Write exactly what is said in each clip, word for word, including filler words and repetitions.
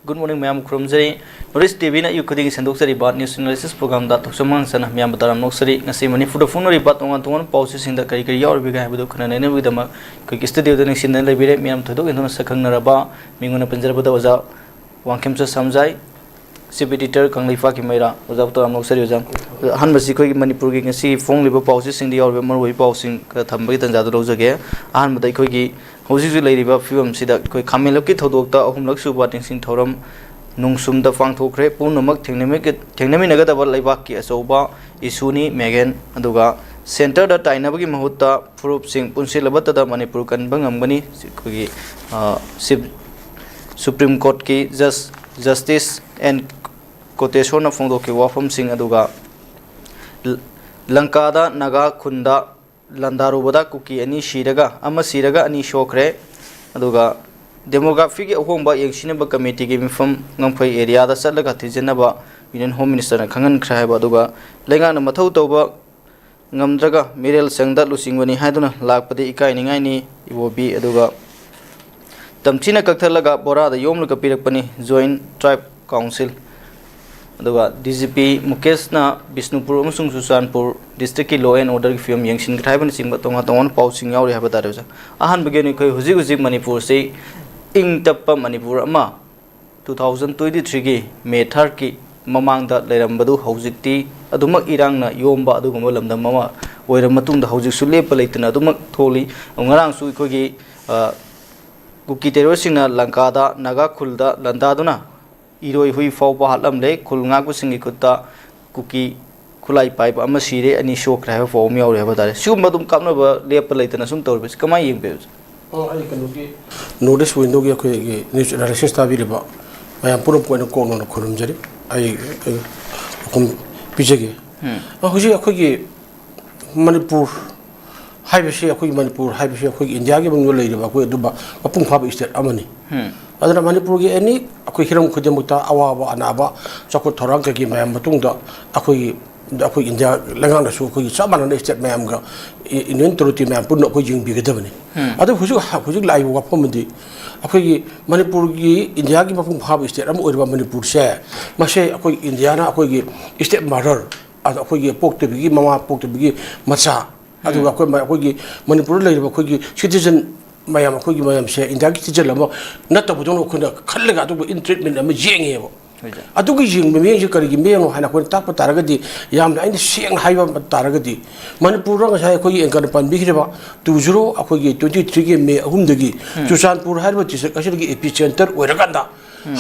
Good morning ꯃꯌꯥꯝ ꯈꯨꯔꯨꯝꯖꯔꯤ꯫ North East T V ꯅ ꯑꯌꯨꯛ ꯈꯨꯗꯤꯡꯒꯤ ꯁꯟꯗꯣꯛꯆꯔꯤꯕ news analysis program ꯗ ꯊꯣꯛꯆꯣꯝ ꯍꯥꯡꯁꯅ ꯃꯤꯌꯥꯝꯕꯨ ꯇꯔꯥꯝꯅ ꯑꯣꯛꯆꯔꯤ꯫ ꯉꯁꯤ ꯃꯅꯤꯄꯨꯔꯗ ꯐꯣꯡꯅꯔꯤꯕ ꯇꯣꯉꯥꯟ ꯇꯣꯉꯥꯟꯕ ꯄꯥꯎꯆꯦꯁꯤꯡꯗ ꯀꯔꯤ ꯀꯔꯤ ꯌꯥꯎꯔꯤꯕꯒꯦ ꯍꯥꯏꯕꯗꯨ ꯈꯟꯅ ꯅꯩꯅꯕꯒꯤꯗꯃꯛ ꯑꯩꯈꯣꯏꯒꯤ studio ꯗ ꯅꯤꯡꯁꯤꯡꯗꯨꯅ ꯂꯩꯕꯤꯔꯦ꯫ ꯃꯤꯌꯥꯝ ꯊꯣꯏꯗꯣꯛ ꯍꯦꯟꯗꯣꯛꯅ ꯁꯛꯈꯪꯅꯔꯕ ꯃꯤꯡ ꯑꯣꯏꯅ ꯄꯟꯖꯔꯕꯗ ꯑꯣꯖꯥ ꯋꯥꯡꯈꯦꯝꯆ ꯁꯝꯖꯥꯏ, Chief Editor ꯀꯪꯂꯩꯄꯥꯛꯀꯤ ꯃꯩꯔꯥ꯫ ꯑꯣꯖꯥꯕꯨ ꯇꯔꯥꯝꯅ ꯑꯣꯛꯆꯔꯤ ꯑꯣꯖꯥ꯫ ꯑꯍꯥꯟꯕꯁꯤ ꯑꯩꯈꯣꯏꯒꯤ ꯃꯅꯤꯄꯨꯔꯒꯤ ꯉꯁꯤ ꯐꯣꯡꯂꯤꯕ ꯄꯥꯎꯆꯦꯁꯤꯡꯗ ꯌꯥꯎꯔꯤꯕ ꯃꯔꯨꯑꯣꯏꯕ ꯄꯥꯎꯁꯤꯡ ꯈꯔ ꯊꯝꯕꯒꯤ ꯇꯥꯟꯖꯥꯗꯨ ꯂꯧꯖꯒꯦ꯫ ꯑꯍꯥꯟꯕꯗ ꯑꯩꯈꯣꯏꯒꯤ ꯍꯧꯖꯤꯛ ꯍꯧꯖꯤꯛ ꯂꯩꯔꯤꯕ ꯐꯤꯕꯝꯁꯤꯗ ꯑꯩꯈꯣꯏ ꯈꯥꯃꯦꯟꯂꯛꯀꯤ ꯊꯧꯗꯣꯛꯇ ꯑꯍꯨꯝꯂꯛ ꯁꯨꯕ ꯅꯤꯡꯁꯤꯡ ꯊꯧꯔꯝ ꯅꯣꯡꯁꯨꯝꯗ ꯄꯥꯡꯊꯣꯛꯈ꯭ꯔꯦ꯫ ꯄꯨꯝꯅꯃꯛ ꯊꯦꯡꯅꯃꯤ-, ꯊꯦꯡꯅꯃꯤꯟꯅꯒꯗꯕ ꯂꯩꯕꯥꯛꯀꯤ ꯑꯆꯧꯕ issue ꯅꯤ ꯃꯦꯒꯦꯟ꯫ ꯑꯗꯨꯒ centre ꯗ ꯇꯥꯏꯅꯕꯒꯤ ꯃꯍꯨꯠꯇ ꯐꯨꯔꯨꯞꯁꯤꯡ ꯄꯨꯟꯁꯤꯜꯂꯕꯇꯗ ꯃꯅꯤꯄꯨꯔ ꯀꯟꯕ ꯉꯝꯒꯅꯤ꯫ ꯑꯩꯈꯣꯏꯒꯤ, ꯑ, Chief, Supreme Court ꯀꯤ Judge, Justice N ꯀꯣꯇꯦꯁꯣꯔꯅ ꯐꯣꯡꯗꯣꯛꯈꯤꯕ ꯋꯥꯐꯝꯁꯤꯡ꯫ ꯑꯗꯨꯒ ꯂ-, ꯂꯪꯀꯥꯗ ꯅꯥꯒꯥ ꯈꯨꯟꯗ ꯂꯥꯟꯗꯥꯔꯨꯕꯗ ꯀꯨꯀꯤ ꯑꯅꯤ ꯁꯤꯔꯒ, ꯑꯃ ꯁꯤꯔꯒ ꯑꯅꯤ ꯁꯣꯛꯈ꯭ꯔꯦ꯫ ꯑꯗꯨꯒ demography ꯒꯤ ꯑꯍꯣꯡꯕ ꯌꯦꯡꯁꯤꯟꯅꯕ committee ꯒꯤ ꯃꯤꯐꯝ ꯉꯝꯐꯩ area ꯗ ꯆꯠꯂꯒ ꯊꯤꯖꯤꯟꯅꯕ Union Home Minister ꯅ ꯈꯪꯍꯟꯈ꯭ꯔꯦ ꯍꯥꯏꯕ꯫ ꯑꯗꯨꯒ ꯂꯩꯉꯥꯛꯅ ꯃꯊꯧ ꯇꯧꯕ ꯉꯝꯗ꯭ꯔꯒ ꯃꯤꯔꯦꯜ ꯆꯪꯗ ꯂꯨꯆꯤꯡꯕꯅꯤ ꯍꯥꯏꯗꯨꯅ ꯂꯥꯛꯄꯗꯤ ꯏꯀꯥꯏꯅꯤꯡꯉꯥꯏꯅꯤ, ꯏꯕꯣꯕꯤ꯫ ꯑꯗꯨꯒ ꯇꯝꯊꯤꯅ ꯀꯛꯊꯠꯂꯒ ꯕꯣꯔꯥꯗ ꯌꯣꯝꯂꯒ ꯄꯤꯔꯛꯄꯅꯤ, Joint Tribe Council꯫ ꯑꯗꯨꯒ D G P ꯃꯨꯀꯦꯁꯅ ꯕꯤꯁꯅꯨꯄꯨꯔ ꯑꯃꯁꯨꯡ ꯆꯨꯔꯆꯥꯟꯄꯨꯔ district ꯀꯤ law and order ꯒꯤ ꯐꯤꯕꯝ ꯌꯦꯡꯁꯤꯟꯈ꯭ꯔꯦ ꯍꯥꯏꯕꯅꯆꯤꯡꯕ ꯇꯣꯉꯥꯟ ꯇꯣꯉꯥꯟꯕ ꯄꯥꯎꯁꯤꯡ ꯌꯥꯎꯔꯤ ꯍꯥꯏꯕ ꯇꯥꯔꯦ ꯑꯣꯖꯥ꯫ ꯑꯍꯥꯟꯕꯒꯤ ꯑꯣꯏꯅ ꯑꯩꯈꯣꯏ ꯍꯧꯖꯤꯛ ꯍꯧꯖꯤꯛ ꯃꯅꯤꯄꯨꯔꯁꯤ ꯏꯪ ꯇꯞꯄ ꯃꯅꯤꯄꯨꯔ ꯑꯃ, two thousand twenty three ꯒꯤ May third ꯀꯤ ꯃꯃꯥꯡꯗ ꯂꯩꯔꯝꯕꯗꯨ ꯍꯧꯖꯤꯛꯇꯤ ꯑꯗꯨꯃꯛ ꯏꯔꯥꯡꯅ ꯌꯣꯝꯕ ꯑꯗꯨꯒꯨꯝꯕ ꯂꯝꯗꯝ ꯑꯃ ꯑꯣꯏꯔꯕ ꯃꯇꯨꯡꯗ ꯍꯧꯖꯤꯛꯁꯨ ꯂꯦꯞꯄ ꯂꯩꯇꯅ ꯑꯗꯨꯃꯛ ꯊꯣꯛꯂꯤ꯫ ꯉꯔꯥꯡꯁꯨ ꯑꯩꯈꯣꯏꯒꯤ, ꯑ, ꯀꯨꯀꯤ terrorist ꯁꯤꯡꯅ ꯂꯪꯀꯥꯗ ꯅꯥꯒꯥ ꯈꯨꯜꯗ ꯂꯥꯟꯗꯥꯗꯨꯅ ꯏꯔꯣꯏ ꯍꯨꯏ ꯐꯥꯎꯕ ꯍꯥꯠꯂꯝꯂꯦ꯫ ꯈꯨꯜ ꯉꯥꯛꯄꯁꯤꯡꯒꯤ ꯈꯨꯠꯇ ꯀꯨꯀꯤ ꯈꯨꯠꯂꯥꯏ ꯄꯥꯏꯕ ꯑꯃ ꯁꯤꯔꯦ, ꯑꯅꯤ ꯁꯣꯛꯈ꯭ꯔꯦ ꯍꯥꯏꯕ ꯄꯥꯎ ꯑꯃ ꯌꯥꯎꯔꯤ ꯍꯥꯏꯕ ꯇꯥꯔꯦ꯫ ꯁꯤꯒꯨꯝꯕ ꯑꯗꯨꯝ ꯀꯥꯞꯅꯕ ꯂꯦꯞꯄ ꯂꯩꯇꯅ ꯁꯨꯝ ꯇꯧꯔꯤꯕꯁꯤ ꯀꯃꯥꯏꯅ ꯌꯦꯡꯕꯤꯕꯁꯦ? ꯑꯣ, ꯑꯩ ꯀꯩꯅꯣꯒꯤ North East Window ꯒꯤ ꯑꯩꯈꯣꯏꯒꯤ news analysis ꯇꯥꯕꯤꯔꯤꯕ ꯃꯌꯥꯝ ꯄꯨꯝꯅꯃꯛꯄꯨ ꯑꯩꯅ ꯀꯣꯛꯅꯅ ꯈꯨꯔꯨꯝꯖꯔꯤ꯫ ꯑꯩ, ꯑꯩ ꯋꯥꯐꯝ ꯄꯤꯖꯒꯦ꯫ ꯎꯝ꯫ ꯑ, ꯍꯧꯖꯤꯛ ꯑꯩꯈꯣꯏꯒꯤ ꯃꯅꯤꯄꯨꯔ ꯍꯥꯏꯕꯁꯤ, ꯑꯩꯈꯣꯏꯒꯤ ꯃꯅꯤꯄꯨꯔ ꯍꯥꯏꯕꯁꯤ ꯑꯩꯈꯣꯏꯒꯤ ꯏꯟꯗꯤꯌꯥꯒꯤ ꯃꯅꯨꯡꯗ ꯂꯩꯔꯤꯕ ꯑꯩꯈꯣꯏ ꯑꯗꯨꯝꯕ ꯃꯄꯨꯡ ꯐꯥꯕ state ꯑꯃꯅꯤ꯫ ꯎꯝ꯫ ꯑꯗꯨꯅ ꯃꯅꯤꯄꯨꯔꯒꯤ any ꯑꯩꯈꯣꯏ ꯍꯤꯔꯝ ꯈꯨꯗꯤꯡꯃꯛꯇ ꯑꯋꯥꯕ ꯑꯅꯥꯕ, ꯆꯥꯎꯈꯠ ꯊꯧꯔꯥꯡ ꯀꯩꯀꯩ ꯃꯌꯥꯝ ꯃꯇꯨꯡꯗ ꯑꯩꯈꯣꯏꯒꯤ ꯑꯩꯈꯣꯏ ꯏꯟꯗꯤꯌꯥ ꯂꯩꯉꯥꯛꯅꯁꯨ ꯑꯩꯈꯣꯏꯒꯤ ꯆꯞ ꯃꯥꯟꯅꯅ state ꯃꯌꯥꯝꯒ, ꯏ-, Union Territory ꯃꯌꯥꯝ ꯄꯨꯟꯅ ꯑꯩꯈꯣꯏ ꯌꯦꯡꯕꯤꯒꯗꯕꯅꯤ꯫ ꯑꯗꯨ ꯍꯧꯖꯤꯛ, ꯍꯧꯖꯤꯛ ꯂꯥꯛꯏꯕ ꯋꯥꯐꯝ ꯑꯃꯗꯤ ꯑꯩꯈꯣꯏꯒꯤ ꯃꯅꯤꯄꯨꯔꯒꯤ ꯏꯟꯗꯤꯌꯥꯒꯤ ꯃꯄꯨꯡ ꯐꯥꯕ state ꯑꯃ ꯑꯣꯏꯔꯤꯕ ꯃꯅꯤꯄꯨꯔꯁꯦ, ꯃꯁꯦ ꯑꯩꯈꯣꯏ ꯏꯟꯗꯤꯌꯥꯅ ꯑꯩꯈꯣꯏꯒꯤ step mother, ꯑꯗ ꯑꯩꯈꯣꯏꯒꯤ ꯄꯣꯛꯇꯕꯤꯒꯤ ꯃꯃꯥ ꯄꯣꯛꯇꯕꯤꯒꯤ ꯃꯆꯥ, ꯑꯗꯨꯒ ꯑꯩꯈꯣꯏ ꯃ-, ꯑꯩꯈꯣꯏꯒꯤ ꯃꯅꯤꯄꯨꯔꯗ ꯂꯩꯔꯤꯕ ꯑꯩꯈꯣꯏꯒꯤ citizen ꯃꯌꯥꯝ, ꯑꯩꯈꯣꯏꯒꯤ ꯃꯌꯥꯝꯁꯦ ꯏꯟꯗꯤꯌꯥꯒꯤ citizen ꯑꯃ ꯅꯠꯇꯕꯗꯧꯅ ꯑꯩꯈꯣꯏꯅ ꯈꯜꯂꯒ ꯑꯗꯨꯒ ill treatment ꯑꯃ ꯌꯦꯡꯉꯦꯕ꯫ ꯍꯣꯏ ꯁꯥꯔ꯫ ꯑꯗꯨꯒꯤ ꯌꯦꯡꯕ ꯃꯤꯠꯌꯦꯡꯁꯦ ꯀꯔꯤꯒꯤ ꯃꯤꯠꯌꯦꯡꯅꯣ ꯍꯥꯏꯅ ꯑꯩꯈꯣꯏꯅ ꯇꯥꯛꯄ ꯇꯥꯔꯒꯗꯤ, ꯌꯥꯝꯅ ꯑꯩꯅ ꯁꯦꯡꯅ ꯍꯥꯏꯕ ꯑꯃ ꯇꯥꯔꯒꯗꯤ, ꯃꯅꯤꯄꯨꯔꯗ ꯉꯁꯥꯏ ꯑꯩꯈꯣꯏꯒꯤ anchor ꯅ ꯄꯟꯕꯤꯈ꯭ꯔꯤꯕ two zero, ꯑꯩꯈꯣꯏꯒꯤ twenty three ꯒꯤ May ꯑꯍꯨꯝꯗꯒꯤ ꯆꯨꯔꯆꯥꯟꯄꯨꯔ ꯍꯥꯏꯔꯤꯕ district ꯑꯁꯤꯗꯒꯤ epicenter ꯑꯣꯏꯔꯀꯥꯟꯗ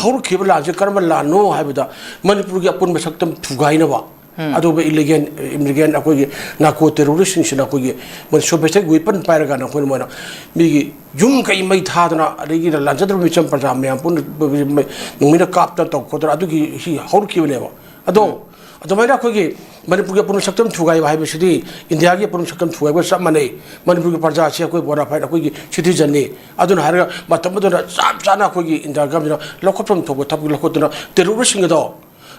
ꯍꯧꯔꯛꯈꯤꯕ ꯂꯥꯟꯁꯦ ꯀꯔꯝꯕ ꯂꯥꯟꯅꯣ ꯍꯥꯏꯕꯗ, ꯃꯅꯤꯄꯨꯔꯒꯤ ꯑꯄꯨꯟꯕ ꯁꯛꯇꯝ ꯊꯨꯒꯥꯏꯅꯕ, ꯑꯗꯨꯒ illegal immigrant, ꯑꯩꯈꯣꯏꯒꯤ narco terrorist ꯁꯤꯡꯁꯤꯅ ꯑꯩꯈꯣꯏꯒꯤ ꯃꯣꯏ sophisticated weapon ꯄꯥꯏꯔꯀꯥꯟꯗ ꯑꯩꯈꯣꯏꯅ ꯃꯣꯏꯅ ꯃꯤꯒꯤ ꯌꯨꯝ ꯀꯩ ꯃꯩ ꯊꯥꯗꯅ, ꯑꯗꯒꯤ ꯂꯥꯟꯖꯗ꯭ꯔꯕ ꯃꯤꯆꯝ ꯄ꯭ꯔꯖꯥ ꯃꯌꯥꯝ ꯄꯨꯟꯅ ꯅꯨꯡꯃꯩꯅ ꯀꯥꯞꯇꯅ ꯇꯧ ꯈꯣꯠꯇꯅ ꯑꯗꯨꯒꯤ ꯁꯤ ꯍꯧꯔꯛꯈꯤꯕꯅꯦꯕ꯫ ꯑꯗꯣ ꯑꯗꯨꯃꯥꯏꯅ ꯑꯩꯈꯣꯏꯒꯤ ꯃꯅꯤꯄꯨꯔꯒꯤ ꯑꯄꯨꯟꯕ ꯁꯛꯇꯝ ꯊꯨꯒꯥꯏꯕ ꯍꯥꯏꯕꯁꯤꯗꯤ ꯏꯟꯗꯤꯌꯥꯒꯤ ꯑꯄꯨꯟꯕ ꯁꯛꯇꯝ ꯊꯨꯒꯥꯏꯕꯒ ꯆꯞ ꯃꯥꯟꯅꯩ꯫ ꯃꯅꯤꯄꯨꯔꯒꯤ ꯄ꯭ꯔꯖꯥꯁꯤ ꯑꯩꯈꯣꯏ bona fide ꯑꯩꯈꯣꯏꯒꯤ citizen ꯅꯤ꯫ ꯑꯗꯨꯅ ꯍꯥꯏꯔꯒ ꯃꯇꯝ ꯑꯗꯨꯗ ꯆꯞ ꯆꯥꯅ ꯑꯩꯈꯣꯏꯒꯤ ꯏꯟꯗꯤꯌꯥ government ꯅ ꯂꯧꯈꯠꯐꯝ ꯊꯣꯛꯄ ꯊꯕꯛ ꯂꯧꯈꯠꯇꯨꯅ terrorist ꯁꯤꯡ ꯑꯗꯣ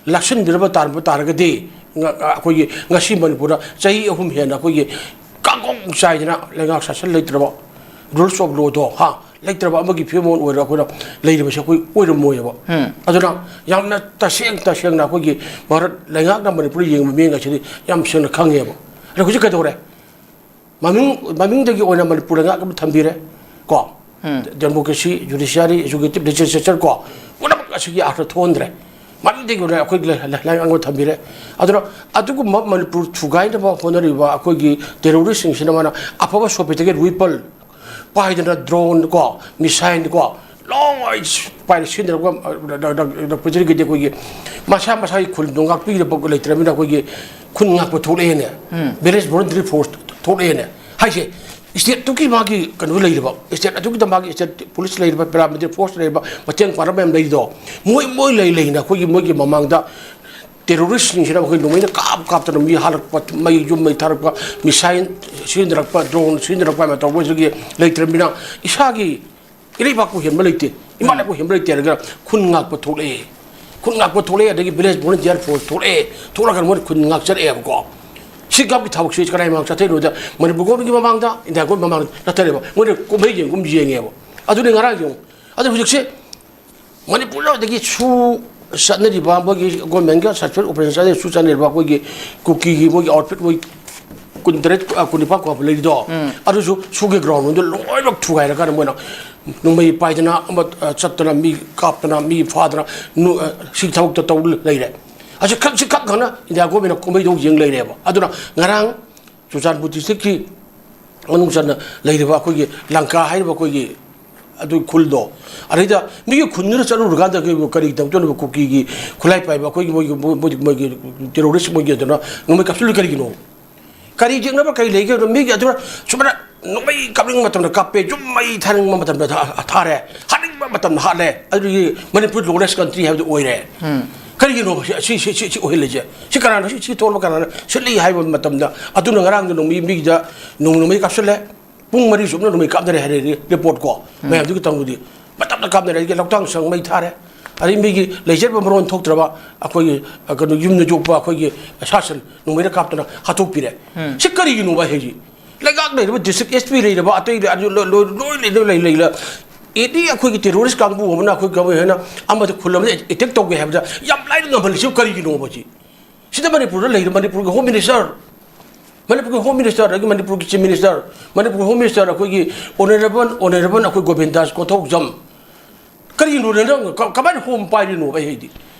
ꯂꯥꯛꯁꯤꯟꯕꯤꯔꯕ ꯇꯥꯔꯝꯕ ꯇꯥꯔꯒꯗꯤ, ꯉ-, ꯑꯩꯈꯣꯏꯒꯤ ꯉꯁꯤ ꯃꯅꯤꯄꯨꯔꯗ ꯆꯍꯤ ꯑꯍꯨꯝ ꯍꯦꯟꯅ ꯑꯩꯈꯣꯏꯒꯤ ꯀꯥꯡꯈꯣꯡ ꯆꯥꯏꯗꯅ ꯂꯩꯉꯥꯛ ꯁꯥꯁꯟ ꯂꯩꯇ꯭ꯔꯕ, rules of law ꯗꯣ, ꯍꯥ, ꯂꯩꯇ꯭ꯔꯕ ꯑꯃꯒꯤ ꯐꯤꯕꯝ ꯑꯣꯏꯅ ꯑꯩꯈꯣꯏꯅ ꯂꯩꯔꯤꯕꯁꯦ ꯑꯩꯈꯣꯏ ꯑꯣꯏꯔꯝꯃꯣꯏꯕ꯫ ꯑꯗꯨꯅ ꯌꯥꯝꯅ ꯇꯁꯦꯡ ꯇꯁꯦꯡꯅ ꯑꯩꯈꯣꯏꯒꯤ ꯚꯥꯔꯠ ꯂꯩꯉꯥꯛꯅ ꯃꯅꯤꯄꯨꯔ ꯌꯦꯡꯕ ꯃꯤꯠꯌꯦꯡ ꯑꯁꯤꯗꯤ ꯌꯥꯝ ꯁꯦꯡꯅ ꯈꯪꯉꯦꯕ꯫ ꯑꯗꯣ ꯍꯧꯖꯤꯛ ꯀꯩꯗꯧꯔꯦ? ꯃꯃꯤꯡ, ꯃꯃꯤꯡꯗꯒꯤ ꯑꯣꯏꯅ ꯃꯅꯤꯄꯨꯔ ꯂꯩꯉꯥꯛ ꯑꯃ ꯊꯝꯕꯤꯔꯦ ꯀꯣ꯫ Democracy, judiciary, executive, legislature ꯀꯣ, ꯄꯨꯝꯅꯃꯛ ꯑꯁꯤꯒꯤ ꯑꯥꯔꯊ ꯊꯣꯛꯍꯟꯗ꯭ꯔꯦ꯫ ꯃꯃꯤꯡꯗꯒꯤ ꯑꯣꯏꯅ ꯑꯩꯈꯣꯏ ꯂꯩ-, ꯂꯩ-, ꯂꯩꯉꯥꯛ ꯑꯃ ꯊꯝꯕꯤꯔꯦ꯫ ꯑꯗꯨꯅ ꯑꯗꯨꯒꯨꯝꯕ ꯃꯅꯤꯄꯨꯔ ꯊꯨꯒꯥꯏꯅꯕ ꯍꯣꯠꯅꯔꯤꯕ ꯑꯩꯈꯣꯏꯒꯤ terrorist ꯁꯤꯡꯁꯤꯅ ꯃꯥꯅ ꯑꯐꯕ sophisticated weapon ꯄꯥꯏꯗꯅ drone ꯀꯣ, missile ꯀꯣ, ꯂꯣꯏ ꯄꯥꯏꯅ ꯁꯤꯖꯤꯟꯅꯔꯛꯄ, ꯗ-, ꯗ-, ꯗ-, ꯗ-, ꯄ꯭ꯔꯤꯊꯤꯕꯤꯒꯤꯗꯤ ꯑꯩꯈꯣꯏꯒꯤ ꯃꯁꯥ ꯃꯁꯥꯒꯤ ꯈꯨꯜꯗꯣ ꯉꯥꯛꯄꯤꯅꯕ ꯂꯩꯇ꯭ꯔꯕꯅꯤꯅ ꯑꯩꯈꯣꯏꯒꯤ ꯈꯨꯟ ꯉꯥꯛꯄ ꯊꯣꯛꯂꯛꯑꯦꯅꯦ꯫ Village voluntary force ꯊꯣꯛꯂꯛꯑꯦꯅꯦ꯫ ꯍꯥꯏꯁꯦ state ꯇꯨꯒꯤ ꯃꯥꯒꯤ ꯀꯩꯅꯣ ꯂꯩꯔꯤꯕ, state ꯑꯗꯨꯒꯤꯗ ꯃꯥꯒꯤ state police ꯂꯩꯔꯤꯕ, paramilitary force ꯂꯩꯔꯤꯕ, ꯃꯇꯦꯡ ꯄꯥꯡꯅꯕ ꯃꯌꯥꯝ ꯂꯩꯔꯤꯗꯣ, ꯃꯣꯏ, ꯃꯣꯏ ꯂꯩ ꯂꯩꯅ ꯑꯩꯈꯣꯏꯒꯤ, ꯃꯣꯏꯒꯤ ꯃꯃꯥꯡꯗ terrorist ꯁꯤꯡꯁꯤꯅ ꯑꯩꯈꯣꯏ ꯅꯣꯡꯃꯩꯅ ꯀꯥꯞ ꯀꯥꯞꯇꯅ ꯃꯤ ꯍꯥꯠꯂꯛꯄ, ꯃꯩ ꯌꯨꯝ ꯃꯩ ꯊꯥꯔꯛꯄ, missile ꯁꯤꯖꯤꯟꯅꯔꯛꯄ, drone ꯁꯤꯖꯤꯟꯅꯔꯛꯄ ꯍꯥꯏꯅ ꯇꯧꯕꯁꯤꯒꯤ ꯂꯩꯇ꯭ꯔꯕꯅꯤꯅ ꯏꯁꯥꯒꯤ ꯏꯔꯩꯕꯥꯛꯄꯨ ꯍꯦꯟꯕ ꯂꯩꯇꯦ, ꯏꯃꯥ ꯂꯩꯕꯥꯛꯄꯨ ꯍꯦꯟꯕ ꯂꯩꯇꯦ ꯍꯥꯏꯔꯒ ꯈꯨꯟ ꯉꯥꯛꯄ ꯊꯣꯛꯂꯛꯑꯦ꯫ ꯈꯨꯟ ꯉꯥꯛꯄ ꯊꯣꯛꯂꯛꯑꯦ, ꯑꯗꯒꯤ village volunteer force ꯊꯣꯛꯂꯛꯑꯦ, ꯊꯣꯛꯂꯛꯑꯒ ꯃꯣꯏꯅ ꯈꯨꯟ ꯉꯥꯛꯆꯔꯛꯑꯦꯕꯀꯣ꯫ ꯁꯤ ꯒꯞꯀꯤ ꯊꯕꯛꯁꯤ ꯀꯗꯥꯏ ꯃꯃꯥꯡ ꯆꯠꯊꯔꯤꯅꯣꯗ, ꯃꯅꯤꯄꯨꯔ ꯒꯣꯔꯃꯦꯟꯒꯤ ꯃꯃꯥꯡꯗ, ꯏꯟꯗꯤꯌꯥ ꯒꯣꯔꯃꯦꯟ ꯃꯃꯥꯡꯗ ꯅꯠꯇꯔꯦꯕ, ꯃꯣꯏꯅ ꯀꯨꯝꯍꯩ ꯌꯦꯡꯒꯨꯝ ꯌꯦꯡꯉꯦꯕ꯫ ꯑꯗꯨꯅꯤ ꯉꯔꯥꯡ ꯌꯦꯡꯉꯨ꯫ ꯑꯗꯨ ꯍꯧꯖꯤꯛꯁꯦ ꯃꯅꯤꯄꯨꯔꯗ ꯍꯧꯖꯤꯛꯀꯤ ꯁꯨ ꯆꯠꯅꯔꯤꯕ, ꯃꯣꯏꯒꯤ ꯒꯣꯔꯃꯦꯟꯒ ꯁꯔꯁꯄꯦꯟ ꯑꯣꯄꯔꯦꯁꯟ ꯆꯠꯅꯔꯤꯕ, ꯁꯨ ꯆꯠꯅꯔꯤꯕ ꯑꯩꯈꯣꯏꯒꯤ ꯀꯨꯀꯤꯒꯤ ꯃꯣꯏꯒꯤ ꯑꯥꯎꯠꯐꯤꯠ, ꯃꯣꯏ ꯀꯨꯟꯇꯔꯦꯠ, ꯑ, ꯀꯨꯟꯅꯤꯄꯥꯟ ꯀꯣ ꯂꯩꯔꯤꯗꯣ, ꯑꯗꯨꯁꯨ ꯁꯨꯒꯤ ꯒ꯭ꯔꯥꯎꯟꯗꯣ ꯂꯣꯏꯅꯃꯛ ꯊꯨꯒꯥꯏꯔꯀꯥꯟꯗ ꯃꯣꯏꯅ ꯅꯣꯡꯃꯩ ꯄꯥꯏꯗꯅ ꯑꯃ, ꯑ, ꯆꯠꯇꯅ, ꯃꯤ ꯀꯥꯞꯇꯅ, ꯃꯤ ꯐꯥꯗꯅ, ꯅꯨ-, ꯑ, ꯁꯤꯒꯤ ꯊꯕꯛꯇꯣ ꯇꯧ ꯂꯩꯔꯦ꯫ ꯑꯁꯤ ꯈꯛ, ꯁꯤ ꯈꯛ ꯈꯛꯅ ꯏꯟꯗꯤꯌꯥ ꯒꯣꯔꯃꯦꯟꯅ ꯀꯨꯝꯍꯩꯗꯣ ꯌꯦꯡ ꯂꯩꯔꯦꯕ꯫ ꯑꯗꯨꯅ ꯉꯔꯥꯡ ꯆꯨꯔꯆꯥꯟꯄꯨꯔ ꯗꯤꯁꯇ꯭ꯔꯤꯛꯀꯤ ꯃꯅꯨꯡ ꯆꯟꯅ ꯂꯩꯔꯤꯕ ꯑꯩꯈꯣꯏꯒꯤ ꯂꯪꯀꯥ ꯍꯥꯏꯔꯤꯕ ꯑꯩꯈꯣꯏꯒꯤ ꯑꯗꯨ ꯈꯨꯜꯗꯣ, ꯑꯗꯩꯗ ꯃꯤꯒꯤ ꯈꯨꯟꯗꯨꯗ ꯆꯠꯂꯨꯔꯀꯥꯟꯗ ꯑꯩꯈꯣꯏ ꯀꯔꯤ ꯇꯧꯗꯣꯏꯅꯣ? ꯀꯨꯀꯤꯒꯤ ꯈꯨꯠꯂꯥꯏ ꯄꯥꯏꯕ ꯑꯩꯈꯣꯏꯒꯤ ꯃꯣꯏꯒꯤ, ꯃꯣꯏ-, ꯃꯣꯏꯒꯤ, ꯃꯣꯏꯒꯤ terrorist ꯃꯣꯏꯒꯤ ꯑꯗꯨꯅ ꯅꯣꯡꯃꯩ ꯀꯥꯞꯁꯤꯜꯂꯨ ꯀꯔꯤꯒꯤꯅꯣ? ꯀꯔꯤ ꯌꯦꯛꯅꯕ ꯀꯔꯤ ꯂꯩꯒꯦ? ꯑꯗꯣ ꯃꯤꯒꯤ ꯑꯗꯨꯅ ꯁꯨꯃꯥꯏꯅ ꯅꯣꯡꯃꯩ ꯀꯥꯞꯅꯤꯡꯕ ꯃꯇꯝꯗ ꯀꯥꯞꯄꯦ, ꯌꯨꯝ ꯃꯩ ꯊꯥꯅꯤꯡꯕ ꯃꯇꯝꯗ ꯊꯥ-, ꯊꯥꯔꯦ, ꯍꯥꯠꯅꯤꯡꯕ ꯃꯇꯝꯗ ꯍꯥꯠꯂꯦ꯫ ꯑꯗꯨꯗꯤ ꯃꯅꯤꯄꯨꯔ lawless country ꯍꯥꯏꯕꯗꯨ ꯑꯣꯏꯔꯦ꯫ ꯀꯔꯤꯒꯤꯅꯣ ꯁꯤ, ꯁꯤ, ꯁꯤ, ꯁꯤ, ꯁꯤ ꯑꯣꯏꯍꯜꯂꯤꯁꯦ? ꯁꯤ ꯀꯅꯥꯅꯣ? ꯁꯤ, ꯁꯤ ꯊꯣꯛꯂꯕ ꯀꯅꯥꯅꯣ? ꯁꯤ ꯂꯩ ꯍꯥꯏꯕ ꯃꯇꯝꯗ ꯑꯗꯨꯅ ꯉꯔꯥꯡꯗꯣ ꯅꯣꯡꯃꯩ ꯃꯤꯒꯤꯗ ꯅꯣꯡ-, ꯅꯣꯡꯃꯩ ꯀꯥꯞꯁꯤꯜꯂꯦ꯫ ꯄꯨꯡ ꯃꯔꯤ ꯆꯨꯞꯅ ꯅꯣꯡꯃꯩ ꯀꯥꯞꯅꯔꯦ ꯍꯥꯏꯔꯦ ꯔꯤꯄꯣꯔꯠ ꯀꯣ꯫ ꯃꯌꯥꯝꯗꯨꯒꯤ ꯇꯧꯕꯗꯤ ꯃꯇꯝꯗ ꯀꯥꯞꯅꯔꯦ꯫ ꯑꯗꯒꯤ ꯂꯧꯇꯥꯡ ꯁꯪ ꯃꯩ ꯊꯥꯔꯦ꯫ ꯑꯗꯩ ꯃꯤꯒꯤ ꯂꯩꯖꯔꯕ ꯃꯔꯣꯟ ꯊꯣꯛꯇ꯭ꯔꯕ ꯑꯩꯈꯣꯏꯒꯤ, ꯑ, ꯀꯩꯅꯣ, ꯌꯨꯝꯗ ꯌꯣꯛꯄ ꯑꯩꯈꯣꯏꯒꯤ ꯁꯥ ꯁꯟ ꯅꯣꯡꯃꯩꯅ ꯀꯥꯞꯇꯅ ꯍꯥꯠꯇꯣꯛꯄꯤꯔꯦ꯫ ꯁꯤ ꯀꯔꯤꯒꯤꯅꯣꯕ ꯍꯥꯏꯁꯤ? ꯂꯩꯉꯥꯛ ꯂꯩꯔꯤꯕ district S P ꯂꯩꯔꯕ ꯑꯇꯩ ꯑꯗꯨ ꯂꯣꯏ, ꯂꯣꯏ, ꯂꯣꯏ ꯂꯩ, ꯂꯩ, ꯂꯩ, ꯂꯩ꯫ ꯑꯦꯅꯤ ꯑꯩꯈꯣꯏꯒꯤ terrorist ꯀꯥꯡꯕꯨ ꯑꯃꯅ ꯑꯩꯈꯣꯏ ꯒꯚꯔꯟꯃꯦꯟꯅ ꯑꯃꯗ ꯈꯨꯜ ꯑꯃꯗ attack ꯇꯧꯒꯦ ꯍꯥꯏꯕꯗ ꯌꯥꯝ ꯂꯥꯏꯅ ꯉꯝꯍꯜꯂꯤꯁꯤꯕꯨ ꯀꯔꯤꯒꯤꯅꯣꯕ ꯁꯤ? ꯁꯤꯗ ꯃꯅꯤꯄꯨꯔꯗ ꯂꯩꯔꯤꯕ ꯃꯅꯤꯄꯨꯔꯒꯤ Home Minister, ꯃꯅꯤꯄꯨꯔꯒꯤ Home Minister, ꯑꯗꯒꯤ ꯃꯅꯤꯄꯨꯔꯒꯤ Chief Minister, ꯃꯅꯤꯄꯨꯔꯒꯤ Home Minister ꯑꯩꯈꯣꯏꯒꯤ Honourable, Honourable ꯑꯩꯈꯣꯏ ꯒꯣꯕꯤꯟꯗꯥꯁ ꯀꯣꯟꯊꯧꯖꯝ, ꯀꯔꯤꯅꯣ ꯅꯪ ꯀ-, ꯀꯃꯥꯏꯅ ꯍꯣꯝ ꯄꯥꯏꯔꯤꯅꯣꯕ ꯑꯩ ꯍꯥꯏꯗꯤ?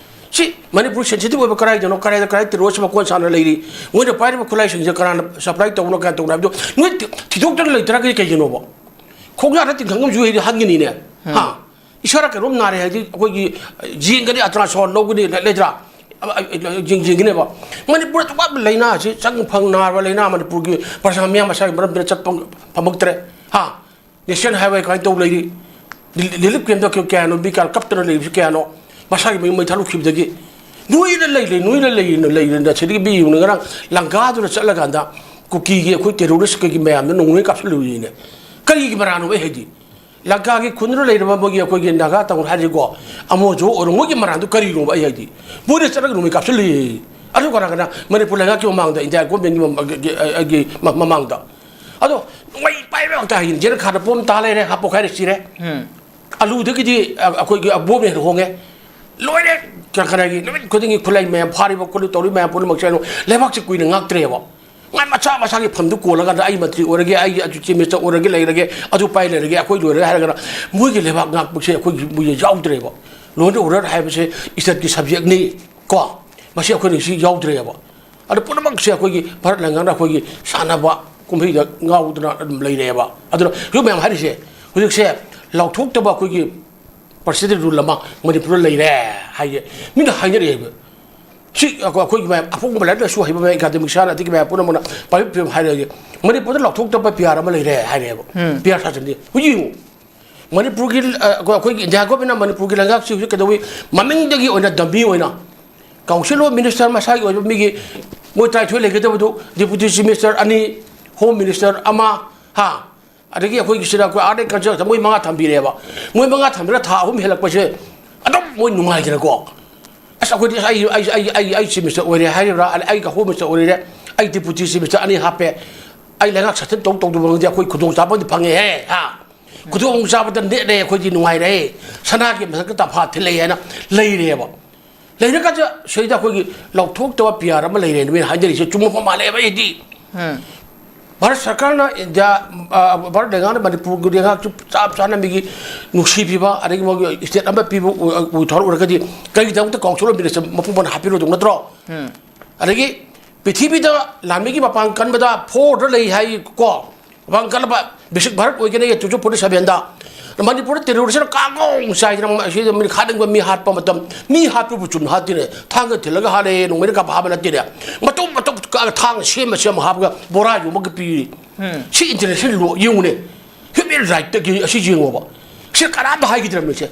ꯁꯤ ꯃꯅꯤꯄꯨꯔ sensitive ꯑꯣꯏꯕ ꯀꯗꯥꯏꯗꯅꯣ, ꯀꯗꯥꯏꯗ, ꯀꯗꯥꯏ terrorist ꯃꯀꯣꯟ ꯁꯥꯅ ꯂꯩꯔꯤ? ꯃꯣꯏꯅ ꯄꯥꯏꯔꯤꯕ ꯈꯨꯠꯂꯥꯏꯁꯤꯡꯁꯦ ꯀꯅꯥꯅ supply ꯇꯧꯕꯅꯣ, ꯀꯅꯥ ꯇꯧꯕꯅꯣ ꯍꯥꯏꯕꯗꯣ ꯅꯣꯏ ꯊꯤ-, ꯊꯤꯗꯣꯛꯇꯅ ꯂꯩꯇ꯭ꯔꯒꯗꯤ ꯀꯩꯒꯤꯅꯣꯕ? ꯈꯣꯡꯌꯥꯗ ꯇꯤꯡꯈꯪ ꯑꯃꯁꯨ ꯍꯦꯛ ꯍꯟꯒꯅꯤꯅꯦ꯫ ꯍꯥ? ꯏꯁꯥꯗ ꯀꯩꯅꯣꯝ ꯅꯥꯔꯦ ꯍꯥꯏꯗꯤ ꯑꯩꯈꯣꯏꯒꯤ ꯌꯦꯡꯒꯅꯤ, ultrasound ꯂꯧꯒꯅꯤ, ꯂꯩ-, ꯂꯩꯇ꯭ꯔꯥ? ꯑ, ꯑ, ꯌꯦꯡ-, ꯌꯦꯡꯒꯅꯦꯕ꯫ ꯃꯅꯤꯄꯨꯔꯗ ꯋꯥꯠꯄ ꯂꯥꯏꯅꯥꯁꯤ, ꯆꯪ ꯐꯪ ꯅꯥꯕ ꯂꯥꯏꯅꯥ ꯃꯅꯤꯄꯨꯔꯒꯤ ꯄ꯭ꯔꯖꯥ ꯃꯤꯌꯥꯝ ꯃꯁꯥꯒꯤ ꯃꯔꯝꯗ ꯆꯠꯄ ꯐꯝꯃꯛꯇ꯭ꯔꯦ꯫ ꯍꯥ? National highway ꯀꯃꯥꯏꯅ ꯇꯧ ꯂꯩꯔꯤ? ꯔꯤ-, relief camp ꯇ ꯀꯌꯥ-, ꯀꯌꯥꯅꯣ? ꯃꯤ ꯀꯌꯥ ꯀꯞꯇꯅ ꯂꯩꯕꯁꯤ ꯀꯌꯥꯅꯣ? ꯃꯁꯥꯒꯤ ꯃꯌꯨꯝ ꯃꯩ ꯊꯥꯗꯣꯛꯈꯤꯕꯗꯒꯤ ꯅꯣꯏꯅ ꯂꯩꯔꯦ, ꯅꯣꯏꯅ ꯂꯩꯔꯦ, ꯂꯩꯔꯦꯅ ꯁꯤꯗꯒꯤ ꯃꯤ ꯌꯦꯡꯉꯨꯅ ꯉꯔꯥꯡ ꯂꯪꯀꯥꯗꯨꯗ ꯆꯠꯂꯀꯥꯟꯗ ꯀꯨꯀꯤꯒꯤ ꯑꯩꯈꯣꯏ terrorist ꯀꯩꯒꯤ ꯃꯌꯥꯝꯗꯣ ꯅꯣꯡꯃꯩ ꯀꯥꯞꯁꯤꯜꯂꯨꯔꯤꯅꯦ꯫ ꯀꯔꯤꯒꯤ ꯃꯔꯥꯅꯣ ꯑꯩ ꯍꯥꯏꯗꯤ? ꯂꯪꯀꯥꯒꯤ ꯈꯨꯟꯗꯨꯗ ꯂꯩꯔꯕ ꯃꯣꯏꯒꯤ ꯑꯩꯈꯣꯏꯒꯤ ꯅꯥꯒꯥ ꯇꯥꯎꯟ ꯍꯥꯏꯔꯤꯀꯣ, ꯑꯃꯣꯖꯣ ꯑꯣꯏꯔꯣ, ꯃꯣꯏꯒꯤ ꯃꯔꯥꯟꯗꯨ ꯀꯔꯤꯅꯣꯕ? ꯑꯩ ꯍꯥꯏꯗꯤ ꯃꯣꯏꯅ ꯆꯠꯂꯒ ꯅꯣꯡꯃꯩ ꯀꯥꯞꯁꯤꯜꯂꯤ꯫ ꯑꯗꯨ ꯀꯅꯥ ꯀꯅꯥ? ꯃꯅꯤꯄꯨꯔ ꯂꯩꯉꯥꯛꯀꯤ ꯃꯃꯥꯡꯗ, ꯏꯟꯗꯤꯌꯥ ꯒꯣꯔꯃꯦꯟꯒꯤ ꯃꯃ-, ꯒꯤ, ꯑ, ꯒꯤ ꯃ-, ꯃꯃꯥꯡꯗ꯫ ꯑꯗꯣ ꯅꯣꯡꯃꯩ ꯄꯥꯏꯕ ꯉꯥꯛꯇ ꯍꯥꯏꯌꯦ꯫ ꯖꯦꯜ ꯈꯥꯗ ꯄꯣꯝ ꯇꯥ ꯂꯩꯔꯦ, ꯍꯥꯄꯣꯛ ꯍꯥꯏꯔꯦ ꯁꯤꯔꯦ꯫ ꯑꯂꯨꯗꯒꯤꯗꯤ, ꯑ, ꯑꯩꯈꯣꯏꯒꯤ, ꯑ, ꯕꯣꯝꯅ ꯍꯦꯟꯅ ꯍꯣꯡꯉꯦ꯫ ꯂꯣꯏꯔꯦ꯫ ꯀ-, ꯀꯅꯥꯒꯤ ꯅꯨꯃꯤꯠ ꯈꯨꯗꯤꯡꯒꯤ ꯈꯨꯠꯂꯥꯏ ꯃꯌꯥꯝ ꯐꯥꯔꯤꯕ ꯈꯣꯠꯂꯤ ꯇꯧꯔꯤ ꯃꯌꯥꯝ ꯄꯨꯝꯅꯃꯛꯁꯦ ꯂꯩꯕꯥꯛꯁꯦ ꯀꯨꯏꯅ ꯉꯥꯛꯇ꯭ꯔꯦꯕ꯫ ꯃꯥꯏ ꯃꯁꯥ ꯃꯁꯥꯒꯤ ꯐꯝꯗꯨ ꯀꯣꯜꯂꯀꯥꯟꯗ ꯑꯩ ꯃꯟꯇ꯭ꯔꯤ ꯑꯣꯏꯔꯒꯦ, ꯑꯩ ꯑꯗꯨ ꯆꯤꯐ ꯃꯤꯅꯤꯁꯇꯔ ꯑꯣꯏꯔꯒꯦ ꯂꯩꯔꯒꯦ, ꯑꯗꯨ ꯄꯥꯏ ꯂꯩꯔꯒꯦ, ꯑꯩꯈꯣꯏ ꯂꯣꯏꯔꯒꯦ ꯍꯥꯏꯔꯒꯅ ꯃꯣꯏꯒꯤ ꯂꯩꯕꯥꯛ ꯉꯥꯛꯄꯁꯦ ꯑꯩꯈꯣꯏꯒꯤ ꯃꯣꯏꯁꯦ ꯌꯥꯎꯗ꯭ꯔꯦꯕ꯫ Law and order ꯍꯥꯏꯕꯁꯦ ꯏꯁꯇꯦꯠꯀꯤ ꯁꯕꯖꯦꯛꯅꯤ ꯀꯣ꯫ ꯃꯁꯤ ꯑꯩꯈꯣꯏꯅ ꯁꯤ ꯌꯥꯎꯗ꯭ꯔꯦꯕ꯫ ꯑꯗꯨ ꯄꯨꯝꯅꯃꯛꯁꯦ ꯑꯩꯈꯣꯏꯒꯤ ꯚꯥꯔꯠ ꯂꯩꯉꯥꯛꯅ ꯑꯩꯈꯣꯏꯒꯤ ꯁꯥꯟꯅꯕ ꯀꯨꯝꯍꯩꯗ ꯉꯥꯎꯗꯅ ꯑꯗꯨꯝ ꯂꯩꯔꯦꯕ꯫ ꯑꯗꯨꯅ ꯍꯧꯖꯤꯛ ꯃꯌꯥꯝ ꯍꯥꯏꯔꯤꯁꯦ, ꯍꯧꯖꯤꯛꯁꯦ ꯂꯥꯎꯊꯣꯛꯇꯕ ꯑꯩꯈꯣꯏꯒꯤ ꯄ꯭ꯔꯁꯤꯗꯦꯟ ꯔꯨꯜ ꯑꯃ ꯃꯅꯤꯄꯨꯔꯗ ꯂꯩꯔꯦ ꯍꯥꯏꯁꯦ ꯃꯤꯅ ꯍꯥꯏꯅꯔꯛꯑꯦꯕ꯫ ꯁꯤ ꯑꯩꯈꯣꯏ-, ꯑꯩꯈꯣꯏꯒꯤ ꯃꯌꯥꯝ ꯑꯐꯥꯎꯕ ꯂꯥꯏꯔꯤꯛ ꯂꯥꯏꯁꯨ ꯍꯩꯕ ꯃꯌꯥꯝ, ꯑꯦꯀꯥꯗꯃꯤꯛ ꯁꯥꯟꯅ ꯑꯗꯒꯤ ꯃꯌꯥꯝ ꯄꯨꯝꯅꯃꯛꯅ ꯄꯥꯏꯕꯤꯌꯨ ꯍꯥꯏꯔꯒꯦ, ꯃꯅꯤꯄꯨꯔꯗ ꯂꯥꯎꯊꯣꯛꯇꯕ ꯄꯤ ꯑꯥꯔ ꯑꯃ ꯂꯩꯔꯦ ꯍꯥꯏꯔꯦꯕ꯫ ꯎꯝ꯫ ꯄꯤ ꯑꯥꯔ ꯁꯥꯁꯟꯗꯤ ꯍꯧꯖꯤꯛ ꯌꯦꯡꯉꯨ, ꯃꯅꯤꯄꯨꯔꯒꯤ, ꯑ, ꯑꯩꯈꯣꯏ-, ꯑꯩꯈꯣꯏꯒꯤ ꯏꯟꯗꯤꯌꯥ ꯒꯣꯔꯃꯦꯟꯅ ꯃꯅꯤꯄꯨꯔꯒꯤ ꯂꯩꯉꯥꯛꯁꯤ ꯍꯧꯖꯤꯛ ꯀꯩꯗꯧꯋꯤ? ꯃꯃꯤꯡꯗꯒꯤ ꯑꯣꯏꯅ ꯗꯝꯃꯤ ꯑꯣꯏꯅ ꯀꯥꯎꯟꯁꯤꯜ ꯑꯣꯐ ꯃꯤꯅꯤꯁꯇꯔ ꯃꯁꯥꯒꯤ ꯑꯣꯏꯕ ꯃꯤꯒꯤ ꯃꯣꯏ ꯇꯔꯥꯅꯤꯊꯣꯏ ꯂꯩꯒꯗꯕꯗꯨ ꯗꯤꯄꯨꯇꯤ ꯆꯤꯐ ꯃꯤꯅꯤꯁꯇꯔ ꯑꯅꯤ, ꯍꯣꯝ ꯃꯤꯅꯤꯁꯇꯔ ꯑꯃ, ꯍꯥ, ꯑꯗꯒꯤ ꯑꯩꯈꯣꯏꯒꯤ ꯁꯤꯗ ꯑꯩꯈꯣꯏ ꯑꯥꯔꯠ ꯑꯦꯟ ꯀꯜꯆꯔꯗ ꯃꯣꯏ ꯃꯉꯥ ꯊꯝꯕꯤꯔꯦꯕ꯫ ꯃꯣꯏ ꯃꯉꯥ ꯊꯝꯕꯤꯔ ꯊꯥ ꯑꯍꯨꯝ ꯍꯦꯜꯂꯛꯄꯁꯦ ꯑꯗꯨꯝ ꯃꯣꯏ ꯅꯨꯡꯉꯥꯏꯗꯅꯀꯣ꯫ ꯑꯁ, ꯑꯩꯈꯣꯏꯗꯤ ꯑꯩ, ꯑꯩ, ꯑꯩ, ꯑꯩ, ꯑꯩ ꯆꯤꯐ ꯃꯤꯅꯤꯁꯇꯔ ꯑꯣꯏꯔꯦ ꯍꯥꯏꯔꯤꯕ꯭ꯔꯥ, ꯑꯗꯩ ꯑꯩꯒ ꯍꯣꯝ ꯃꯤꯅꯤꯁꯇꯔ ꯑꯣꯏꯔꯦ, ꯑꯩ ꯗꯤꯄꯨꯇꯤ ꯆꯤꯐ ꯃꯤꯅꯤꯁꯇꯔ ꯑꯅꯤ ꯍꯥꯞꯄꯦ, ꯑꯩ ꯂꯩꯉꯥꯛ ꯁꯥꯁꯟ ꯇꯧ ꯇꯧꯗꯕ ꯈꯪꯗꯦ, ꯑꯩꯈꯣꯏ ꯈꯨꯗꯣꯡꯆꯥꯕ ꯑꯃꯗꯤ ꯐꯪꯉꯦꯍꯦ, ꯍꯥ? ꯈꯨꯗꯣꯡꯆꯥꯕꯗ ꯅꯦꯠꯂꯦ, ꯑꯩꯈꯣꯏꯗꯤ ꯅꯨꯡꯉꯥꯏꯔꯦ, ꯁꯅꯥꯒꯤ ꯃꯊꯛꯇ ꯇꯝꯐꯥ ꯊꯤꯜꯂꯛꯑꯦꯅ ꯂꯩꯔꯦꯕ꯫ ꯂꯩꯔꯀꯥꯟꯗ ꯁꯤꯗ ꯑꯩꯈꯣꯏꯒꯤ ꯂꯧꯊꯣꯛꯇꯕ ꯄꯤ ꯑꯥꯔ ꯑꯃ ꯂꯩꯔꯦꯅ ꯃꯤꯅ ꯍꯥꯏꯅꯔꯤꯁꯦ ꯆꯨꯝꯃꯛꯄ ꯃꯥꯜꯂꯦꯕ ꯑꯩꯗꯤ꯫ ꯎꯝ꯫ ꯚꯥꯔꯠ ꯁꯔꯀꯥꯔꯅ ꯏꯟꯗꯤꯌꯥ, ꯑ, ꯚꯥꯔꯠ ꯂꯩꯉꯥꯛꯅ ꯃꯅꯤꯄꯨꯔꯒꯤ ꯂꯩꯉꯥꯛꯁꯨ ꯆꯞ ꯆꯥꯅ ꯃꯤꯒꯤ ꯅꯨꯡꯁꯤꯕꯤꯕ, ꯑꯗꯒꯤ ꯃꯣꯏꯒꯤ ꯏꯁꯇꯦꯠ ꯑꯃ ꯄꯤꯕ ꯑꯣꯏ-, ꯑꯣꯏꯊꯣꯔꯛꯎꯔꯒꯗꯤ ꯀꯔꯤꯒꯤꯗꯃꯛꯇ ꯀꯥꯎꯟꯁꯤꯜ ꯑꯣꯐ ꯃꯤꯅꯤꯁꯇꯔ ꯃꯄꯨꯡ ꯐꯥꯅ ꯍꯥꯞꯄꯤꯔꯣꯏꯗꯧ ꯅꯠꯇ꯭ꯔꯣ? ꯎꯝ꯫ ꯑꯗꯒꯤ ꯄ꯭ꯔꯤꯊꯤꯕꯤꯗ ꯂꯥꯟꯃꯤꯒꯤ ꯃꯄꯥꯡ ꯀꯟꯕꯗ ꯐꯣꯔꯗ ꯂꯩ ꯍꯥꯏ ꯀꯣ, ꯃꯄꯥꯡ ꯀꯟꯕ ꯕꯤꯁꯤꯛ ꯚꯥꯔꯠ ꯑꯣꯏꯒꯅꯤ ꯇꯨ ꯊꯥꯎꯖꯟ ꯐꯣꯔꯇꯤ ꯁꯚꯦꯟꯗ꯫ ꯃꯅꯤꯄꯨꯔꯗ ꯇꯦꯔꯣꯔꯤꯁꯅ ꯀꯥꯡꯒꯣꯡ ꯆꯥꯏꯗꯅ ꯑꯁꯤꯗ ꯃꯤ ꯍꯥꯠꯅꯤꯡꯕ ꯃꯤ ꯍꯥꯠꯄ ꯃꯇꯝ, ꯃꯤ ꯍꯥꯠꯄꯕꯨ ꯆꯨꯝꯅ ꯍꯥꯠꯇꯦꯅꯦ, ꯊꯥꯡꯒ ꯊꯤꯜꯂꯒ ꯍꯥꯠꯂꯦ, ꯅꯣꯡꯃꯩꯅ ꯀꯥꯞꯄ ꯍꯥꯠꯄ ꯅꯠꯇꯦꯅꯦ, ꯃꯇꯨꯝ ꯃꯇꯨꯝ ꯀꯛꯑꯒ ꯊꯥꯡꯅ ꯁꯦꯝꯃ ꯁꯦꯝꯃ ꯍꯥꯞꯄꯒ ꯕꯣꯔꯥ ꯌꯣꯝꯃꯒ ꯄꯤꯔꯤ꯫ ꯎꯝ꯫ ꯁꯤ ꯏꯟꯇꯔꯅꯦꯁꯅꯦꯜ ꯂꯣ ꯌꯦꯡꯉꯨꯅꯦ, ꯍ꯭ꯌꯨꯃꯦꯟ ꯔꯥꯏꯠꯇꯒꯤ ꯑꯁꯤ ꯌꯦꯡꯉꯣꯕ, ꯁꯤ ꯀꯅꯥꯝꯇ ꯍꯥꯏꯈꯤꯗ꯭ꯔꯕꯅꯤ ꯁꯦ꯫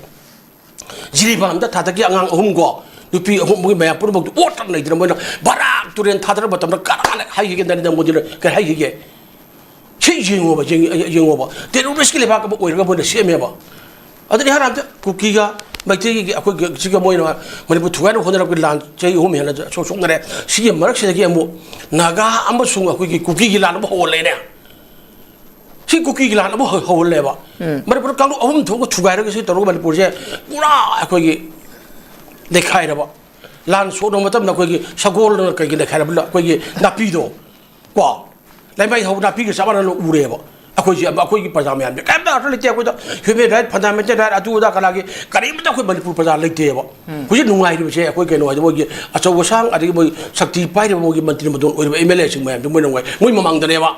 ꯖꯤꯔꯤꯕꯥꯝꯗ ꯊꯥꯗꯛꯀꯤ ꯑꯉꯥꯡ ꯑꯍꯨꯝ ꯀꯣ, ꯅꯨꯄꯤ ꯑꯍꯨꯝ, ꯃꯣꯏ ꯃꯌꯥꯝ ꯄꯨꯝꯅꯃꯛꯇꯨ ꯑꯣꯠꯇꯅ ꯂꯩꯗꯅ ꯃꯣꯏꯅ ꯕꯔꯥꯛ ꯇꯨꯔꯦꯟ ꯊꯥꯗꯔ ꯃꯇꯝꯗ ꯀꯅꯥꯅ ꯍꯥꯏꯈꯤꯒꯦ? ꯅꯔꯦꯟꯗ꯭ꯔ ꯃꯣꯗꯤꯅ ꯀꯔꯤ ꯍꯥꯏꯈꯤꯒꯦ? ꯁꯤ ꯌꯦꯡꯉꯣꯕ, ꯌꯦꯡ-, ꯌꯦꯡꯉꯣꯕ, ꯇꯦꯔꯣꯔꯤꯁꯀꯤ ꯂꯩꯕꯥꯛ ꯑꯃ ꯑꯣꯏꯔꯒ ꯃꯣꯏꯅ ꯁꯦꯝꯃꯦꯕ꯫ ꯑꯗꯨꯅ ꯏꯍꯥꯟ ꯍꯥꯟꯕꯗ ꯀꯨꯀꯤꯒ ꯃꯩꯇꯩꯒꯤ ꯑꯩꯈꯣꯏꯒꯤ ꯁꯤꯒ ꯃꯣꯏꯅ ꯃꯅꯤꯄꯨꯔ ꯊꯨꯒꯥꯏꯅꯕ ꯍꯣꯠꯅꯔꯛꯄꯒꯤ ꯂꯥꯟ ꯆꯍꯤ ꯑꯍꯨꯝ ꯍꯦꯟꯅ ꯁꯣꯛ-, ꯁꯣꯛꯅꯔꯦ꯫ ꯁꯤꯒꯤ ꯃꯔꯛꯁꯤꯗꯒꯤ ꯑꯃꯨꯛ ꯅꯥꯒꯥ ꯑꯃꯁꯨꯡ ꯑꯩꯈꯣꯏꯒꯤ ꯀꯨꯀꯤꯒꯤ ꯂꯥꯟ ꯑꯃ ꯍꯧꯍꯜꯂꯦꯅꯦ꯫ ꯁꯤ ꯀꯨꯀꯤꯒꯤ ꯂꯥꯟ ꯑꯃ ꯍꯧ-, ꯍꯧꯍꯜꯂꯦꯕ꯫ ꯎꯝ꯫ ꯃꯅꯤꯄꯨꯔꯗ ꯀꯥꯡꯂꯨꯞ ꯑꯍꯨꯝ ꯊꯣꯛꯅ ꯊꯨꯒꯥꯏꯔꯒ ꯁꯤ ꯇꯧꯔꯒ ꯃꯅꯤꯄꯨꯔꯁꯦ ꯄꯨꯔꯥ ꯑꯩꯈꯣꯏꯒꯤ ꯅꯩꯈꯥꯏꯔꯕ꯫ ꯂꯥꯟ ꯁꯣꯛꯅꯕ ꯃꯇꯝꯗ ꯑꯩꯈꯣꯏꯒꯤ ꯁꯒꯣꯜꯅ ꯀꯩꯒꯤ ꯅꯩꯈꯥꯏꯔꯕ ꯑꯩꯈꯣꯏꯒꯤ ꯅꯥꯄꯤꯗꯣ, ꯀꯣ, ꯂꯩꯃꯥꯏ ꯍꯧꯕ ꯅꯥꯄꯤꯒ ꯆꯞ ꯃꯥꯟꯅꯅ ꯎꯔꯦꯕ꯫ ꯑꯩꯈꯣꯏꯁꯦ, ꯑꯩꯈꯣꯏꯒꯤ ꯄ꯭ꯔꯖꯥ ꯃꯌꯥꯝꯁꯦ ꯀꯔꯤꯝꯇ ꯑꯥꯔꯊ ꯂꯩꯇꯦ꯫ ꯑꯩꯈꯣꯏꯗ human right, fundamental right, ꯑꯗꯨ ꯑꯗꯥ ꯀꯅꯥꯒꯤ ꯀꯔꯤꯝꯇ ꯑꯩꯈꯣꯏ ꯃꯅꯤꯄꯨꯔ ꯄ꯭ꯔꯖꯥ ꯂꯩꯇꯦꯕ꯫ ꯎꯝ꯫ ꯍꯧꯖꯤꯛ ꯅꯨꯡꯉꯥꯏꯔꯤꯕꯁꯦ ꯑꯩꯈꯣꯏ ꯀꯩꯅꯣ ꯍꯥꯏꯗꯤ ꯃꯣꯏꯒꯤ ꯑꯆꯧ ꯑꯁꯥꯡ ꯑꯗꯒꯤ ꯃꯣꯏ ꯁꯛꯇꯤ ꯄꯥꯏꯔꯤꯕ ꯃꯣꯏꯒꯤ ꯃꯟꯇ꯭ꯔꯤ ꯃꯟꯗꯣꯟ ꯑꯣꯏꯔꯤꯕ ꯑꯦꯝ ꯑꯦꯜ ꯑꯦꯁꯤꯡ ꯃꯌꯥꯝꯁꯦ ꯃꯣꯏ ꯅꯨꯡꯉꯥꯏ, ꯃꯣꯏ ꯃꯃꯥꯡꯗꯅꯦꯕ꯫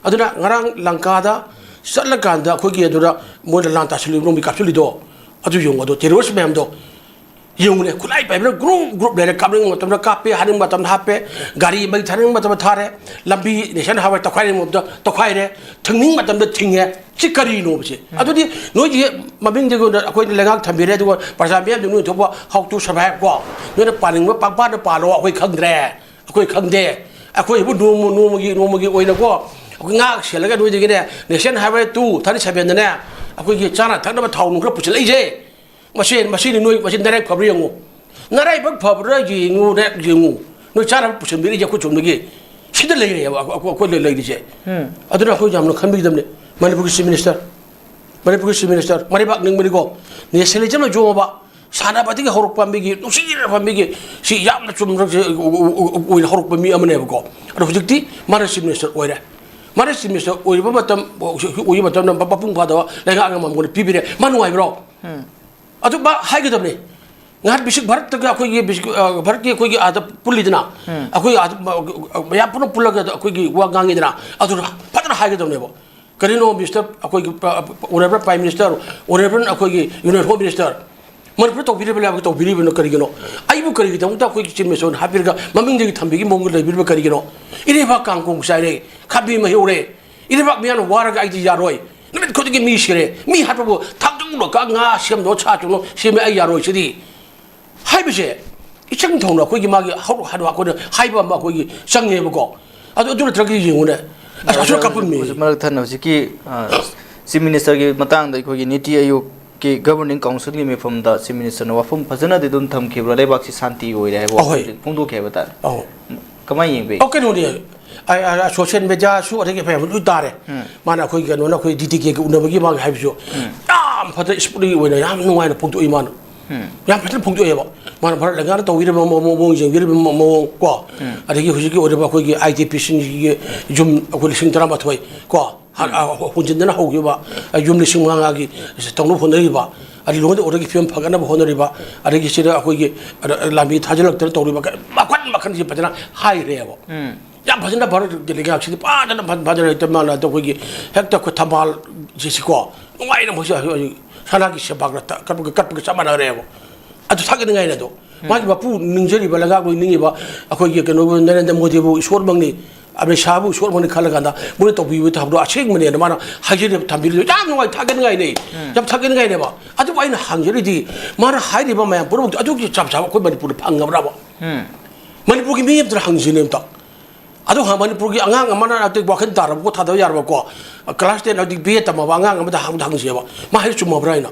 ꯑꯗꯨꯅ ꯉꯔꯥꯡ ꯂꯪꯀꯥꯗ ꯆꯠꯂꯀꯥꯟꯗ ꯑꯩꯈꯣꯏꯒꯤ ꯑꯗꯨꯗ ꯃꯣꯏꯅ ꯂꯥꯟ ꯇꯥꯁꯤꯜꯂꯤꯕ ꯅꯣꯡꯃꯩ ꯀꯥꯞꯁꯤꯜꯂꯤꯗꯣ, ꯑꯗꯨ ꯌꯦꯡꯉꯣ, ꯑꯗꯣ terrorist ꯃꯌꯥꯝꯗꯣ ꯌꯦꯡꯉꯨꯅꯦ, ꯈꯨꯠꯂꯥꯏ ꯄꯥꯏꯕꯅ group group ꯂꯩꯔꯦ, ꯀꯥꯞꯅꯤꯡꯕ ꯃꯇꯝꯗ ꯀꯥꯞꯄꯦ, ꯍꯥꯠꯅꯤꯡꯕ ꯃꯇꯝꯗ ꯍꯥꯠꯄꯦ, ꯒꯥꯔꯤ ꯃꯩ ꯊꯥꯅꯤꯡꯕ ꯃꯇꯝꯗ ꯊꯥꯔꯦ, ꯂꯝꯕꯤ national highway ꯇꯧꯈꯥꯏꯅꯤꯡꯕ ꯃꯇꯝꯗ ꯇꯧꯈꯥꯏꯔꯦ, ꯊꯤꯡꯅꯤꯡꯕ ꯃꯇꯝꯗ ꯊꯤꯡꯉꯦ꯫ ꯁꯤ ꯀꯔꯤꯅꯣꯕ ꯁꯤ? ꯎꯝ꯫ ꯑꯗꯨꯗꯤ ꯅꯣꯏꯒꯤ ꯃꯃꯤꯡꯗꯒꯤ ꯑꯣꯏꯅ ꯑꯩꯈꯣꯏꯅ ꯂꯩꯉꯥꯛ ꯊꯝꯕꯤꯔꯦ, ꯑꯗꯨꯒ ꯄ꯭ꯔꯖꯥ ꯃꯤꯌꯥꯝꯗꯨ ꯅꯣꯏ ꯊꯣꯛꯄ how to survive ꯀꯣ, ꯅꯣꯏꯅ ꯄꯥꯅꯤꯡꯕ ꯄꯪꯄꯥꯗ ꯄꯥꯜꯂꯣ, ꯑꯩꯈꯣꯏ ꯈꯪꯗ꯭ꯔꯦ꯫ ꯑꯩꯈꯣꯏ ꯈꯪꯗꯦ꯫ ꯑꯩꯈꯣꯏꯕꯨ ꯅꯣꯡꯃ, ꯅꯣꯡꯃꯒꯤ, ꯅꯣꯡꯃꯒꯤ ꯑꯣꯏꯅꯀꯣ, ꯑꯩꯈꯣꯏ ꯉꯥꯛ ꯁꯦꯜꯂꯒ ꯅꯣꯏꯗꯒꯤꯅꯦ, national highway two thirty seven ꯗꯅꯦ, ꯑꯩꯈꯣꯏꯒꯤ ꯆꯥꯅ ꯊꯛꯅꯕ ꯊꯥꯎ ꯅꯨꯡ ꯈꯔ ꯄꯨꯁꯤꯜꯂꯛꯏꯁꯦ꯫ ꯃꯁꯤ, ꯃꯁꯤꯅꯤ ꯅꯣꯏ, ꯃꯁꯤ ꯅꯔꯥꯏ ꯐꯕ꯭ꯔꯥ ꯌꯦꯡꯉꯨ꯫ ꯅꯔꯥꯏꯕꯛ ꯐꯕ꯭ꯔꯥ ꯌꯦꯡꯉꯨ, ꯅꯔꯥꯏ ꯌꯦꯡꯉꯨ꯫ ꯅꯣꯏ ꯆꯥꯅꯕ ꯄꯨꯁꯤꯟꯕꯤꯔꯤꯁꯦ ꯑꯩꯈꯣꯏ ꯆꯨꯝꯅꯒꯤ ꯁꯤꯗ ꯂꯩꯔꯦꯕ, ꯑꯩꯈꯣꯏ, ꯑꯩꯈꯣꯏ ꯂꯩ-, ꯂꯩꯔꯤꯁꯦ꯫ ꯎꯝ꯫ ꯑꯗꯨꯅ ꯑꯩꯈꯣꯏ ꯌꯥꯝꯅ ꯈꯟꯕꯤꯒꯗꯕꯅꯤ꯫ ꯃꯅꯤꯄꯨꯔꯒꯤ Chief Minister, ꯃꯅꯤꯄꯨꯔꯒꯤ Chief Minister, ꯃꯔꯩꯕꯥꯛ ꯅꯤꯡꯕꯅꯤꯀꯣ, nationalism ꯅ ꯌꯣꯝꯃꯕ, ꯁꯥꯟꯅꯕꯗꯒꯤ ꯍꯧꯔꯛꯄ ꯃꯤꯒꯤ, ꯅꯨꯡꯁꯤꯔꯕ ꯃꯤꯒꯤ, ꯁꯤ ꯌꯥꯝꯅ ꯆꯨꯝꯕ ꯑꯣꯏꯅ ꯍꯧꯔꯛꯄ ꯃꯤ ꯑꯃꯅꯦꯕꯀꯣ꯫ ꯑꯗꯣ ꯍꯧꯖꯤꯛꯇꯤ ꯃꯥꯅ Chief Minister ꯑꯣꯏꯔꯦ꯫ ꯃꯥꯅ Chief Minister ꯑꯣꯏꯔꯤꯕ ꯃꯇꯝ, ꯑꯣꯏꯕ ꯃꯇꯝꯗ ꯃꯄꯨꯡ ꯐꯥꯗꯕ ꯂꯩꯉꯥꯛ ꯑꯃ ꯃꯉꯣꯟꯗ ꯄꯤꯕꯤꯔꯦ꯫ ꯃꯥ ꯅꯨꯡꯉꯥꯏꯕ꯭ꯔꯣ? ꯎꯝ꯫ ꯑꯗꯨ ꯃꯥ ꯍꯥꯏꯒꯗꯕꯅꯤ꯫ ꯉꯍꯥꯟ ꯕꯤꯁꯤꯛ ꯚꯥꯔꯠꯇꯒ ꯑꯩꯈꯣꯏꯒꯤ ꯕꯤꯁꯤꯛ, ꯑ, ꯚꯥꯔꯠꯀꯤ ꯑꯩꯈꯣꯏꯒꯤ ꯑꯥꯗ ꯄꯨꯜꯂꯤꯗꯅ, ꯎꯝ꯫ ꯑꯩꯈꯣꯏ ꯑꯥꯗ, ꯃ-, ꯃꯌꯥꯝ ꯄꯨꯟꯅ ꯄꯨꯜꯂꯒ ꯑꯩꯈꯣꯏꯒꯤ ꯋꯥ ꯉꯥꯡꯉꯤꯗꯅ, ꯑꯗꯨꯅ ꯐꯖꯅ ꯍꯥꯏꯒꯗꯕꯅꯦꯕ꯫ ꯀꯔꯤꯅꯣ Mister ꯑꯩꯈꯣꯏꯒꯤ ꯄ-, Honourable Prime Minister, Honourable ꯑꯩꯈꯣꯏꯒꯤ Union Home Minister, ꯃꯅꯤꯄꯨꯔ ꯇꯧꯕꯤꯔꯤꯕ ꯂꯩꯕꯥꯛ ꯇꯧꯕꯤꯔꯤꯕꯅ ꯀꯔꯤꯒꯤꯅꯣ? ꯑꯩꯕꯨ ꯀꯔꯤꯒꯤꯗꯃꯛꯇ ꯑꯩꯈꯣꯏꯒꯤ Chief Minister ꯑꯣꯏꯅ ꯍꯥꯞꯄꯤꯔꯒ ꯃꯃꯤꯡꯗꯒꯤ ꯊꯝꯕꯤꯒꯤ ꯃꯑꯣꯡꯗ ꯂꯩꯕꯤꯔꯤꯕ ꯀꯔꯤꯒꯤꯅꯣ? ꯏꯔꯩꯕꯥꯛ ꯀꯥꯡꯒꯣꯡ ꯆꯥꯏꯔꯦ, ꯈꯥꯕꯤ ꯃꯍꯤ ꯍꯧꯔꯦ, ꯏꯔꯩꯕꯥꯛ ꯃꯤꯌꯥꯝꯅ ꯋꯥꯔꯒ ꯑꯩꯗꯤ ꯌꯥꯔꯣꯏ꯫ ꯅꯨꯃꯤꯠ ꯈꯨꯗꯤꯡꯒꯤ ꯃꯤ ꯁꯤꯔꯦ꯫ ꯃꯤ ꯍꯥꯠꯄꯕꯨ ꯊꯥꯡꯖꯧꯅ ꯀ-, ꯉꯥ ꯁꯦꯝꯗꯣ, ꯁꯥ ꯊꯣꯡꯗꯣ ꯁꯦꯝꯃꯦ, ꯑꯩ ꯌꯥꯔꯣꯏ ꯁꯤꯗꯤ꯫ ꯍꯥꯏꯕꯁꯦ ꯏꯆꯪ ꯊꯧꯅ ꯑꯩꯈꯣꯏꯒꯤ ꯃꯥꯒꯤ ꯍꯧꯔꯛ ꯍꯥꯏꯕ ꯑꯩꯈꯣꯏꯅ ꯍꯥꯏꯕ ꯑꯃ ꯑꯩꯈꯣꯏꯒꯤ ꯆꯪꯉꯦꯕꯀꯣ꯫ ꯑꯗꯨ, ꯑꯗꯨ ꯅꯠꯇ꯭ꯔꯒꯗꯤ ꯌꯦꯡꯉꯨꯅꯦ, ꯑꯁ, ꯑꯁꯣꯛ ꯀꯥꯞꯄꯝꯃꯤ꯫ ꯍꯧꯖꯤꯛ ꯃꯔꯛ ꯊꯠꯅ ꯍꯧꯖꯤꯛꯀꯤ, ꯑ, Chief Ministerꯒꯤ ꯃꯇꯥꯡꯗ ꯑꯩꯈꯣꯏꯒꯤ ꯅꯤꯇꯤ ꯑꯥꯌꯣꯒꯀꯤ Governing Councilꯒꯤ ꯃꯤꯐꯝꯗ Chief Ministerꯅ ꯋꯥꯐꯝ ꯐꯖꯅꯗꯤ ꯑꯗꯨꯝ ꯊꯝꯈꯤꯕ꯭ꯔꯥ, ꯂꯩꯕꯥꯛꯁꯤ ꯁꯥꯟꯇꯤ ꯑꯣꯏꯔꯦ ꯍꯥꯏꯕ ꯑꯍꯣꯏ꯫ ꯋꯥꯐꯝꯁꯤ ꯐꯣꯡꯗꯣꯛꯈꯤ ꯍꯥꯏꯕ ꯇꯥꯔꯦ꯫ ꯑꯍꯣꯏ꯫ ꯀꯃꯥꯏꯅ ꯌꯦꯡꯕꯤ? ꯑꯣ, ꯀꯩꯅꯣꯅꯦ, ꯑ, ꯑ, social mediaꯁꯨ ꯑꯗꯒꯤ ꯃꯌꯥꯝ ꯂꯣꯏ ꯇꯥꯔꯦ꯫ ꯎꯝ꯫ ꯃꯥꯅ ꯑꯩꯈꯣꯏ ꯀꯩꯅꯣꯅ ꯑꯩꯈꯣꯏ DTKꯒꯤ ꯎꯅꯕꯒꯤ ꯃꯥꯒꯤ ꯍꯥꯏꯕꯁꯨ ꯎꯝ꯫ ꯌꯥꯝ ꯐꯖꯅ smoothly ꯑꯣꯏꯅ ꯌꯥꯝ ꯅꯨꯡꯉꯥꯏꯅ ꯐꯣꯡꯗꯣꯛꯏ ꯃꯥꯅ꯫ ꯎꯝ꯫ ꯌꯥꯝ ꯐꯖꯅ ꯐꯣꯡꯗꯣꯛꯑꯦꯕ꯫ ꯃꯥꯅ ꯚꯥꯔꯠ ꯂꯩꯉꯥꯛꯅ ꯇꯧꯕꯤꯔꯤꯕ ꯃꯑꯣꯡ, ꯃꯑꯣꯡ ꯌꯦꯡꯕꯤꯔꯤꯕ ꯃꯑꯣꯡ ꯀꯣ, ꯎꯝ꯫ ꯑꯗꯒꯤ ꯍꯧꯖꯤꯛꯀꯤ ꯑꯣꯏꯔꯤꯕ ꯑꯩꯈꯣꯏꯒꯤ IDPꯁꯤꯡꯒꯤ ꯌꯨꯝ ꯑꯩꯈꯣꯏ ꯂꯤꯁꯤꯡ ꯇꯔꯥꯃꯥꯊꯣꯏ ꯀꯣ, ꯍ-, ꯎꯝ꯫ ꯑ, ꯍꯣ-, ꯍꯣꯟꯖꯤꯟꯗꯅ ꯍꯧꯈꯤꯕ, ꯑ, ꯌꯨꯝ ꯂꯤꯁꯤꯡ ꯃꯉꯥꯒꯤ ꯇꯧꯅꯕ ꯍꯣꯠꯅꯔꯤꯕ, ꯑꯗꯩ law and orderꯒꯤ ꯐꯤꯕꯝ ꯐꯒꯠꯅꯕ ꯍꯣꯠꯅꯔꯤꯕ, ꯑꯗꯒꯤ ꯁꯤꯗ ꯑꯩꯈꯣꯏꯒꯤ, ꯑ, ꯑ, ꯂꯥꯟꯃꯤ ꯊꯥꯖꯤꯜꯂꯛꯇꯅ ꯇꯧꯔꯤꯕ ꯀ-, ꯃꯈꯟ ꯃꯈꯟꯁꯤ ꯐꯖꯅ ꯍꯥꯏꯈ꯭ꯔꯦꯕ꯫ ꯎꯝ꯫ ꯌꯥꯝ ꯐꯖꯅ ꯚꯥꯔꯠꯀꯤ ꯂꯩꯉꯥꯛꯁꯤꯗꯤ ꯐꯖꯅ ꯐ-, ꯐꯖꯅ ꯍꯦꯛꯇ ꯃꯥꯅ ꯑꯩꯈꯣꯏꯒꯤ ꯍꯦꯛꯇ ꯑꯩꯈꯣꯏ ꯊꯝꯕꯥꯜꯁꯤꯀꯣ, ꯅꯨꯡꯉꯥꯏꯅ ꯃꯣꯏꯁꯦ ꯍꯧꯖꯤꯛ, ꯍꯧꯖꯤꯛ ꯁꯅꯥꯒꯤ ꯁꯦꯕꯥꯒ ꯀꯠꯄꯒ, ꯀꯠꯄꯒ ꯆꯞ ꯃꯥꯟꯅꯈ꯭ꯔꯦꯕ꯫ ꯑꯗꯨ ꯊꯥꯒꯠꯅꯤꯡꯉꯥꯏꯅꯦ ꯑꯗꯣ꯫ ꯎꯝ꯫ ꯃꯥꯒꯤ ꯃꯄꯨ ꯅꯤꯡꯖꯔꯤꯕ, ꯂꯩꯉꯥꯛ ꯂꯣꯏ ꯅꯤꯡꯉꯤꯕ ꯑꯩꯈꯣꯏꯒꯤ ꯀꯩꯅꯣꯕꯨ, ꯅꯔꯦꯟꯗ꯭ꯔ ꯃꯣꯗꯤꯕꯨ ꯏꯁꯣꯔꯃꯛꯅꯤ, ꯑꯃꯤꯠ ꯁꯥꯍꯕꯨ ꯏꯁꯣꯔꯃꯛꯅꯤ ꯈꯜꯂꯀꯥꯟꯗ ꯃꯣꯏꯅ ꯇꯧꯕꯤꯕ ꯊꯕꯛꯇꯣ ꯑꯁꯦꯡꯕꯅꯦꯅ ꯃꯥꯅ ꯍꯥꯏꯖꯔꯤꯕ, ꯊꯝꯕꯤꯔꯤꯗꯣ ꯌꯥꯝ ꯅꯨꯡꯉꯥꯏ, ꯊꯥꯒꯠꯅꯤꯡꯉꯥꯏꯅꯦ꯫ ꯎꯝ꯫ ꯌꯥꯝ ꯊꯥꯒꯠꯅꯤꯡꯉꯥꯏꯅꯦꯕ꯫ ꯑꯗꯨꯕꯨ ꯑꯩꯅ ꯍꯪꯖꯔꯤꯗꯤ, ꯃꯥꯅ ꯍꯥꯏꯔꯤꯕ ꯃꯌꯥꯝ ꯄꯨꯝꯅꯃꯛꯇꯣ ꯑꯗꯨꯒꯤ ꯆꯞ ꯆꯥꯕ ꯑꯩꯈꯣꯏ ꯃꯅꯤꯄꯨꯔꯗ ꯐꯪꯉꯕ꯭ꯔꯕ? ꯎꯝ꯫ ꯃꯅꯤꯄꯨꯔꯒꯤ ꯃꯤ ꯑꯝꯇ ꯍꯪꯁꯤꯅꯦ ꯑꯝꯇ꯫ ꯑꯗꯨ ꯍ-, ꯃꯅꯤꯄꯨꯔꯒꯤ ꯑꯉꯥꯡ ꯑꯃꯅ ꯍꯧꯖꯤꯛ ꯋꯥꯈꯜ ꯇꯥꯔꯕꯀꯣ, ꯊꯥꯗꯕ ꯌꯥꯔꯕꯀꯣ, class ten ꯍꯧꯖꯤꯛ B A ꯇꯝꯃꯕ ꯑꯉꯥꯡ ꯑꯃꯗ ꯍꯪ-, ꯍꯪꯁꯦꯕ, ꯃꯥ ꯍꯥꯏ ꯆꯨꯝꯃꯕ꯭ꯔꯥ ꯍꯥꯏꯅ꯫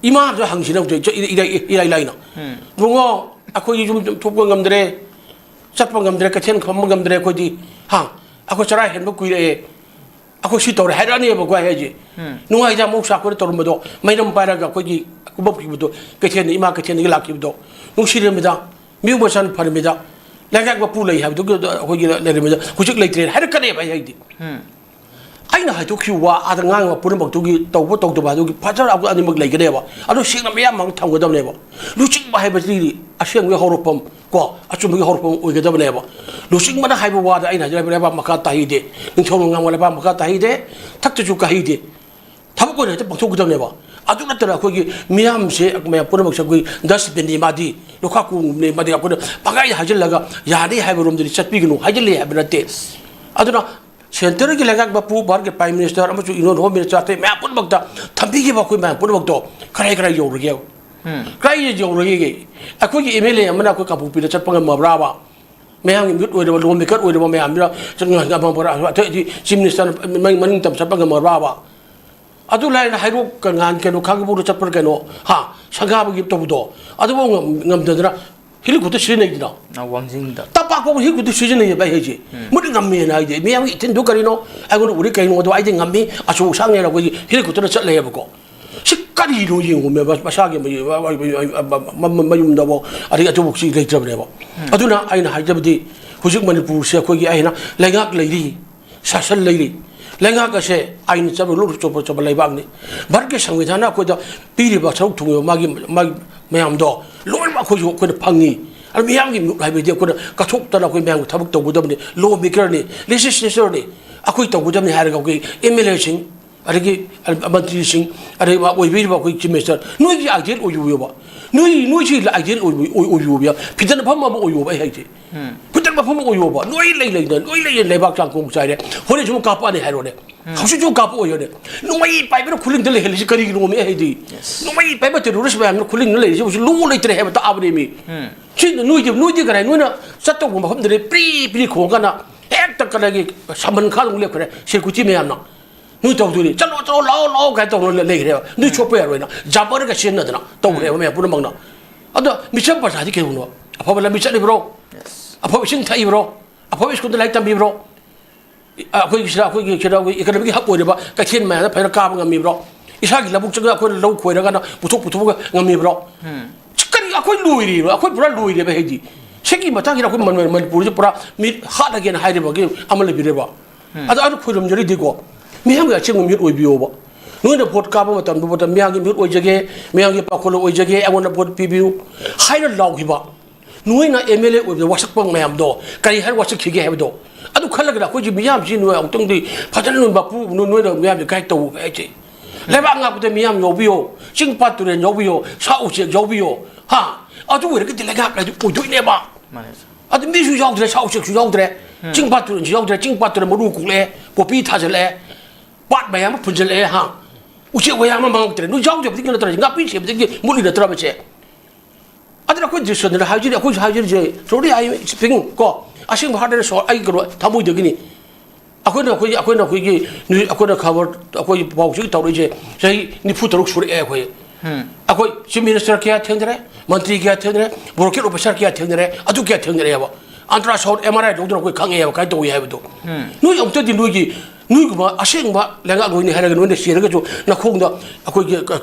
ꯏꯃꯥꯗ ꯍꯪꯁꯤꯅ ꯍꯧꯖꯤꯛ ꯏꯔꯥꯏ, ꯏꯔꯥꯏ, ꯏꯔꯥꯏ ꯂꯥꯏꯅ꯫ ꯎꯝ꯫ "ꯏꯕꯨꯡꯉꯣ, ꯑꯩꯈꯣꯏꯒꯤ ꯌꯨꯝ ꯊꯣꯛꯄ ꯉꯝꯗ꯭ꯔꯦ, ꯆꯠꯄ ꯉꯝꯗ꯭ꯔꯦ, ꯀꯩꯊꯦꯜ ꯐꯝꯕ ꯉꯝꯗ꯭ꯔꯦ ꯑꯩꯈꯣꯏꯗꯤ, ꯍꯥ? ꯑꯩꯈꯣꯏ ꯆꯔꯥ ꯍꯦꯟꯕ ꯀꯨꯏꯔꯛꯑꯦ, ꯑꯩꯈꯣꯏ ꯁꯤ ꯇꯧꯔꯦ" ꯍꯥꯏꯔꯛꯑꯅꯦꯕꯀꯣ ꯑꯩ ꯍꯥꯏꯁꯦ꯫ ꯎꯝ꯫ ꯅꯨꯡꯉꯥꯏꯖ ꯃꯍꯧꯁꯥ ꯑꯩꯈꯣꯏꯅ ꯇꯧꯔꯝꯕꯗꯣ, ꯃꯩꯔꯝ ꯄꯥꯏꯔꯒ ꯑꯩꯈꯣꯏꯒꯤ ꯀꯨꯝꯃꯛꯈꯤꯕꯗꯣ, ꯀꯩꯊꯦꯜꯗ, ꯏꯃꯥ ꯀꯩꯊꯦꯜꯗꯒꯤ ꯂꯥꯛꯈꯤꯕꯗꯣ, ꯅꯨꯡꯁꯤꯔꯝꯃꯤꯗ꯫ ꯃꯤꯑꯣꯏꯕ ꯁꯟ ꯐꯔꯝꯃꯤꯗ, ꯂꯩꯉꯥꯛ ꯃꯄꯨ ꯂꯩ ꯍꯥꯏꯕꯗꯨꯒꯤ ꯑꯩꯈꯣꯏꯒꯤ ꯂꯩꯔꯝꯃꯤꯗ, ꯍꯧꯖꯤꯛ ꯂꯩꯇ꯭ꯔꯦ ꯍꯥꯏꯔꯛꯀꯅꯦꯕ ꯑꯩ ꯍꯥꯏꯗꯤ꯫ ꯎꯝ꯫ ꯑꯩꯅ ꯍꯥꯏꯗꯣꯛꯈꯤꯕ ꯋꯥ ꯑꯥꯗ ꯉꯥꯡꯕ ꯄꯨꯝꯅꯃꯛꯇꯨꯒꯤ ꯇꯧꯕ ꯇꯧꯗꯕ ꯑꯗꯨꯒꯤ ꯐꯖꯅ ꯑꯩꯈꯣꯏ ꯑꯅꯤꯃꯛ ꯂꯩꯒꯅꯦꯕ꯫ ꯑꯗꯣ ꯁꯦꯡꯅ ꯃꯌꯥꯝ ꯑꯃ ꯊꯝꯒꯗꯕꯅꯦꯕ꯫ ꯂꯨꯆꯤꯡꯕ ꯍꯥꯏꯕꯁꯤꯗꯤ ꯑꯁꯦꯡꯕꯒꯤ ꯍꯧꯔꯛꯐꯝ ꯀꯣ, ꯑꯆꯨꯝꯕꯒꯤ ꯍꯧꯔꯛꯐꯝ ꯑꯣꯏꯒꯗꯕꯅꯦꯕ꯫ ꯂꯨꯆꯤꯡꯕꯅ ꯍꯥꯏꯕ ꯋꯥꯗ ꯑꯩꯅ ꯍꯥꯏꯖꯔꯤꯕ ꯂꯩꯕꯥꯛ ꯃꯈꯥ ꯇꯥꯍꯩꯗꯦ, ꯅꯤꯡꯊꯧꯅ ꯉꯥꯡꯕ ꯂꯩꯕꯥꯛ ꯃꯈꯥ ꯇꯥꯍꯩꯗꯦ, ꯊꯛꯇꯁꯨ ꯀꯥꯍꯩꯗꯦ꯫ ꯊꯕꯛ ꯑꯣꯏꯅ ꯍꯦꯛꯇ ꯄꯥꯡꯊꯣꯛꯀꯗꯕꯅꯦꯕ꯫ ꯑꯗꯨ ꯅꯠꯇꯅ ꯑꯩꯈꯣꯏꯒꯤ ꯃꯤꯌꯥꯝꯁꯦ ꯃꯌꯥꯝ ꯄꯨꯝꯅꯃꯛꯁꯦ ꯑꯩꯈꯣꯏ dustbinꯅꯤ, ꯃꯥꯗꯤ ꯂꯨꯈꯥꯛ ꯀꯣꯝꯒꯨꯝꯕꯅꯤ, ꯃꯥꯗꯤ ꯑꯩꯈꯣꯏꯅ ꯄꯪꯍꯥꯏ ꯍꯥꯏꯖꯤꯜꯂꯒ ꯌꯥꯅꯤ ꯍꯥꯏꯕ ꯔꯣꯝꯗꯗꯤ ꯆꯠꯄꯤꯒꯅꯨ, ꯍꯥꯏꯖꯤꯜꯂꯦ ꯍꯥꯏꯕ ꯅꯠꯇꯦ꯫ ꯑꯗꯨꯅ centreꯒꯤ ꯂꯩꯉꯥꯛ ꯃꯄꯨ, ꯚꯥꯔꯠꯀꯤ Prime Minister ꯑꯃꯁꯨꯡ Union Home Minister ꯑꯇꯩ ꯃꯌꯥꯝ ꯄꯨꯝꯅꯃꯛꯇ ꯊꯝꯕꯤꯈꯤꯕ ꯑꯩꯈꯣꯏ ꯃꯌꯥꯝ ꯄꯨꯝꯅꯃꯛꯇꯣ ꯀꯔꯥꯏ ꯀꯔꯥꯏ ꯌꯧꯔꯒꯦ? ꯎꯝ꯫ ꯀꯔꯥꯏ ꯌꯧꯔꯒꯦ? ꯑꯩꯈꯣꯏꯒꯤ MLA ꯑꯃꯅ ꯑꯩꯈꯣꯏ ꯀꯥꯡꯄꯣꯛꯄꯤꯗ ꯆꯠꯄ ꯉꯝꯃꯕ꯭ꯔꯥꯕ? ꯃꯌꯥꯝꯒꯤ ꯃꯤꯍꯨꯠ ꯑꯣꯏꯔꯕ, ꯂꯣ ꯃꯦꯀꯔ ꯑꯣꯏꯔꯕ ꯃꯌꯥꯝꯗꯨꯅ ꯆꯠ-, ꯉꯝ-, ꯉꯝ-, ꯑꯇꯩꯗꯤ ꯆꯤꯐ ꯃꯤꯅꯤꯁꯇꯔꯅ ꯃꯅꯤꯡ, ꯃꯅꯤꯡ ꯇꯝ ꯆꯠꯄ ꯉꯝꯃꯔꯕ? ꯑꯗꯨ ꯂꯥꯏꯅ ꯍꯩꯔꯣꯛ ꯀꯉꯥꯟ ꯀꯩꯅꯣ, ꯈꯥꯡꯉꯕꯣꯛꯇ ꯆꯠꯄ꯭ꯔꯥ ꯀꯩꯅꯣ, ꯍꯥ, ꯁꯪꯒꯥꯕꯒꯤ ꯇꯧꯕꯗꯣ, ꯑꯗꯨꯐꯥꯎ ꯉꯝ-, ꯉꯝꯗꯗꯅ ꯍꯦꯂꯤꯀꯣꯞꯇꯔ ꯁꯤꯖꯤꯟꯅꯩꯗꯅ꯫ ꯑ, ꯋꯥꯡꯖꯤꯡꯗ꯫ ꯇꯝꯄꯥꯛ ꯐꯥꯎꯕ ꯍꯦꯂꯤꯀꯣꯞꯇꯔ ꯁꯤꯖꯤꯟꯅꯩꯌꯦꯕ ꯑꯩ ꯍꯥꯏꯁꯦ꯫ ꯎꯝ꯫ ꯃꯗꯨ ꯉꯝꯃꯦꯅ ꯍꯥꯏꯗꯤ ꯃꯌꯥꯝꯒꯤ ꯏꯊꯤꯟꯗꯨ ꯀꯔꯤꯅꯣ? ꯑꯩꯉꯣꯟꯗ ꯎꯔꯤ ꯀꯩꯅꯣ? ꯑꯗꯣ ꯑꯩꯗꯤ ꯉꯝꯃꯤ, ꯑꯆꯧ ꯑꯁꯥꯡꯅꯦꯅ ꯑꯩꯈꯣꯏꯒꯤ ꯍꯦꯂꯤꯀꯣꯞꯇꯔꯗ ꯆꯠꯂꯦꯕꯀꯣ꯫ ꯁꯤ ꯀꯔꯤꯅꯣ ꯌꯦꯡꯉꯨꯃꯦ, ꯃꯁꯥꯒꯤ ꯃꯌꯨ-, ꯃ-, ꯃ-, ꯃ-, ꯃ-, ꯃ-, ꯃꯌꯨꯝꯗꯐꯥꯎ, ꯑꯗꯩ ꯑꯆꯧꯕꯁꯤ ꯂꯩꯇ꯭ꯔꯕꯅꯦꯕ꯫ ꯎꯝ꯫ ꯑꯗꯨꯅ ꯑꯩꯅ ꯍꯥꯏꯖꯕꯗꯤ, ꯍꯧꯖꯤꯛ ꯃꯅꯤꯄꯨꯔꯁꯦ ꯑꯩꯈꯣꯏꯒꯤ ꯑꯩꯅ ꯂꯩꯉꯥꯛ ꯂꯩꯔꯤ, ꯁꯥꯁꯟ ꯂꯩꯔꯤ꯫ ꯂꯩꯉꯥꯛ ꯑꯁꯦ ꯑꯥꯏꯟ ꯆꯠꯄ, ꯂꯣꯜ ꯆꯠꯄ, ꯆꯠꯄ ꯂꯩꯕꯥꯛꯅꯤ꯫ ꯚꯥꯔꯠꯀꯤ ꯁꯪꯕꯤꯙꯥꯟꯅ ꯑꯩꯈꯣꯏꯗ ꯄꯤꯔꯤꯕ ꯁꯔꯨꯛ ꯊꯨꯡꯉꯤꯕ ꯃꯥꯒꯤ, ꯃꯥꯒꯤ ꯃꯌꯥꯝꯗꯣ ꯂꯣꯏꯅꯃꯛ ꯑꯩꯈꯣꯏꯁꯨ, ꯑꯩꯈꯣꯏꯅ ꯐꯪꯉꯤ꯫ ꯑꯗꯨ ꯃꯤꯌꯥꯝꯒꯤ ꯃꯤꯍꯨꯠ ꯍꯥꯏꯕꯗꯤ ꯑꯩꯈꯣꯏꯅ ꯀꯠꯊꯣꯛꯇꯅ ꯑꯩꯈꯣꯏ ꯃꯌꯥꯝꯒꯤ ꯊꯕꯛ ꯇꯧꯒꯗꯕꯅꯤ꯫ ꯂꯣ ꯃꯦꯀꯔꯅꯤ, ꯂꯦꯖꯤꯁꯂꯦꯆꯔꯅꯤ, ꯑꯩꯈꯣꯏ ꯇꯧꯒꯗꯕꯅꯤ ꯍꯥꯏꯔꯒ ꯑꯩꯈꯣꯏ ꯑꯦꯝ ꯑꯦꯜ ꯑꯦꯁꯤꯡ, ꯑꯗꯒꯤ ꯃꯟꯇ꯭ꯔꯤꯁꯤꯡ, ꯑꯗꯒꯤ ꯑꯣꯏꯕꯤꯔꯤꯕ ꯑꯩꯈꯣꯏ ꯆꯤꯐ ꯃꯤꯅꯤꯁꯇꯔ, ꯅꯣꯏꯒꯤ ꯑꯥꯏꯗꯤꯌꯦꯜ ꯑꯣꯏꯕꯤꯌꯣꯕ꯫ ꯅꯣꯏ, ꯅꯣꯏꯁꯤ ꯑꯥꯏꯗꯤꯌꯦꯜ ꯑꯣꯏꯕ-, ꯑꯣꯏ-, ꯑꯣꯏꯕꯤꯌꯣꯕ꯫ ꯐꯤꯗꯟ ꯐꯝ ꯑꯃ ꯑꯣꯏꯌꯣꯕ ꯑꯩ ꯍꯥꯏꯁꯦ꯫ ꯎꯝ꯫ ꯐꯤꯗꯟ ꯐꯝ ꯑꯃ ꯑꯣꯏꯌꯣꯕ꯫ ꯅꯣꯏ ꯂꯩ ꯂꯩꯅ, ꯅꯣꯏ ꯂꯩ ꯂꯩꯅ ꯂꯩꯕꯥꯛ ꯆꯥꯡꯈꯣꯡ ꯆꯥꯏꯔꯦ꯫ ꯍꯣꯔꯦꯟꯁꯨ ꯑꯃꯨꯛ ꯀꯥꯞꯄꯛꯑꯅꯤ ꯍꯥꯏꯔꯣꯅꯦ꯫ ꯎꯝ꯫ ꯍꯧꯖꯤꯛꯁꯨ ꯀꯥꯞꯄꯛꯑꯣ ꯍꯥꯏꯔꯣꯅꯦ꯫ ꯅꯣꯡꯃꯩ ꯄꯥꯏꯕꯅ ꯈꯨꯂꯤꯡꯗ ꯂꯩꯍꯜꯂꯤꯁꯤ ꯀꯔꯤꯒꯤꯅꯣꯃꯤ ꯑꯩ ꯍꯥꯏꯗꯤ? Yes꯫ ꯅꯣꯡꯃꯩ ꯄꯥꯏꯕ ꯇꯦꯔꯣꯔꯤꯁ ꯃꯌꯥꯝꯅ ꯈꯨꯂꯤꯡꯗ ꯂꯩꯔꯤꯁꯤ ꯍꯧꯖꯤꯛ ꯂꯣ ꯂꯩꯇ꯭ꯔꯦ ꯍꯥꯏꯕ ꯇꯥꯛꯑꯕꯅꯦꯃꯤ꯫ ꯎꯝ꯫ ꯁꯤ ꯅꯣꯏꯗꯤ, ꯅꯣꯏꯗꯤ ꯀꯔꯥꯏ? ꯅꯣꯏꯅ ꯆꯠꯇꯧꯕ ꯃꯐꯝꯗꯨꯗꯤ ꯄ꯭ꯔꯤ ꯄ꯭ꯔꯤ ꯈꯣꯡꯉꯀꯥꯟꯗ ꯍꯦꯛꯇ ꯀꯗꯥꯏꯒꯤ ꯁꯝꯕꯟ ꯈꯥꯗꯧ ꯂꯦꯞꯈ꯭ꯔꯦ ꯁꯦꯀ꯭ꯌꯨꯔꯤꯇꯤ ꯃꯌꯥꯝꯅ꯫ ꯅꯣꯏ ꯇꯧꯗꯣꯏꯅꯤ, "ꯆꯠꯂꯣ, ꯆꯠꯂꯣ, ꯂꯥꯛꯑꯣ, ꯂꯥꯛꯑꯣ" ꯀꯥꯏꯅ ꯇꯧꯔ ꯂꯩꯈ꯭ꯔꯦꯕ꯫ ꯅꯣꯏ ꯁꯣꯛꯄ ꯌꯥꯔꯣꯏꯅ ꯖꯥꯕꯔꯒ ꯁꯤꯖꯤꯟꯅꯗꯅ ꯇꯧꯈ꯭ꯔꯦꯕ ꯃꯌꯥꯝ ꯄꯨꯝꯅꯃꯛꯅ꯫ ꯑꯗꯣ ꯃꯤꯆꯝ ꯄ꯭ꯔꯖꯥꯗꯤ ꯀꯩꯗꯧꯅꯣ? ꯑꯐꯕ ꯂꯝꯕꯤ ꯆꯠꯂꯤꯕ꯭ꯔꯣ? Yes꯫ ꯑꯐꯕ ꯏꯁꯤꯡ ꯊꯛꯏꯕ꯭ꯔꯣ? ꯑꯐꯕ ꯁ꯭ꯀꯨꯜꯗ ꯂꯥꯏꯔꯤꯛ ꯇꯝꯕꯤꯕ꯭ꯔꯣ? ꯑꯩꯈꯣꯏꯒꯤ ꯁꯤꯗ, ꯑꯩꯈꯣꯏꯒꯤ ꯁꯤꯗ ꯑꯩꯈꯣꯏ ꯏꯀꯅꯃꯤꯛꯀꯤ ꯍꯕ ꯑꯣꯏꯔꯤꯕ ꯀꯩꯊꯦꯜ ꯃꯌꯥꯝꯗ ꯐꯖꯅ ꯀꯥꯕ ꯉꯝꯃꯤꯕ꯭ꯔꯣ? ꯏꯁꯥꯒꯤ ꯂꯧꯕꯨꯛ ꯆꯪꯉꯒ ꯑꯩꯈꯣꯏꯅ ꯂꯧ ꯈꯣꯏꯔꯒꯅ ꯄꯨꯊꯣꯛ ꯄꯨꯊꯣꯛꯑꯒ ꯉꯝꯃꯤꯕ꯭ꯔꯣ? ꯎꯝ꯫ ꯁꯤ ꯀꯔꯤ, ꯑꯩꯈꯣꯏ ꯂꯣꯏꯔꯦꯕ, ꯑꯩꯈꯣꯏ ꯄꯨꯔꯥ ꯂꯣꯏꯔꯦꯕ ꯍꯥꯏꯗꯤ꯫ ꯁꯤꯒꯤ ꯃꯇꯥꯡꯁꯤꯗ ꯑꯩꯈꯣꯏ ꯃꯅꯤ-, ꯃꯅꯤꯄꯨꯔꯁꯦ ꯄꯨꯔꯥ ꯃꯤ ꯍꯥꯠꯂꯒꯦꯅ ꯍꯥꯏꯔꯤꯕꯒꯤ ꯑꯃ ꯂꯩꯕꯤꯔꯦꯕ꯫ ꯎꯝ꯫ ꯑꯗꯣ ꯑꯗꯨ ꯈꯣꯏꯔꯝꯖꯔꯤꯗꯤꯀꯣ, ꯃꯤꯌꯥꯝꯒꯤ ꯑꯁꯦꯡꯕ ꯃꯤꯍꯨꯠ ꯑꯣꯏꯕꯤꯌꯣꯕ꯫ ꯅꯣꯏꯅ ꯚꯣꯠ ꯀꯥꯞꯄ ꯃꯇꯝꯗ, ꯃꯇꯝ ꯃꯤꯌꯥꯝꯒꯤ ꯃꯤꯍꯨꯠ ꯑꯣꯏꯖꯒꯦ, ꯃꯤꯌꯥꯝꯒꯤ ꯄꯥꯈꯣꯜ ꯑꯣꯏꯖꯒꯦ, ꯑꯩꯉꯣꯟꯗ ꯚꯣꯠ ꯄꯤꯕꯤꯌꯨ ꯍꯥꯏꯅ ꯂꯥꯎꯈꯤꯕ꯫ ꯅꯣꯏꯅ ꯑꯦꯝ ꯑꯦꯜ ꯑꯦ ꯑꯣꯏꯕꯗ ꯋꯥꯁꯛꯄ ꯃꯌꯥꯝꯗꯣ ꯀꯔꯤ ꯍꯥꯏꯅ ꯋꯥꯁꯛꯈꯤꯒꯦ ꯍꯥꯏꯕꯗꯣ ꯑꯗꯨ ꯈꯜꯂꯒꯗꯤ ꯑꯩꯈꯣꯏꯁꯤ ꯃꯤꯌꯥꯝꯁꯤ ꯅꯣꯏ ꯑꯃꯨꯛꯇꯪꯗꯤ ꯐꯖꯅ ꯅꯣꯏ ꯃꯄꯨ, ꯅꯣꯏ, ꯅꯣꯏꯅ ꯃꯤꯌꯥꯝꯁꯦ ꯒꯥꯏꯗ ꯇꯧꯕ ꯍꯥꯏꯁꯦ꯫ ꯂꯩꯕꯥꯛ ꯉꯥꯛꯄꯗ ꯃꯤꯌꯥꯝ ꯌꯥꯎꯕꯤꯌꯣ, ꯆꯤꯡ ꯄꯥꯠ ꯇꯨꯔꯦꯜ ꯌꯥꯎꯕꯤꯌꯣ, ꯁꯥ ꯎꯆꯦꯛ ꯌꯥꯎꯕꯤꯌꯣ, ꯍꯥ? ꯑꯗꯨ ꯑꯣꯏꯔꯒꯗꯤ ꯂꯩꯉꯥꯛ ꯍꯥꯏꯗꯨ ꯑꯣꯏꯗꯣꯏꯅꯦꯕ꯫ ꯃꯥꯅꯦ, ꯁꯥꯔ꯫ ꯑꯗꯨ ꯃꯤꯁꯨ ꯌꯥꯎꯗ꯭ꯔꯦ, ꯁꯥ ꯎꯆꯦꯛꯁꯨ ꯌꯥꯎꯗ꯭ꯔꯦ, ꯎꯝ꯫ ꯆꯤꯡ ꯄꯥꯠ ꯇꯨꯔꯦꯜꯁꯨ ꯌꯥꯎꯗ꯭ꯔꯦ, ꯆꯤꯡ ꯄꯥꯠ ꯇꯨꯔꯦꯜ ꯃꯔꯨ ꯀꯣꯛꯂꯛꯑꯦ, ꯄꯣꯄꯤ ꯊꯥꯖꯤꯜꯂꯛꯑꯦ, ꯄꯥꯠ ꯃꯌꯥꯝ ꯑꯃ ꯐꯨꯟꯖꯜꯂꯛꯑꯦ, ꯍꯥ? ꯎꯆꯦꯛ ꯋꯥꯌꯥ ꯑꯃ ꯃꯥꯡꯉꯛꯇ꯭ꯔꯦ꯫ ꯅꯣꯏ ꯌꯥꯎꯗꯕꯗꯒꯤ ꯅꯠꯇ꯭ꯔ, ꯉꯥꯛꯄꯤ ꯁꯦꯕꯗꯒꯤ ꯃꯨꯠꯂꯤ ꯅꯠꯇ꯭ꯔꯕ ꯁꯦ? ꯑꯗꯨꯅ ꯑꯩꯈꯣꯏ ꯗ꯭ꯔꯤꯁꯇꯅ ꯍꯥꯏꯖꯔꯤ, ꯑꯩꯈꯣꯏꯁꯨ ꯍꯥꯏꯖꯔꯤꯁꯦ, truly I am speaking ꯀꯣ, ꯑꯁꯦꯡꯕ heart and soul, ꯑꯩꯒꯤ ꯀꯩꯅꯣ ꯊꯃꯣꯏꯗꯒꯤꯅꯤ꯫ ꯑꯩꯈꯣꯏꯅ ꯑꯩꯈꯣꯏꯒꯤ ꯑꯩꯈꯣꯏꯅ ꯑꯩꯈꯣꯏꯒꯤ ꯅ꯭ꯌꯨ- ꯑꯩꯈꯣꯏꯅ ꯈꯕꯔ, ꯑꯩꯈꯣꯏꯒꯤ ꯄꯥꯎꯆꯦ ꯇꯧꯔꯛꯏꯁꯦ ꯆꯍꯤ ꯅꯤꯐꯨ ꯇꯔꯨꯛ ꯁꯨꯔꯛꯑꯦ ꯑꯩꯈꯣꯏ꯫ ꯑꯩꯈꯣꯏ ꯆꯤꯐ ꯃꯤꯅꯤꯁꯇꯔ ꯀꯌꯥ ꯊꯦꯡꯅꯔꯦ, ꯃꯟꯇ꯭ꯔꯤ ꯀꯌꯥ ꯊꯦꯡꯅꯔꯦ, ꯕ꯭ꯌꯨꯔꯣꯀ꯭ꯔꯦꯠ ꯑꯣꯐꯤꯁꯥꯔ ꯀꯌꯥ ꯊꯦꯡꯅꯔꯦ, ꯑꯗꯨ ꯀꯌꯥ ꯊꯦꯡꯅꯔꯛꯑꯦꯕ꯫ ꯑꯜꯇ꯭ꯔꯥꯁꯥꯎꯟ, ꯑꯦꯝ ꯑꯥꯔ ꯑꯥꯏ ꯂꯧꯗꯅ ꯑꯩꯈꯣꯏ ꯈꯪꯉꯛꯑꯦꯕ ꯀꯃꯥꯏꯅ ꯇꯧꯏ ꯍꯥꯏꯕꯗꯣ꯫ ꯅꯣꯏ ꯑꯃꯨꯛꯇꯗꯤ ꯅꯣꯏꯒꯤ ꯅꯣꯏꯒꯨꯝꯕ ꯑꯁꯦꯡꯕ ꯂꯩꯉꯥꯛꯂꯣꯏꯅꯤ ꯍꯥꯏꯔꯒ ꯅꯣꯏꯅ ꯆꯦꯜꯂꯒꯁꯨ ꯅꯈꯣꯡꯗ ꯑꯩꯈꯣꯏꯒꯤ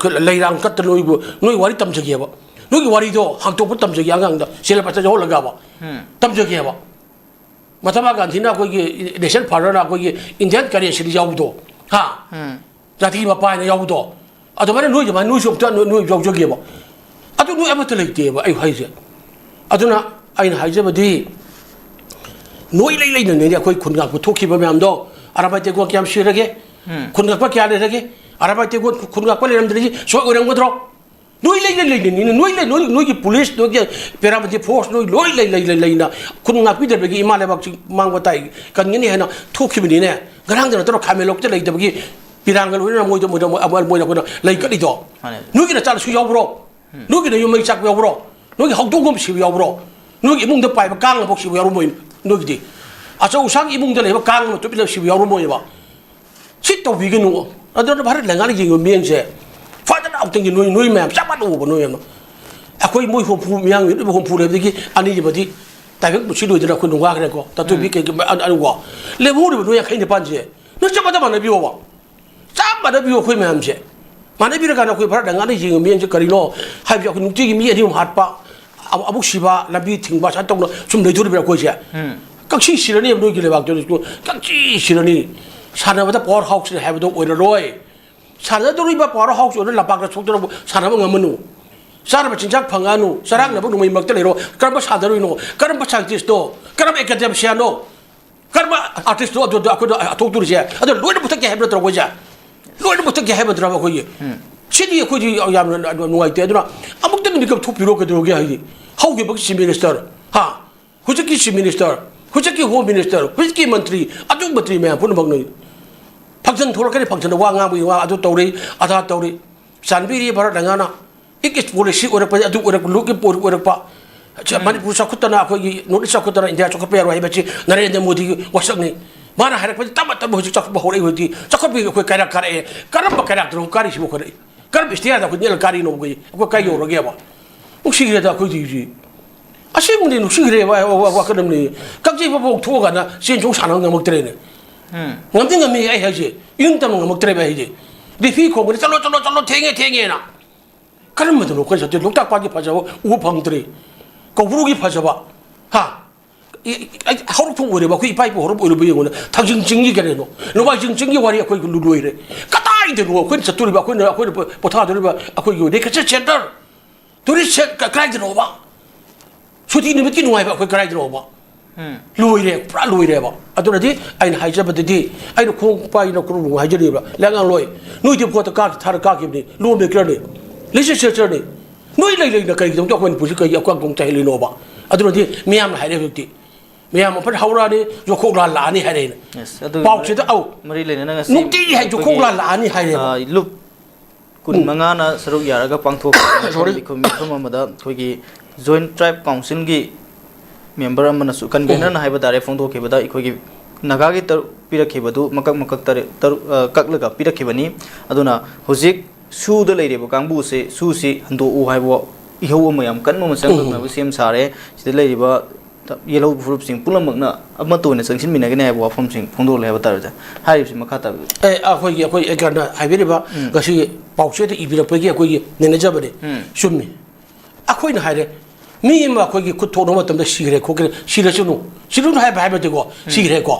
ꯂꯩꯔꯥꯡ ꯀꯠꯇ ꯅꯣꯏꯕꯨ ꯅꯣꯏ ꯋꯥꯔꯤ ꯇꯝꯖꯒꯦꯕ꯫ ꯅꯣꯏꯒꯤ ꯋꯥꯔꯤꯗꯣ ꯍꯥꯡꯇꯣꯛꯄ ꯇꯝꯖꯒꯦ ꯑꯉꯥꯡꯗ syllabus ꯇ ꯌꯥꯎꯍꯜꯂꯒꯕ ꯇꯝꯖꯒꯦꯕ꯫ ꯃꯍꯥꯇꯃꯥ ꯒꯥꯟꯙꯤꯅ ꯑꯩꯈꯣꯏꯒꯤ national father ꯅ ꯑꯩꯈꯣꯏꯒꯤ Indian currency ꯗ ꯌꯥꯎꯕꯗꯣ, ꯍꯥ? ꯖꯥꯇꯤꯒꯤ ꯃꯄꯥ ꯍꯥꯏꯅ ꯌꯥꯎꯕꯗꯣ, ꯑꯗꯨꯃꯥꯏꯅ ꯅꯣꯏ ꯑꯗꯨꯃꯥꯏꯅ ꯅꯣꯏꯁꯨ ꯑꯝꯇ ꯅꯣꯏ, ꯅꯣꯏ ꯌꯥꯎꯖꯒꯦꯕ꯫ ꯑꯗꯨ ꯅꯣꯏ ꯑꯃꯠꯇ ꯂꯩꯇꯦꯕ ꯑꯩ ꯍꯥꯏꯁꯦ꯫ ꯑꯗꯨꯅ ꯑꯩꯅ ꯍꯥꯏꯖꯕꯗꯤ, ꯅꯣꯏ ꯂꯩ ꯂꯩꯅꯅꯦ ꯑꯩꯈꯣꯏ ꯈꯨꯟ ꯉꯥꯛꯄ ꯊꯣꯛꯈꯤꯕ ꯃꯌꯥꯝꯗꯣ꯫ ꯑꯔꯥꯕꯥꯏ ꯇꯦꯒꯣꯟ ꯀꯌꯥꯝ ꯁꯤꯔꯒꯦ? ꯈꯨꯟ ꯉꯥꯛꯄ ꯀꯌꯥ ꯂꯩꯔꯒꯦ? ꯑꯔꯥꯕꯥꯏ ꯇꯦꯒꯣꯟ ꯈꯨꯟ ꯉꯥꯛꯄ ꯂꯩꯔꯝꯗ꯭ꯔꯗꯤ ꯁꯣꯏ ꯑꯣꯏꯔꯝꯒꯗ꯭ꯔꯣ? ꯅꯣꯏ ꯂꯩꯅ ꯂꯩꯅꯅꯤꯅ ꯅꯣꯏ ꯂꯩ, ꯅꯣꯏ, ꯅꯣꯏꯒꯤ ꯄꯨꯂꯤꯁ, ꯅꯣꯏꯒꯤ paramilitary force, ꯅꯣꯏ ꯂꯣꯏ ꯂꯩ, ꯂꯩ, ꯂꯩ, ꯂꯩꯅ ꯈꯨꯟ ꯉꯥꯛꯄꯤꯗꯕꯒꯤ ꯏꯃꯥ ꯂꯩꯕꯥꯛꯁꯤ ꯃꯥꯡꯕ ꯇꯥꯏ, ꯀꯟꯒꯅꯤ ꯍꯥꯏꯅ ꯊꯣꯛꯈꯤꯕꯅꯤꯅꯦ꯫ ꯉꯔꯥꯡꯗ ꯅꯠꯇ꯭ꯔꯣ ꯈꯥꯃꯦꯟꯂꯣꯛꯇ ꯂꯩꯇꯕꯒꯤ ꯄꯤꯔꯥꯡꯒ ꯂꯣꯏꯅꯅ ꯃꯣꯏꯗ, ꯃꯣꯏꯗ, ꯃꯣꯏ, ꯃꯣꯏꯅ ꯑꯩꯈꯣꯏꯅ ꯂꯩ ꯀꯠꯂꯤꯗꯣ? ꯃꯥꯅꯦ꯫ ꯅꯣꯏꯒꯤ ꯅꯆꯥꯅꯁꯨ ꯌꯥꯎꯕ꯭ꯔꯣ? ꯅꯣꯏꯒꯤꯅ ꯌꯨꯝ ꯃꯩ ꯆꯥꯛꯄ ꯌꯥꯎꯕ꯭ꯔꯣ? ꯅꯣꯏꯒꯤ ꯍꯧꯗꯣꯡ ꯑꯃ ꯁꯤꯕ ꯌꯥꯎꯕ꯭ꯔꯣ? ꯅꯣꯏꯒꯤ ꯏꯃꯨꯡꯗ ꯄꯥꯏꯕ ꯀꯥꯡ ꯑꯃꯐꯥꯎ ꯁꯤꯕ ꯌꯥꯎꯔꯝꯃꯣꯏ ꯅꯣꯏꯒꯤꯗꯤ꯫ ꯑꯆꯧ ꯑꯁꯥꯡꯒꯤ ꯏꯃꯨꯡꯗ ꯂꯩꯕ ꯀꯥꯡ ꯑꯃ ꯇꯨꯃꯤꯟꯅ ꯁꯤꯕ ꯌꯥꯎꯔꯝꯃꯣꯏꯕ꯫ ꯁꯤ ꯇꯧꯕꯤꯒꯅꯨ꯫ ꯑꯗꯨꯅ ꯚꯥꯔꯠ ꯂꯩꯉꯥꯛꯅ ꯌꯦꯡꯕ ꯃꯤꯠꯌꯦꯡꯁꯦ ꯐꯖꯅ ꯑꯃꯨꯛꯇꯪꯒꯤ ꯅꯣꯏ, ꯅꯣꯏ ꯃꯌꯥꯝ ꯆꯞ ꯃꯥꯟꯅꯧꯕ ꯅꯣꯏ ꯃꯌꯥꯝ꯫ ꯑꯩꯈꯣꯏ ꯃꯣꯏ ꯍꯨꯝꯐꯨ, ꯃꯤꯌꯥꯝ ꯍꯨꯝꯐꯨ ꯂꯩꯕꯗꯒꯤ ꯑꯅꯤ ꯑꯃꯗꯤ ꯇꯥꯏꯕꯪ ꯄꯨꯟꯁꯤ ꯂꯣꯏꯗꯅ ꯑꯩꯈꯣꯏ ꯅꯨꯡꯉꯥꯏꯈ꯭ꯔꯦꯀꯣ꯫ ꯇꯥꯇꯣꯝꯕꯤ ꯀꯩ-, ꯑ-, ꯑ-, ꯀꯣ꯫ ꯂꯦꯝꯍꯧꯔꯤꯕ ꯅꯣꯏ ꯌꯥꯡꯈꯩ ꯅꯤꯄꯥꯟꯁꯦ ꯅꯣꯏ ꯆꯞ ꯃꯥꯟꯅ ꯃꯥꯟꯅꯕꯤꯌꯣꯕ꯫ ꯆꯞ ꯃꯥꯟꯅꯕꯤꯌꯨ ꯑꯩꯈꯣꯏ ꯃꯌꯥꯝꯁꯦ꯫ ꯃꯥꯟꯅꯕꯤꯔꯀꯥꯟꯗ ꯑꯩꯈꯣꯏ ꯚꯥꯔꯠ ꯂꯩꯉꯥꯛꯅ ꯌꯦꯡꯉꯤꯕ ꯃꯤꯠꯌꯦꯡꯁꯦ ꯀꯔꯤꯅꯣ ꯍꯥꯏꯕꯁꯦ ꯑꯩꯈꯣꯏ ꯅꯨꯡꯇꯤꯒꯤ ꯃꯤ ꯑꯅꯤ ꯑꯍꯨꯝ ꯍꯥꯠꯄ, ꯑꯃ-, ꯑꯃꯨꯛ ꯁꯤꯕ, ꯂꯝꯕꯤ ꯊꯤꯡꯕ, ꯁꯨꯃꯥꯏꯅ ꯇꯧꯅ ꯁꯨꯝ ꯂꯩꯗꯣꯔꯤꯕ꯭ꯔꯥ ꯑꯩꯈꯣꯏꯁꯦ? ꯀꯛꯆꯤ ꯁꯤꯔꯅꯤ ꯅꯣꯏꯒꯤ ꯂꯩꯕꯥꯛꯇꯨꯗꯁꯨ, ꯀꯛꯆꯤ ꯁꯤꯔꯅꯤ꯫ ꯁꯥꯟꯅꯕꯗ power house ꯅꯤ ꯍꯥꯏꯕꯗꯣ ꯑꯣꯏꯔꯔꯣꯏ꯫ ꯁꯥꯟꯅꯗꯧꯔꯤꯕ power house ꯑꯣꯏꯅ ꯂꯝꯄꯥꯛꯇ ꯊꯣꯛꯇꯅ ꯁꯥꯟꯅꯕ ꯉꯝꯃꯅꯨ꯫ ꯆꯥꯅꯕ ꯆꯤꯟꯖꯥꯛ ꯐꯪꯉꯛꯑꯅꯨ, ꯆꯔꯥꯡꯅꯕ ꯅꯣꯡꯃꯩ ꯃꯔꯛꯇ ꯂꯩꯔꯣ꯫ ꯀꯔꯝꯕ ꯁꯥꯟꯅꯔꯣꯏꯅꯣ? ꯀꯔꯝꯕ scientist ꯅꯣ? ꯀꯔꯝꯕ academician ꯅꯣ? ꯀꯔꯝꯕ artist ꯅꯣ ꯑꯗꯨꯗ ꯑꯩꯈꯣꯏꯗ ꯊꯣꯛꯇꯣꯔꯤꯁꯦ? ꯑꯗꯣ ꯂꯣꯏꯅ ꯃꯨꯊꯠꯀꯦ ꯍꯥꯏꯕ ꯅꯠꯇ꯭ꯔꯣ ꯑꯩꯈꯣꯏꯁꯦ? ꯂꯣꯏꯅ ꯃꯨꯊꯠꯀꯦ ꯍꯥꯏꯕ ꯅꯠꯇ꯭ꯔꯕ ꯑꯩꯈꯣꯏꯒꯤ? ꯁꯤꯗꯤ ꯑꯩꯈꯣꯏꯗꯤ ꯌꯥꯝꯅ ꯅꯨꯡꯉꯥꯏꯇꯦ꯫ ꯑꯗꯨꯅ ꯑꯃꯨꯛꯇꯪ ꯃꯤꯀꯞ ꯊꯣꯛꯄꯤꯔꯣ, ꯀꯩꯗꯧꯔꯒꯦ ꯍꯥꯏꯗꯤ? ꯍꯧꯈꯤꯕꯒꯤ chief minister, ꯍꯥ? ꯍꯧꯖꯤꯛꯀꯤ chief minister, ꯍꯧꯖꯤꯛꯀꯤ home minister, ꯍꯧꯖꯤꯛꯀꯤ ꯃꯟꯇ꯭ꯔꯤ, ꯑꯗꯨ ꯃꯟꯇ꯭ꯔꯤ ꯃꯌꯥꯝ ꯄꯨꯝꯅꯃꯛꯅ function ꯊꯣꯛꯂꯛꯀꯅꯤ, function ꯗ ꯋꯥ ꯉꯥꯡꯕꯒꯤ ꯋꯥ ꯑꯗꯨ ꯇꯧꯔꯤ, ꯑꯗꯥ ꯇꯧꯔꯤ꯫ ꯆꯥꯟꯕꯤꯔꯤ ꯚꯥꯔꯠ ꯂꯩꯉꯥꯛꯅ ꯏꯛ ꯏꯁ ꯄꯣꯂꯤꯁꯤ ꯑꯣꯏꯔꯛꯄꯗꯒꯤ ꯑꯗꯨ ꯑꯣꯏꯔꯛꯄ, ꯂꯨꯛ ꯏꯟ ꯄꯣꯂꯤꯁꯤ ꯑꯣꯏꯔꯛꯄ꯫ ꯆ-, ꯎꯝ꯫ ꯃꯅꯤꯄꯨꯔ ꯆꯥꯎꯈꯠꯇꯅ ꯑꯩꯈꯣꯏꯒꯤ ꯅꯣꯔꯠ ꯏꯁ ꯆꯥꯎꯈꯠꯇꯅ ꯏꯟꯗꯤꯌꯥ ꯆꯥꯎꯈꯠꯄ ꯌꯥꯔꯣꯏ ꯍꯥꯏꯕꯁꯤ ꯅꯔꯦꯟꯗ꯭ꯔ ꯃꯣꯗꯤꯒꯤ ꯋꯥꯁꯛꯅꯤ꯫ ꯃꯥꯅ ꯍꯥꯏꯔꯛꯄꯗꯤ ꯇꯞꯅ ꯇꯞꯅ ꯍꯧꯖꯤꯛ ꯆꯥꯎꯈꯠꯄ ꯍꯧꯔꯛꯏ꯫ ꯍꯧꯖꯤꯛꯇꯤ ꯆꯥꯎꯈꯠꯄꯒꯤ ꯑꯩꯈꯣꯏ ꯀꯩꯔꯥꯛ ꯀꯥꯔꯛꯑꯦ꯫ ꯀꯔꯝꯕ ꯀꯩꯔꯥꯛꯇꯅꯣ ꯀꯥꯔꯤꯁꯤꯕꯨ ꯑꯩꯈꯣꯏꯅ? ꯀꯔꯝꯕ ꯏꯁꯇꯤꯌꯥꯗ ꯑꯩꯈꯣꯏ ꯅꯦꯠꯂ ꯀꯥꯔꯤꯅꯣ? ꯑꯩꯈꯣꯏ, ꯑꯩꯈꯣꯏ ꯀꯥꯏ ꯌꯧꯔꯒꯦꯕ? ꯅꯨꯡꯁꯤꯈ꯭ꯔꯦꯗ ꯑꯩꯈꯣꯏꯗꯤ ꯍꯧꯖꯤꯛ꯫ ꯑꯁꯦꯡꯕꯅꯤ ꯅꯨꯡꯁꯤꯈ꯭ꯔꯦꯕ, ꯋꯥ-, ꯋꯥ-, ꯋꯥꯈꯜ ꯑꯃꯅꯤ꯫ ꯀꯛꯆꯤꯡ ꯐꯥꯎꯕ ꯊꯣꯛꯑꯀꯥꯟꯗ ꯆꯦꯟ ꯆꯣꯡ ꯁꯥꯟꯅꯕ ꯉꯝꯃꯛꯇ꯭ꯔꯦꯅꯦ꯫ ꯎꯝ꯫ ꯉꯝꯗꯤ ꯉꯝꯃꯤ ꯑꯩ ꯍꯥꯏꯁꯦ꯫ ꯏꯅꯤꯡ ꯇꯝꯅ ꯉꯝꯃꯛꯇ꯭ꯔꯦꯕ ꯑꯩ ꯍꯥꯏꯁꯦ꯫ ꯔꯦꯐ꯭ꯔꯤ ꯈꯣꯡꯕꯗ "ꯆꯠꯂꯣ, ꯆꯠꯂꯣ, ꯆꯠꯂꯣ, ꯊꯦꯡꯉꯦ, ꯊꯦꯡꯉꯦꯅ"꯫ ꯀꯔꯝꯕꯗꯅꯣ ꯑꯩꯈꯣꯏ ꯆꯠꯇꯣꯏ? ꯂꯣꯛꯇꯥꯛ ꯄꯥꯠꯀꯤ ꯐꯖꯕ ꯎꯕ ꯐꯪꯗ꯭ꯔꯦ꯫ ꯀꯧꯕ꯭ꯔꯨꯒꯤ ꯐꯖꯕ, ꯍꯥ? ꯏ-, ꯏ-, ꯑꯩ ꯍꯧꯔꯛꯐꯝ ꯑꯣꯏꯔꯦꯕ, ꯑꯩꯈꯣꯏ ꯏꯄꯥ ꯏꯄꯨ ꯍꯧꯔꯛꯐꯝ ꯑꯣꯏꯔꯕ ꯌꯦꯡꯉꯨꯅꯦ꯫ ꯊꯥꯡꯖꯤꯡ ꯆꯤꯡꯒꯤ ꯀꯩꯅꯣ, ꯅꯣꯡꯃꯥꯏꯖꯤꯡ ꯆꯤꯡꯒꯤ ꯋꯥꯔꯤ ꯑꯩꯈꯣꯏ ꯂꯣꯏꯔꯦ꯫ ꯀꯗꯥꯏꯗꯅꯣ ꯑꯩꯈꯣꯏꯅ ꯆꯠꯇꯣꯔꯤꯕ, ꯑꯩꯈꯣꯏꯅ, ꯑꯩꯈꯣꯏꯅ ꯄꯣꯊꯥꯗꯣꯔꯤꯕ ꯑꯩꯈꯣꯏꯒꯤ recreation centre? Tourist ꯁꯦ ꯀ-, ꯀꯗꯥꯏꯗꯅꯣꯕ? ꯁꯨꯇꯤ ꯅꯨꯃꯤꯠꯀꯤ ꯅꯨꯡꯉꯥꯏꯕ ꯑꯩꯈꯣꯏ ꯀꯗꯥꯏꯗꯅꯣꯕ? ꯎꯝ꯫ ꯂꯣꯏꯔꯦ, ꯄꯨꯔꯥ ꯂꯣꯏꯔꯦꯕ꯫ ꯑꯗꯨꯅꯗꯤ ꯑꯩꯅ ꯍꯥꯏꯖꯕꯗꯗꯤ, ꯑꯩꯅ ꯈꯣꯡ ꯄꯥꯏꯅ ꯈꯨꯔꯨꯝ ꯍꯥꯏꯖꯔꯤꯕ, ꯂꯩꯉꯥꯛꯂꯣꯏ, ꯅꯣꯏꯗꯤ ꯚꯣꯠꯇ ꯀꯥꯈꯤ-, ꯊꯥꯔ ꯀꯥꯈꯤꯕꯅꯤ, law maker ꯅꯤ, legislature ꯅꯤ꯫ ꯅꯣꯏ ꯂꯩ ꯂꯩꯅ ꯀꯔꯤꯒꯤꯗꯃꯛꯇ ꯑꯩꯈꯣꯏ ꯃꯅꯤꯄꯨꯔꯁꯤ ꯀꯔꯤꯒꯤ ꯑꯀꯣꯟ ꯀꯣꯡ ꯆꯥꯏꯍꯜꯂꯤꯅꯣꯕ? ꯑꯗꯨꯅꯗꯤ ꯃꯤꯌꯥꯝꯅ ꯍꯥꯏꯔꯦ ꯍꯧꯖꯤꯛꯇꯤ꯫ ꯃꯌꯥꯝ ꯑꯃ ꯐꯖꯅ ꯍꯧꯔꯛꯑꯅꯤ, ꯌꯣꯈꯣꯛ ꯂꯥꯟ ꯂꯥꯛꯑꯅꯤ ꯍꯥꯏꯔꯦꯅ꯫ Yes, ꯑꯗꯨꯒꯤ ꯄꯥꯎꯁꯤꯗ, ꯑꯧ, ꯃꯔꯤ ꯂꯩꯅꯅ ꯉꯁꯤ ꯅꯨꯡꯇꯤꯒꯤ ꯍꯥꯏ, ꯌꯣꯈꯣꯛ ꯑꯩꯈꯣꯏꯒꯤ, ꯂꯥꯟ ꯂꯥꯛꯑꯅꯤ ꯍꯥꯏꯔꯦꯕ꯫ ꯑ, ꯂꯨꯞ ꯀꯨꯟꯃꯉꯥꯅ ꯁꯔꯨꯛ ꯌꯥꯔꯒ ꯄꯥꯡꯊꯣꯛꯈꯤꯕ ꯃꯐꯝ, Sorry꯫ ꯃꯤꯐꯝ ꯑꯃꯗ ꯑꯩꯈꯣꯏꯒꯤ Joint Tribe Council ꯒꯤ member ꯑꯃꯅꯁꯨ, convener ꯅ ꯍꯥꯏꯕ ꯇꯥꯔꯦ, ꯐꯣꯡꯗꯣꯛꯈꯤꯕꯗ ꯑꯩꯈꯣꯏꯒꯤ ꯅꯥꯒꯥꯒꯤ ꯇꯔꯨꯛ ꯄꯤꯔꯛꯈꯤꯕꯗꯨ ꯃꯀꯛ ꯃꯀꯛ ꯇꯔꯦꯠ, ꯇꯔꯨꯛ, ꯑ, ꯀꯛꯂꯒ ꯄꯤꯔꯛꯈꯤꯕꯅꯤ꯫ ꯑꯗꯨꯅ ꯍꯧꯖꯤꯛ ꯁꯨꯗ ꯂꯩꯔꯤꯕ ꯀꯥꯡꯕꯨꯁꯦ, ꯁꯨꯁꯤ ꯍꯟꯗꯣꯛꯎ ꯍꯥꯏꯕ ꯏꯍꯧ ꯑꯃ ꯌꯥꯝ ꯀꯟꯕ ꯑꯃ ꯆꯪꯂꯛꯅꯕ ꯁꯦꯝ ꯁꯥꯔꯦ꯫ ꯁꯤꯗ ꯂꯩꯔꯤꯕ ꯌꯦꯜꯍꯧꯕ ꯐꯨꯔꯨꯞꯁꯤꯡ ꯄꯨꯝꯅꯃꯛꯅ ꯑꯃꯠꯇ ꯑꯣꯏꯅ ꯆꯪꯁꯤꯟꯃꯤꯟꯅꯒꯅꯤ ꯍꯥꯏꯕ ꯋꯥꯐꯝꯁꯤꯡ ꯐꯣꯡꯗꯣꯛꯂꯦ ꯍꯥꯏꯕ ꯇꯥꯔꯦ, ꯑꯣꯖꯥ꯫ ꯍꯥꯏꯔꯤꯕꯁꯤ ꯃꯈꯥ ꯇꯥꯕꯤꯌꯨ꯫ ꯑꯦ, ꯑꯩꯈꯣꯏꯒꯤ, ꯑꯩꯈꯣꯏ anchor ꯅ ꯍꯥꯏꯕꯤꯔꯤꯕ ꯎꯝ꯫ ꯉꯁꯤꯒꯤ ꯄꯥꯎꯆꯦꯗ ꯏꯕꯤꯔꯛꯄꯒꯤ ꯑꯩꯈꯣꯏꯒꯤ ꯅꯩꯅꯖꯕꯅꯤ꯫ ꯎꯝ꯫ ꯆꯨꯝꯃꯤ꯫ ꯑꯩꯈꯣꯏꯅ ꯍꯥꯏꯔꯦ, ꯃꯤ ꯑꯃ ꯑꯩꯈꯣꯏꯒꯤ ꯈꯨꯠ ꯊꯣꯛꯅꯕ ꯃꯇꯝꯗ ꯁꯤꯈ꯭ꯔꯦ ꯈꯣꯠꯈ꯭ꯔꯦ, ꯁꯤꯔꯁꯅꯨ, ꯁꯤꯔꯨꯅꯨ ꯍꯥꯏꯕ, ꯍꯥꯏꯕꯗꯤꯀꯣ, ꯎꯝ꯫ ꯁꯤꯈ꯭ꯔꯦꯀꯣ꯫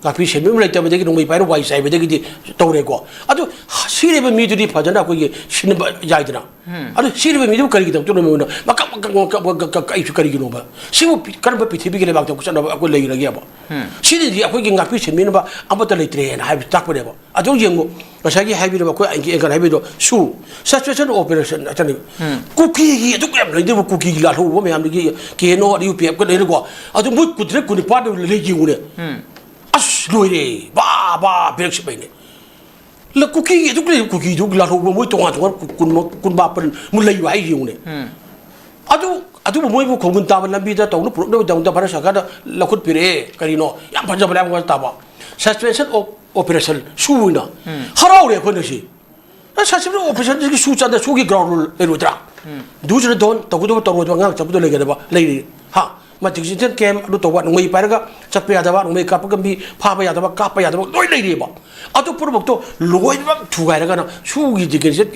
ꯉꯥꯛꯄꯤ ꯁꯦꯟꯕꯤ ꯑꯃ ꯂꯩꯇꯕꯗꯒꯤ, ꯅꯣꯡꯃꯩ ꯄꯥꯏꯔ ꯋꯥꯏ ꯆꯥꯏꯕꯗꯒꯤꯗꯤ ꯇꯧꯔꯦꯀꯣ꯫ ꯑꯗꯨ ꯁꯤꯔꯤꯕ ꯃꯤꯗꯨꯗꯤ ꯐꯖꯅ ꯑꯩꯈꯣꯏꯒꯤ ꯁꯤꯟꯅꯕ ꯌꯥꯏꯗꯅ꯫ ꯎꯝ꯫ ꯑꯗꯨ ꯁꯤꯔꯤꯕ ꯃꯤꯗꯨꯕꯨ ꯀꯔꯤꯒꯤꯗꯃꯛꯇ ꯅꯣꯡꯃꯩꯅ ꯃꯀꯛ ꯃꯀꯛ ꯃꯀꯛ ꯃꯀꯛ ꯀꯛ-, ꯀꯛꯏꯁꯨ ꯀꯔꯤꯒꯤꯅꯣꯕ? ꯁꯤꯕꯨ ꯄꯤ-, ꯀꯔꯝꯕ ꯄ꯭ꯔꯤꯊꯤꯕꯤꯒꯤ ꯂꯩꯕꯥꯛꯇ ꯆꯠꯅꯕ ꯑꯩꯈꯣꯏ ꯂꯩꯔꯒꯦꯕ? ꯎꯝ꯫ ꯁꯤꯅꯗꯤ ꯑꯩꯈꯣꯏꯒꯤ ꯉꯥꯛꯄꯤ ꯁꯦꯟꯕꯤꯅꯕ ꯑꯃꯠꯇ ꯂꯩꯇ꯭ꯔꯦꯅ ꯍꯥꯏꯕ ꯇꯥꯛꯄꯅꯦꯕ꯫ ꯑꯗꯨ ꯌꯦꯡꯉꯨ, ꯉꯁꯥꯏꯒꯤ ꯍꯥꯏꯕꯤꯔꯕ ꯑꯩꯈꯣꯏ ꯑꯩꯒꯤ anchor ꯍꯥꯏꯕꯤꯗꯣ, ꯁꯨ, suspension of operation ꯍꯥꯏꯇꯥꯔꯦ꯫ ꯎꯝ꯫ ꯀꯨꯀꯤꯒꯤ ꯑꯗꯨꯛ ꯌꯥꯝ ꯂꯩꯗꯨꯕꯨ, ꯀꯨꯀꯤꯒꯤ ꯂꯥꯜꯍꯧꯕ ꯃꯌꯥꯝꯗꯒꯤ ꯀꯦ N O, U P F ꯀ ꯂꯩꯔꯦꯀꯣ꯫ ꯑꯗꯨ ꯃꯣꯏ ꯀꯨꯟꯇꯔꯦꯠ, ꯀꯨꯟꯅꯤꯄꯥꯟꯗ ꯂꯩ ꯌꯦꯡꯉꯨꯅꯦ꯫ ꯎꯝ꯫ ꯑꯁ, ꯂꯣꯏꯔꯦ꯫ ꯕꯥ, ꯕꯥ, ꯕ꯭ꯂꯦꯛ ꯁꯤꯞ ꯂꯩꯅꯦ꯫ ꯂ-, ꯀꯨꯀꯤꯒꯤ ꯑꯗꯨꯛ ꯂꯩ, ꯀꯨꯀꯤꯗꯨ ꯂꯥꯜꯍꯧꯕ ꯃꯣꯏ ꯇꯣꯉꯥꯟ ꯇꯣꯉꯥꯟ ꯀꯨꯟ-, ꯀꯨꯟꯃꯥꯄꯟ ꯃꯨꯛ ꯂꯩꯕ ꯍꯥꯏ ꯌꯦꯡꯉꯨꯅꯦ꯫ ꯑꯗꯨ, ꯑꯗꯨꯕꯨ ꯃꯣꯏꯕꯨ ꯈꯣꯡꯒꯨꯟ ꯇꯥꯕ ꯂꯝꯕꯤꯗ ꯇꯧꯅ ꯄꯨꯔꯛꯅꯕꯒꯤꯗꯃꯛꯇ ꯚꯥꯔꯠ ꯁꯔꯀꯥꯔꯅ ꯂꯧꯈꯠꯄꯤꯔꯛꯑꯦ꯫ ꯀꯔꯤꯅꯣ? ꯌꯥꯝ ꯐꯖꯕ ꯂꯥꯏꯌꯥꯡ ꯇꯥꯕ꯫ Suspension of operation ꯁꯨ ꯑꯣꯏꯅ ꯍꯔꯥꯎꯔꯦ ꯑꯩꯈꯣꯏꯅ ꯁꯤ꯫ ꯑ, suspension of operationꯁꯤꯒꯤ ꯁꯨ ꯆꯠꯅ ꯁꯨꯒꯤ ground rule ꯂꯩꯔꯣꯏꯗ꯭ꯔꯥ? Do's and don't, ꯇꯧꯒꯗꯕ ꯇꯧꯔꯣꯏꯗꯕ, ꯑꯉꯥꯡ ꯆꯠꯄꯗꯣ ꯂꯩꯒꯗꯕ ꯂꯩꯔꯤ꯫ ꯍꯥ? ꯃꯥ detention camp ꯑꯗꯨ ꯇꯧꯕ, ꯅꯣꯡꯃꯩ ꯄꯥꯏꯔꯒ ꯆꯠꯄ ꯌꯥꯗꯕ, ꯅꯣꯡꯃꯩ ꯀꯥꯞꯄ ꯀꯝꯕꯤ ꯐꯥꯕ ꯌꯥꯗꯕ, ꯀꯥꯞꯄ ꯌꯥꯗꯕ ꯂꯣꯏ ꯂꯩꯔꯤꯑꯕ꯫ ꯑꯗꯨ ꯄꯨꯝꯅꯃꯛꯇꯣ ꯂꯣꯏꯅꯃꯛ ꯊꯨꯒꯥꯏꯔꯒꯅ ꯁꯨꯒꯤ detention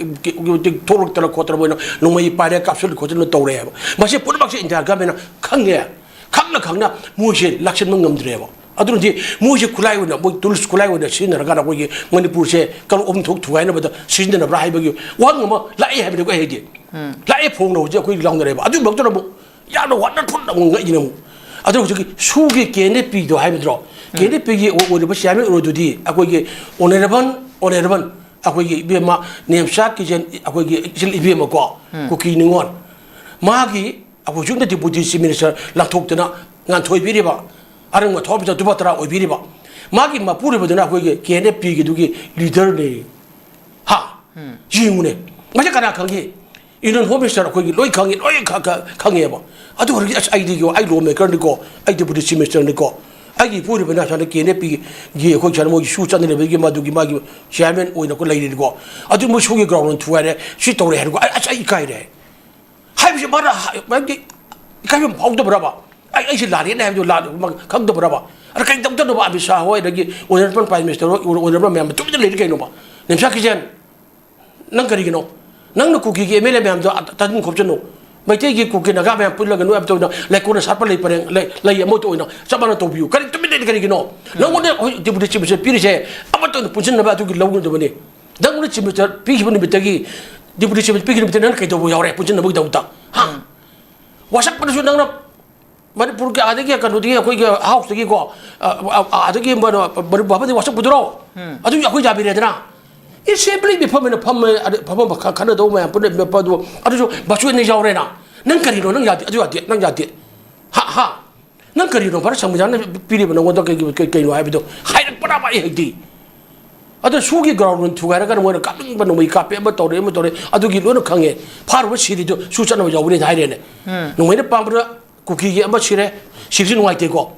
ꯊꯣꯛꯂꯛꯇꯅ ꯈꯣꯠꯇꯅ ꯃꯣꯏꯅ ꯅꯣꯡꯃꯩ ꯄꯥꯏꯔꯦ, ꯀꯥꯞꯁꯤꯜ ꯈꯣꯠꯆꯤꯟꯅ ꯇꯧꯔꯦ ꯍꯥꯏꯕ꯫ ꯃꯁꯤ ꯄꯨꯝꯅꯃꯛꯁꯦ India governmentꯅ ꯈꯪꯉꯦ꯫ ꯈꯪꯅ ꯈꯪꯅ ꯃꯣꯏꯁꯦ ꯂꯥꯛꯁꯤꯟꯕ ꯉꯝꯗ꯭ꯔꯦꯕ꯫ ꯑꯗꯨꯅꯗꯤ ꯃꯣꯏꯁꯦ ꯈꯨꯠꯂꯥꯏ ꯑꯣꯏꯅ, ꯃꯣꯏ tools ꯈꯨꯠꯂꯥꯏ ꯑꯣꯏꯅ ꯁꯤꯖꯤꯟꯅꯔꯀꯥꯟꯗ ꯑꯩꯈꯣꯏꯒꯤ ꯃꯅꯤꯄꯨꯔꯁꯦ ꯀꯥꯡꯂꯨꯞ ꯑꯍꯨꯝ ꯊꯣꯛ ꯊꯨꯒꯥꯏꯅꯕꯗ ꯁꯤꯖꯤꯟꯅꯅꯕ꯭ꯔꯥ ꯍꯥꯏꯕꯒꯤ ꯋꯥꯍꯪ ꯑꯃ ꯂꯥꯛꯑꯦ ꯍꯥꯏꯕꯅꯤꯀꯣ ꯑꯩ ꯍꯥꯏꯗꯤ꯫ ꯂꯥꯛꯑꯦ ꯐꯣꯡꯅ ꯍꯧꯖꯤꯛ ꯑꯩꯈꯣꯏ ꯂꯥꯎꯅꯔꯦꯕ꯫ ꯑꯗꯨꯒꯤ ꯃꯔꯛꯇꯨꯗ ꯑꯃꯨꯛ ꯌꯥꯝꯅ ꯋꯥꯅ ꯊꯨꯅ ꯑꯃꯨꯛ ꯉꯛꯏꯅꯦ ꯑꯃꯨꯛ꯫ ꯑꯗꯨꯅ ꯍꯧꯖꯤꯛꯀꯤ ꯁꯨꯒꯤ ꯀꯦ ꯑꯦꯟ ꯑꯦꯐ ꯄꯤꯗꯣ ꯍꯥꯏꯕ ꯅꯠꯇ꯭ꯔꯣ? ꯀꯦ ꯑꯦꯟ ꯑꯦꯐ ꯄꯤꯒꯤ ꯑꯣꯏꯔꯤꯕ ꯆꯤꯌꯥꯔꯃꯦꯟ ꯑꯣꯏꯔꯣꯏꯗꯨꯗꯤ ꯑꯩꯈꯣꯏꯒꯤ ꯑꯣꯅꯔꯦꯕꯜ, ꯑꯣꯅꯔꯦꯕꯜ ꯑꯩꯈꯣꯏꯒꯤ ꯏꯕꯦꯝꯃ ꯅꯦꯝꯆꯥ ꯀꯤꯖꯦꯟ, ꯑꯩꯈꯣꯏꯒꯤ ꯏꯆꯤꯜ ꯏꯕꯦꯝꯃꯀꯣ, ꯀꯨꯀꯤ ꯅꯤꯉꯣꯜ, ꯃꯥꯒꯤ ꯑꯩꯈꯣꯏ ꯍꯧꯖꯤꯛꯅ deputy chief minister ꯂꯥꯟꯊꯣꯛꯇꯅ ꯉꯥꯟꯊꯣꯏꯕꯤꯔꯤꯕ, ꯑꯔꯪꯕ ꯊꯋꯥꯏ ꯃꯤꯆꯝ ꯇꯨꯄꯥ ꯇꯔꯥ ꯑꯣꯏꯕꯤꯔꯤꯕ, ꯃꯥꯒꯤ ꯃꯄꯨꯔꯣꯏꯕꯗꯨꯅ ꯑꯩꯈꯣꯏꯒꯤ ꯀꯦ ꯑꯦꯟ ꯑꯦꯐ ꯄꯤꯒꯤꯗꯨꯒꯤ ꯂꯤꯗꯔꯅꯦ꯫ ꯍꯥ? ꯌꯦꯡꯉꯨꯅꯦ꯫ ꯃꯁꯤ ꯀꯅꯥ ꯈꯪꯒꯦ? Union Home Minister ꯑꯩꯈꯣꯏꯒꯤ ꯂꯣꯏ ꯈꯪꯉꯤ, ꯂꯣꯏ ꯈ-, ꯈ-, ꯈꯪꯉꯦꯕ꯫ ꯑꯗꯨ ꯑꯣꯏꯔꯗꯤ ꯑꯁ, ꯑꯩꯗꯤ, ꯑꯩ law makerꯅꯤꯀꯣ, ꯑꯩ deputy chief ministerꯅꯤꯀꯣ, ꯑꯩꯒꯤ ꯏꯄꯨꯔꯤꯕꯅ ꯁꯨꯃꯥꯏꯅ ꯀꯦ ꯑꯦꯟ ꯑꯦꯐ ꯄꯤꯒꯤ ꯑꯩꯈꯣꯏ ꯁꯨꯃꯥꯏꯅ ꯃꯣꯏꯒꯤ ꯁꯨ ꯆꯠꯅꯔꯤꯕꯒꯤ ꯃꯗꯨꯒꯤ ꯃꯥꯒꯤ chairman ꯑꯣꯏꯅ ꯑꯩꯈꯣꯏ ꯂꯩꯔꯤꯅꯤꯀꯣ꯫ ꯑꯗꯨ ꯃꯣꯏ ꯁꯨꯒꯤ ground ꯊꯨꯒꯥꯏꯔꯦ, ꯁꯤ ꯇꯧꯔꯦ ꯍꯥꯏꯔꯒ ꯑꯩ, ꯑꯁ, ꯑꯩ ꯏꯀꯥꯏꯔꯦ꯫ ꯍꯥꯏꯕꯁꯤ ꯃꯥꯅ ꯍꯥꯏ-, ꯍꯥꯏꯕꯗꯤ ꯏꯀꯥꯏꯕ ꯐꯥꯎꯗꯕ꯭ꯔꯕ? ꯑꯩ, ꯑꯩꯁꯦ ꯂꯥꯜꯂꯦꯅ ꯍꯥꯏꯕꯗꯨ ꯂꯥꯜ-, ꯈꯪꯗꯕ꯭ꯔꯕ? ꯑꯗ ꯀꯔꯤ ꯇꯧꯗꯅꯕ ꯑꯃꯤꯠ ꯁꯥꯍ ꯍꯣꯏ, ꯑꯗꯒꯤ honorable prime minister ꯍꯣꯏ, honorable ꯃꯌꯥꯝ ꯇꯨꯃꯤꯟꯅ ꯂꯩꯔꯤ ꯀꯩꯅꯣꯕ? ꯅꯦꯝꯆꯥ ꯀꯤꯖꯦꯟ, ꯅꯪ ꯀꯔꯤꯒꯤꯅꯣ? ꯅꯪꯅ ꯀꯨꯀꯤꯒꯤ ꯑꯦꯝ ꯑꯦꯜ ꯑꯦ ꯃꯌꯥꯝꯗꯣ ꯑ-, ꯇꯥꯁꯤꯟ ꯈꯣꯝꯖꯤꯟꯅꯨ꯫ ꯃꯩꯇꯩꯒꯤ ꯀꯨꯀꯤ ꯅꯥꯒꯥ ꯃꯌꯥꯝ ꯄꯨꯜꯂꯒ ꯅꯣꯏ ꯑꯃꯠꯇ ꯑꯣꯏꯅ ꯂꯩꯀꯣꯟꯅ ꯁꯥꯠꯄ ꯂꯩ ꯄꯔꯦꯡ, ꯂꯩ, ꯂꯩ ꯑꯃꯠꯇ ꯑꯣꯏꯅ ꯆꯞ ꯃꯥꯟꯅ ꯇꯧꯕꯤꯌꯨ꯫ ꯀꯔꯤ ꯇꯨꯃꯤꯟ ꯂꯩꯔꯤ ꯀꯔꯤꯒꯤꯅꯣ? ꯅꯪꯉꯣꯟꯗ ꯍꯧꯖꯤꯛ deputy chief minister ꯄꯤꯔꯤꯁꯦ ꯑꯃꯠꯇ ꯑꯣꯏꯅ ꯄꯨꯟꯁꯤꯟꯅꯕ ꯑꯗꯨꯒꯤ ꯂꯧꯒꯗꯕꯅꯤ꯫ ꯅꯪꯉꯣꯟꯗ chief minister ꯄꯤꯈꯤꯕ ꯅꯨꯃꯤꯠꯇꯒꯤ, deputy chief minister ꯄꯤꯈꯤꯕ ꯅꯨꯃꯤꯠꯇ ꯅꯪꯅ ꯀꯩꯗꯧꯕ ꯌꯥꯎꯔꯦ ꯄꯨꯟꯁꯤꯟꯅꯕꯒꯤꯗꯃꯛꯇ? ꯍꯥ? ꯋꯥꯁꯛꯄꯗꯁꯨ ꯅꯪꯅ ꯃꯅꯤꯄꯨꯔꯒꯤ ꯑꯥꯗꯒꯤ ꯀꯩꯅꯣꯗꯒꯤ ꯑꯩꯈꯣꯏꯒꯤ ꯍꯥꯎꯁꯇꯒꯤꯀꯣ, ꯑ, ꯑ, ꯑ, ꯑꯥꯗꯒꯤ ꯃ-, ꯃ-, ꯃꯅꯤꯄꯨꯔ ꯚꯥꯕꯟꯗꯒꯤ ꯋꯥꯁꯛꯄꯗꯨꯔꯣ? ꯑꯗꯨꯒꯤ ꯑꯩꯈꯣꯏ ꯌꯥꯕꯤꯔꯦꯗꯅ꯫ Assembly ꯃꯤꯐꯝ ꯑꯣꯏꯅ ꯐꯝꯃꯦ, ꯑꯗ ꯐꯝꯐꯝ ꯈ-, ꯈꯟꯅꯗꯧ ꯃꯌꯥꯝ ꯄꯨꯟꯅ ꯃꯤꯐꯝ ꯑꯗꯨ, ꯑꯗꯨꯁꯨ ꯃꯆꯨ ꯑꯣꯏꯅ ꯌꯥꯎꯔꯦꯅ꯫ ꯅꯪ ꯀꯔꯤꯅꯣ? ꯅꯪ ꯌꯥꯗꯦ, ꯑꯗꯨ ꯌꯥꯗꯦ, ꯅꯪ ꯌꯥꯗꯦ꯫ ꯍꯥ, ꯍꯥ? ꯅꯪ ꯀꯔꯤꯅꯣ? ꯚꯥꯔꯠ ꯁꯪꯕꯤꯙꯥꯟꯅ ꯄꯤꯔꯤꯕ ꯅꯪꯉꯣꯟꯗ ꯀꯩ, ꯀꯩ, ꯀꯩꯅꯣ ꯍꯥꯏꯕꯗꯣ ꯍꯥꯏꯔꯛꯄ꯭ꯔꯕ ꯑꯩ ꯍꯥꯏꯗꯤ? ꯑꯗꯣ ꯁꯨꯒꯤ ꯒ꯭ꯔꯥꯎꯟ ꯔꯨꯜ ꯊꯨꯒꯥꯏꯔꯒ ꯃꯣꯏꯅ ꯀꯥꯞꯅꯤꯡꯕ ꯅꯣꯡꯃꯩ ꯀꯥꯞꯄꯦ, ꯑꯃ ꯇꯧꯔꯦ, ꯑꯃ ꯇꯧꯔꯦ, ꯑꯗꯨꯒꯤ ꯂꯣꯏꯅ ꯈꯪꯉꯦ꯫ ꯐꯥꯔꯨꯕ ꯁꯤꯔꯤꯗꯣ ꯁꯨ ꯆꯠꯅꯕ ꯌꯥꯎꯕꯅꯦꯅ ꯍꯥꯏꯔꯦꯅꯦ꯫ ꯅꯣꯡꯃꯩꯅ ꯄꯥꯝꯕꯗ ꯀꯨꯀꯤꯒꯤ ꯑꯃ ꯁꯤꯔꯦ, ꯁꯤꯕꯁꯤ ꯅꯨꯡꯉꯥꯏꯇꯦꯀꯣ꯫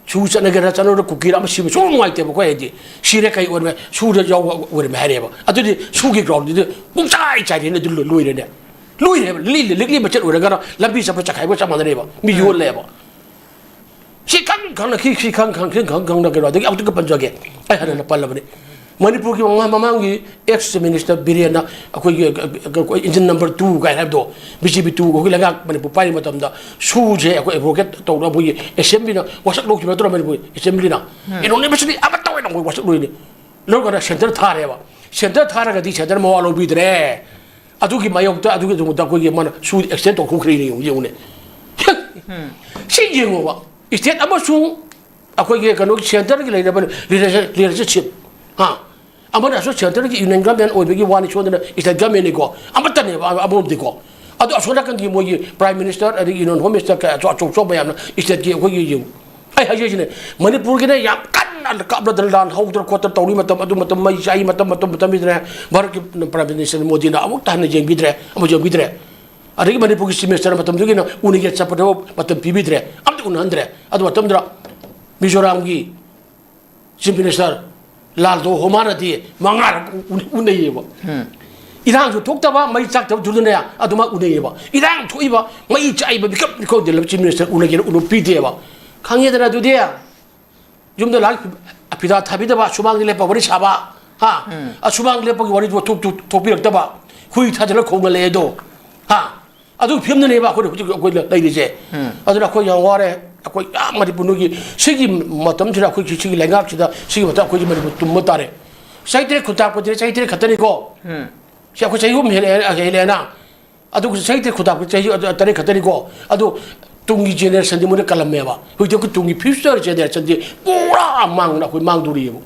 ꯁꯨ ꯆꯠꯅꯒꯦꯔꯥ ꯆꯠꯅꯔꯣꯏ, ꯀꯨꯀꯤꯔ ꯑꯃ ꯁꯤꯕ ꯁꯨꯡ ꯅꯨꯡꯉꯥꯏꯇꯦꯕ ꯑꯩꯈꯣꯏ ꯍꯥꯏꯗꯤ꯫ ꯁꯤꯔꯦ ꯀꯩ ꯑꯣꯏꯔꯝꯃꯦ? ꯁꯨꯗ ꯌꯥꯎꯕ ꯑꯣꯏꯔꯝꯃꯦ ꯍꯥꯏꯔꯦꯕ꯫ ꯑꯗꯨꯗꯤ ꯁꯨꯒꯤ ꯒ꯭ꯔꯥꯎꯟꯗꯨꯗꯤ ꯄꯨꯡꯆꯥꯏ ꯆꯥꯏꯔꯦꯅꯦ, ꯑꯗꯨ ꯂꯣꯏ-, ꯂꯣꯏꯔꯦꯅꯦ꯫ ꯂꯣꯏꯔꯦꯕ, ꯂꯤꯛꯂꯤ, ꯂꯤꯛꯂꯤ ꯃꯆꯦꯠ ꯑꯣꯏꯔꯒꯅ ꯂꯝꯕꯤ ꯆꯠꯄ ꯆꯈꯥꯏꯕꯒ ꯆꯞ ꯃꯥꯟꯅꯔꯦꯕ꯫ ꯃꯤ ꯌꯣꯜꯂꯦꯕ꯫ ꯁꯤ ꯈꯪ ꯈꯪꯅ, ꯁꯤ, ꯁꯤ ꯈꯪ ꯈꯪ, ꯁꯤ ꯈꯪ ꯈꯪꯅ ꯀꯩꯅꯣ, ꯑꯗꯒꯤ ꯑꯃꯨꯛꯇꯒ ꯄꯟꯖꯒꯦ꯫ ꯑꯩ ꯍꯥꯟꯅ ꯄꯜꯂꯕꯅꯤ꯫ ꯃꯅꯤꯄꯨꯔꯒꯤ ꯃꯃꯥꯡ-, ꯃꯃꯥꯡꯒꯤ ex minister ꯕꯤꯔꯦꯟꯅ ꯑꯩꯈꯣꯏꯒꯤ, ꯑ, ꯑ, ꯑ, engine number two ꯀꯥꯏꯅ ꯍꯥꯏꯕꯗꯣ, B J P two ꯑꯩꯈꯣꯏ ꯂꯩꯉꯥꯛ ꯃꯅꯤꯄꯨꯔ ꯄꯥꯏꯔꯤ ꯃꯇꯝꯗ ꯁꯨꯁꯦ ꯑꯩꯈꯣꯏ advocate ꯇꯧꯅ ꯑꯩꯈꯣꯏꯒꯤ assemblyꯅ ꯋꯥꯁꯛ ꯂꯧꯈꯤꯕ ꯅꯠꯇ꯭ꯔꯣ? ꯃꯅꯤꯄꯨꯔ assemblyꯅ unanimously ꯑꯃ ꯇꯧꯋꯦꯅ ꯑꯩꯈꯣꯏ ꯋꯥꯁꯛ ꯂꯣꯏꯅꯤ꯫ ꯂꯧꯔꯀꯥꯟꯗ centre ꯊꯥꯔꯦꯕ꯫ Centre ꯊꯥꯔꯒꯗꯤ centre ꯃꯋꯥ ꯂꯧꯕꯤꯗ꯭ꯔꯦ꯫ ꯑꯗꯨꯒꯤ ꯃꯥꯌꯣꯛꯇ, ꯑꯗꯨꯒꯤꯗꯃꯛꯇ ꯑꯩꯈꯣꯏꯒꯤ ꯃꯥꯅ ꯁꯨ extend ꯇꯧꯊꯣꯛꯈ꯭ꯔꯦꯅꯦ, ꯌꯦꯡꯉꯨ, ꯌꯦꯡꯉꯨꯅꯦ꯫ ꯁꯤ ꯌꯦꯡꯉꯣꯕ, state ꯑꯃꯁꯨꯡ ꯑꯩꯈꯣꯏꯒꯤ ꯀꯩꯅꯣꯒꯤ centreꯒꯤ ꯂꯩꯅꯕ relation-, relationship, ꯍꯥ? ꯑꯃꯅ ꯑꯁꯣꯝ centreꯒꯤ union government ꯑꯣꯏꯕꯒꯤ ꯋꯥꯅꯤ, ꯁꯣꯝꯗꯅ state governmentꯅꯤꯀꯣ, ꯑꯃꯠꯇꯅꯦꯕ ꯑꯃꯔꯣꯝꯗꯤꯀꯣ꯫ ꯑꯗꯣ ꯑꯁꯣꯝ ꯅꯥꯀꯟꯒꯤ ꯃꯣꯏꯒꯤ prime minister ꯑꯗꯒꯤ union home minister ꯀꯌꯥ ꯑꯆꯧ-, ꯑꯆꯧ ꯑꯆꯧꯕ ꯃꯌꯥꯝꯅ stateꯀꯤ ꯑꯩꯈꯣꯏꯒꯤ ꯌꯦꯡꯉꯨ꯫ ꯑꯩ ꯍꯥꯏꯖꯔꯤꯁꯤꯅꯦ, ꯃꯅꯤꯄꯨꯔꯒꯤꯅꯦ ꯌꯥꯝ ꯀꯟꯅ ꯀꯥꯞꯅꯗꯅ ꯂꯥꯟ ꯍꯧꯗꯅ ꯈꯣꯠꯇꯅ ꯇꯧꯔꯤ ꯃꯇꯝ, ꯑꯗꯨ ꯃꯇꯝ ꯃꯩ ꯆꯥꯏ ꯃꯇꯝ, ꯃꯇꯝ, ꯃꯇꯝꯁꯤꯗꯅꯦ, ꯚꯥꯔꯠꯀꯤ prime minister ꯃꯣꯗꯤꯅ ꯑꯃꯨꯛꯇ ꯍꯟꯅ ꯌꯦꯡꯕꯤꯗ꯭ꯔꯦ, ꯑꯃ ꯌꯦꯡꯕꯤꯗ꯭ꯔꯦ꯫ ꯑꯗꯒꯤ ꯃꯅꯤꯄꯨꯔꯒꯤ chief minister ꯃꯇꯝꯗꯨꯒꯤꯅ ꯎꯅꯒꯦ ꯆꯠꯄꯗ ꯃꯇꯝ ꯄꯤꯕꯤꯗ꯭ꯔꯦ, ꯑꯝꯇ ꯎꯅꯍꯟꯗ꯭ꯔꯦ꯫ ꯑꯗꯨ ꯃꯇꯝꯗꯨꯗ ꯃꯤꯖꯣꯔꯥꯝꯒꯤ chief minister ꯂꯥꯜꯗꯣ ꯍꯣꯃꯥꯅꯗꯤ ꯃꯉꯥꯔꯛ ꯎ-, ꯎ-, ꯎꯅꯩꯌꯦꯕ꯫ ꯏꯔꯥꯡꯁꯨ ꯊꯣꯛꯇꯕ, ꯃꯩ ꯆꯥꯛꯇꯕꯗꯨꯗꯅꯦ ꯑꯗꯨꯃꯥꯏ ꯎꯅꯩꯌꯦꯕ꯫ ꯏꯔꯥꯡ ꯊꯣꯛꯏꯕ, ꯃꯩ ꯆꯥꯛꯏꯕ ꯃꯤꯀꯞ ꯃꯤꯀꯞ ꯂꯩꯔꯕ chief minister ꯎꯅꯒꯦꯅ ꯎꯅ ꯄꯤꯗꯦꯕ꯫ ꯈꯪꯉꯦꯗꯅ ꯑꯗꯨꯗꯤ꯫ ꯌꯨꯝꯗ ꯂꯥꯛ ꯐꯤꯗꯥ ꯊꯥꯕꯤꯗꯕ, ꯁꯨꯃꯥꯡꯗ ꯂꯦꯞꯄ ꯋꯥꯔꯤ ꯁꯥꯕ, ꯍꯥ? ꯑꯁꯨꯃꯥꯡ ꯂꯦꯞꯄꯒꯤ ꯋꯥꯔꯤꯗꯨ ꯊꯣꯛ-, ꯊꯣꯛ-, ꯊꯣꯛꯄꯤꯔꯛꯇꯕ, ꯈꯨꯏ ꯊꯥꯖꯤꯜꯂ ꯈꯣꯡꯒꯠꯂꯛꯑꯦ ꯑꯗꯣ, ꯍꯥ? ꯑꯗꯨꯒꯤ ꯐꯤꯕꯝꯗꯅꯦꯕ ꯑꯩꯈꯣꯏꯅ ꯍꯧꯖꯤꯛ ꯑꯩꯈꯣꯏ ꯂꯩꯔꯤꯁꯦ꯫ ꯑꯗꯨꯅ ꯑꯩꯈꯣꯏ ꯌꯥꯝ ꯋꯥꯔꯦ꯫ ꯑꯩꯈꯣꯏ ꯌꯥꯝ ꯃꯅꯤꯄꯨꯔꯒꯤ ꯁꯤꯒꯤ ꯃꯇꯝꯁꯤꯗ, ꯑꯩꯈꯣꯏ ꯁꯤꯒꯤ ꯂꯩꯉꯥꯛꯁꯤꯗ, ꯁꯤꯒꯤ ꯃꯇꯝ ꯑꯩꯈꯣꯏꯒꯤ ꯃꯅꯤꯄꯨꯔ ꯇꯨꯝꯕ ꯇꯥꯔꯦ꯫ ꯆꯍꯤ ꯇꯔꯦꯠ ꯈꯨꯟꯇꯥꯛꯄꯗꯤ ꯆꯍꯤ ꯇꯔꯦꯠ ꯈꯛꯇꯅꯤꯀꯣ꯫ ꯁꯤ ꯑꯩꯈꯣꯏ ꯆꯍꯤ ꯑꯍꯨꯝ ꯍꯦꯜꯂꯛꯑꯦ, ꯍꯦꯜꯂꯛꯑꯦꯅ꯫ ꯑꯗꯨꯒ ꯆꯍꯤ ꯇꯔꯦꯠ ꯈꯨꯟꯇꯥꯛꯄꯗꯤ ꯆꯍꯤ ꯇꯔꯦꯠ ꯈꯛꯇꯅꯤꯀꯣ꯫ ꯑꯗꯣ ꯇꯨꯡꯒꯤ generationꯗꯤ ꯃꯣꯏꯅ ꯀꯜꯂꯝꯃꯦꯕ꯫ ꯍꯧꯖꯤꯛꯇꯤ ꯑꯩꯈꯣꯏ ꯇꯨꯡꯒꯤ future generationꯗꯤ ꯄꯨꯔꯥ ꯃꯥꯡꯅ ꯑꯩꯈꯣꯏ ꯃꯥꯡꯗꯣꯔꯤꯑꯕ꯫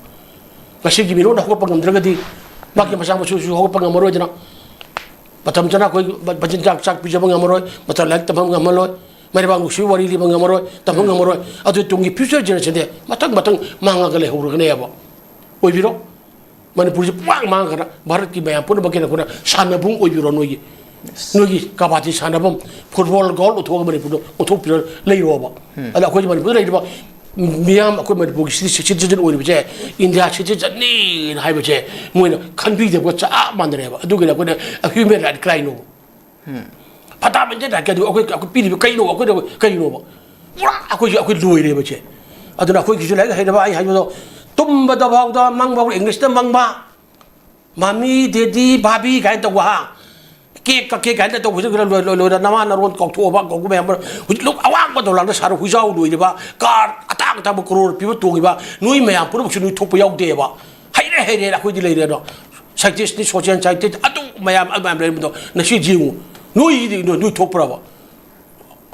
ꯉꯁꯤꯒꯤ ꯃꯤꯔꯣꯟ ꯍꯧꯒꯠꯄ ꯉꯝꯗ꯭ꯔꯒꯗꯤ ꯃꯥꯒꯤ ꯃꯆꯥ ꯃꯁꯨꯁꯨ ꯍꯧꯒꯠꯄ ꯉꯝꯃꯔꯣꯏꯗꯅ꯫ ꯃꯇꯝ ꯆꯥꯅ ꯑꯩꯈꯣꯏ ꯃꯆꯤꯟꯖꯥꯛ ꯆꯥꯛ ꯄꯤꯖꯕ ꯉꯝꯃꯔꯣꯏ, ꯃꯇꯝ ꯂꯥꯏꯔꯤꯛ ꯇꯝꯍꯟꯕ ꯉꯝꯃꯔꯣꯏ, ꯃꯔꯩꯕꯥꯛ ꯅꯨꯡꯁꯤꯕ ꯋꯥꯔꯤ ꯂꯤꯕ ꯉꯝꯃꯔꯣꯏ, ꯇꯝꯍꯟ ꯉꯝꯃꯔꯣꯏ꯫ ꯑꯗꯨ ꯇꯨꯡꯒꯤ future generationꯗꯤ ꯃꯊꯪ ꯃꯊꯪ ꯃꯥꯡꯉꯒ ꯂꯩꯍꯧꯔꯒꯅꯦꯕ꯫ ꯑꯣꯏꯕꯤꯔꯣ? ꯃꯅꯤꯄꯨꯔꯁꯦ ꯄꯨꯡꯃꯥꯡ ꯃꯥꯡꯈ꯭ꯔꯦ꯫ ꯚꯥꯔꯠꯀꯤ ꯃꯌꯥꯝ ꯄꯨꯝꯅꯃꯛꯀꯤ ꯅꯈꯣꯏꯅ ꯁꯥꯟꯅꯕꯨꯡ ꯑꯣꯏꯕꯤꯔꯣ꯫ ꯅꯣꯏꯒꯤ ꯅꯣꯏꯒꯤ ꯀꯕꯥꯗꯤ ꯁꯥꯟꯅꯐꯝ, ꯐꯨꯠꯕꯣꯜ ꯒ꯭ꯔꯥꯎꯟ ꯂꯧꯊꯣꯛꯑꯒ ꯃꯅꯤꯄꯨꯔꯗ ꯑꯣꯟꯊꯣꯛꯄꯤꯔ ꯂꯩꯔꯣꯕ꯫ ꯑꯗ ꯑꯩꯈꯣꯏ ꯃꯅꯤꯄꯨꯔꯗ ꯂꯩꯔꯤꯕ ꯃꯤꯌꯥꯝ, ꯑꯩꯈꯣꯏ ꯃꯅꯤꯄꯨꯔꯒꯤ ꯁꯤꯇꯤꯖꯟ ꯑꯣꯏꯔꯤꯕꯁꯦ, ꯏꯟꯗꯤꯌꯥ ꯁꯤꯇꯤꯖꯟꯅꯤ ꯍꯥꯏꯕꯁꯦ ꯃꯣꯏꯅ ꯈꯟꯕꯤꯗꯕꯒ ꯆꯞ ꯃꯥꯟꯅꯔꯦꯕ꯫ ꯑꯗꯨꯒꯤꯅ ꯑꯩꯈꯣꯏꯅ human right ꯀꯗꯥꯏꯅꯣ? ꯐꯟꯗꯥꯃꯦꯟꯇꯦꯜ ꯔꯥꯏꯠꯀꯤ ꯑꯗꯨ ꯑꯩꯈꯣꯏ, ꯑꯩꯈꯣꯏ ꯄꯤꯔꯤꯕ ꯀꯩꯅꯣ? ꯑꯩꯈꯣꯏꯗ ꯀꯩꯅꯣꯕ? ꯄꯨꯔꯥ ꯑꯩꯈꯣꯏꯁꯦ, ꯑꯩꯈꯣꯏ ꯂꯣꯏꯔꯦꯕ ꯏꯆꯦ꯫ ꯑꯗꯨꯅ ꯑꯩꯈꯣꯏꯒꯤꯁꯨ ꯂꯥꯏꯔꯤꯛ ꯍꯩꯔꯕ ꯑꯩ ꯍꯥꯏꯕꯗꯣ, ꯇꯨꯝꯕꯗ ꯐꯥꯎꯗ ꯃꯪꯕ ꯏꯪꯂꯤꯁꯇ ꯃꯪꯕ, ꯃꯃꯤ, ꯗꯦꯗꯤ, ꯚꯥꯕꯤ ꯀꯥꯏꯅ ꯇꯧꯕ, ꯍꯥ? ꯀꯦꯛ ꯀꯛꯀꯦ ꯀꯥꯏꯅ ꯇꯧꯕꯁꯤꯡꯗꯨꯅ ꯂꯣꯏ-, ꯂꯣꯏ-, ꯂꯣꯏꯔ ꯅꯃꯥ ꯅꯔꯣꯟ ꯀꯥꯎꯊꯣꯛꯑꯕ ꯀꯧꯕ ꯃꯌꯥꯝ ꯑꯃ ꯍꯧꯖꯤꯛ ꯂꯣꯛ ꯑꯋꯥꯡꯕ ꯗꯣꯂꯥꯟꯗ ꯁꯥꯔ ꯍꯨꯏꯖꯥꯎ ꯂꯣꯏꯔꯤꯕ, ꯀꯥꯔ ꯑꯇꯥꯡ ꯑꯇꯥꯡꯕ ꯀ꯭ꯔꯣꯔ ꯄꯤꯕ ꯇꯣꯡꯉꯤꯕ, ꯅꯣꯏ ꯃꯌꯥꯝ ꯄꯨꯝꯅꯃꯛꯁꯨ ꯅꯣꯏ ꯊꯣꯛꯄ ꯌꯥꯎꯗꯦꯕ꯫ ꯍꯩꯔꯦ ꯍꯩꯔꯦꯅ ꯑꯩꯈꯣꯏꯗꯤ ꯂꯩꯔꯦ ꯑꯗꯣ, ꯁꯥꯏꯟꯇꯤꯁꯅꯤ, ꯁꯣꯁꯤꯌꯦꯜ ꯁꯥꯏꯟꯇꯤꯁ, ꯑꯗꯨ ꯃꯌꯥꯝ ꯑꯗꯨ ꯃꯌꯥꯝ ꯂꯩꯔꯝꯕꯗꯣ ꯉꯁꯤ ꯌꯦꯡꯉꯨ꯫ ꯅꯣꯏꯗꯤ ꯅꯣꯏ, ꯅꯣꯏ ꯊꯣꯛꯄ꯭ꯔꯕ?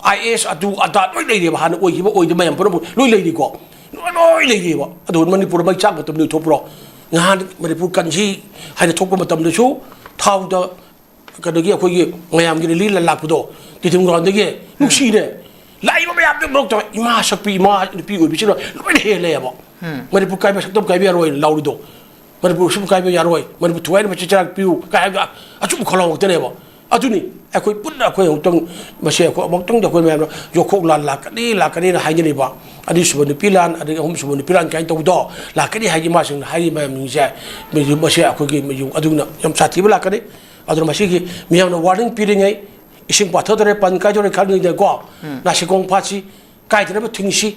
ꯑꯥꯏ ꯑꯦ ꯑꯦꯁ ꯑꯗꯨ ꯑꯗꯥ ꯂꯣꯏ ꯂꯩꯔꯦꯕ, ꯍꯥꯟꯅ ꯑꯣꯏꯈꯤꯕ ꯑꯣꯏꯗꯕ ꯃꯌꯥꯝ ꯄꯨꯝꯅꯃꯛ ꯂꯣꯏ ꯂꯩꯔꯤꯀꯣ, ꯂꯣꯏ, ꯂꯣꯏ ꯂꯩꯔꯤꯕ꯫ ꯑꯗꯨ ꯃꯅꯤꯄꯨꯔꯗ ꯃꯩ ꯆꯥꯛ ꯃꯇꯝ ꯅꯣꯏ ꯊꯣꯛꯄ꯭ꯔꯣ? ꯉꯍꯥꯟ ꯃꯅꯤꯄꯨꯔ ꯀꯟꯁꯤ ꯍꯥꯏꯅ ꯊꯣꯛꯄ ꯃꯇꯝꯗꯁꯨ ꯊꯥꯎꯗ ꯀꯩꯅꯣꯒꯤ ꯑꯩꯈꯣꯏꯒꯤ ꯃꯌꯥꯝꯒꯤ ꯔꯦꯂꯤ ꯂꯥꯛꯄꯗꯣ, ꯇꯤꯗꯤꯝ ꯒ꯭ꯔꯥꯎꯟꯗꯒꯤ ꯅꯨꯡꯁꯤꯅꯦ꯫ ꯂꯥꯛꯏꯕ ꯃꯌꯥꯝꯗꯨ ꯃꯔꯛꯇ ꯏꯃꯥ ꯁꯛꯄꯤ, ꯏꯃꯥ ꯅꯨꯄꯤ ꯑꯣꯏꯕꯤꯁꯤꯅ ꯂꯣꯏꯅ ꯍꯦꯜꯂꯦꯕ꯫ ꯃꯅꯤꯄꯨꯔ ꯀꯥꯏꯕ ꯁꯛꯇꯝ ꯀꯥꯏꯕ ꯌꯥꯔꯣꯏꯅ ꯂꯥꯎꯔꯤꯗꯣ꯫ ꯃꯅꯤꯄꯨꯔ ꯁꯨꯝ ꯀꯥꯏꯕ ꯌꯥꯔꯣꯏ, ꯃꯅꯤꯄꯨꯔ ꯊꯨꯒꯥꯏꯅꯕ ꯆꯩ ꯆꯔꯥꯛ ꯄꯤꯌꯨ ꯀꯥꯏ ꯍꯥꯏꯕꯗꯣ ꯑꯆꯨꯝꯕ ꯈꯣꯜꯂꯥꯎ ꯉꯥꯛꯇꯅꯦꯕ꯫ ꯑꯗꯨꯅꯤ ꯑꯩꯈꯣꯏ ꯄꯨꯟꯅ ꯑꯩꯈꯣꯏ ꯑꯃꯨꯛꯇꯪ ꯃꯁꯦ ꯑꯩꯈꯣꯏ ꯑꯃꯨꯛꯇꯪꯗ ꯑꯩꯈꯣꯏ ꯃꯌꯥꯝꯅ ꯌꯣꯛꯈꯣꯛ ꯂꯥꯟ ꯂꯥꯛꯀꯅꯤ, ꯂꯥꯛꯀꯅꯤꯅ ꯍꯥꯏꯅꯔꯤꯕ, ꯑꯅꯤꯁꯨꯕ ꯅꯨꯄꯤ ꯂꯥꯟ, ꯑꯗꯒꯤ ꯑꯍꯨꯝꯁꯨꯕ ꯅꯨꯄꯤ ꯂꯥꯟ ꯀꯥꯏꯅ ꯇꯧꯕꯗꯣ ꯂꯥꯛꯀꯅꯤ ꯍꯥꯏꯒꯤ ꯃꯥꯁꯤꯡꯅ ꯍꯥꯏꯔꯤ ꯃꯌꯥꯝꯁꯤꯡꯁꯦ, ꯃꯁꯦ ꯑꯩꯈꯣꯏꯒꯤ ꯃꯌꯨꯝ ꯑꯗꯨꯅ ꯌꯥꯝ ꯁꯥꯊꯤꯕ ꯂꯥꯛꯀꯅꯤ꯫ ꯑꯗꯨꯅ ꯃꯁꯤꯒꯤ ꯃꯤꯌꯥꯝꯅ ꯋꯥꯔꯅꯤꯡ ꯄꯤꯔꯤꯉꯩ, ꯏꯁꯤꯡ ꯄꯥꯊꯗꯧꯔꯦ, ꯄꯟ ꯀꯥꯏꯗꯧꯔꯦ ꯈꯪꯉꯤꯉꯩꯗꯀꯣ, ꯅꯥꯁꯤꯀꯣꯡ ꯐꯥꯠꯁꯤ, ꯀꯥꯏꯗꯅꯕ ꯊꯤꯡꯁꯤ꯫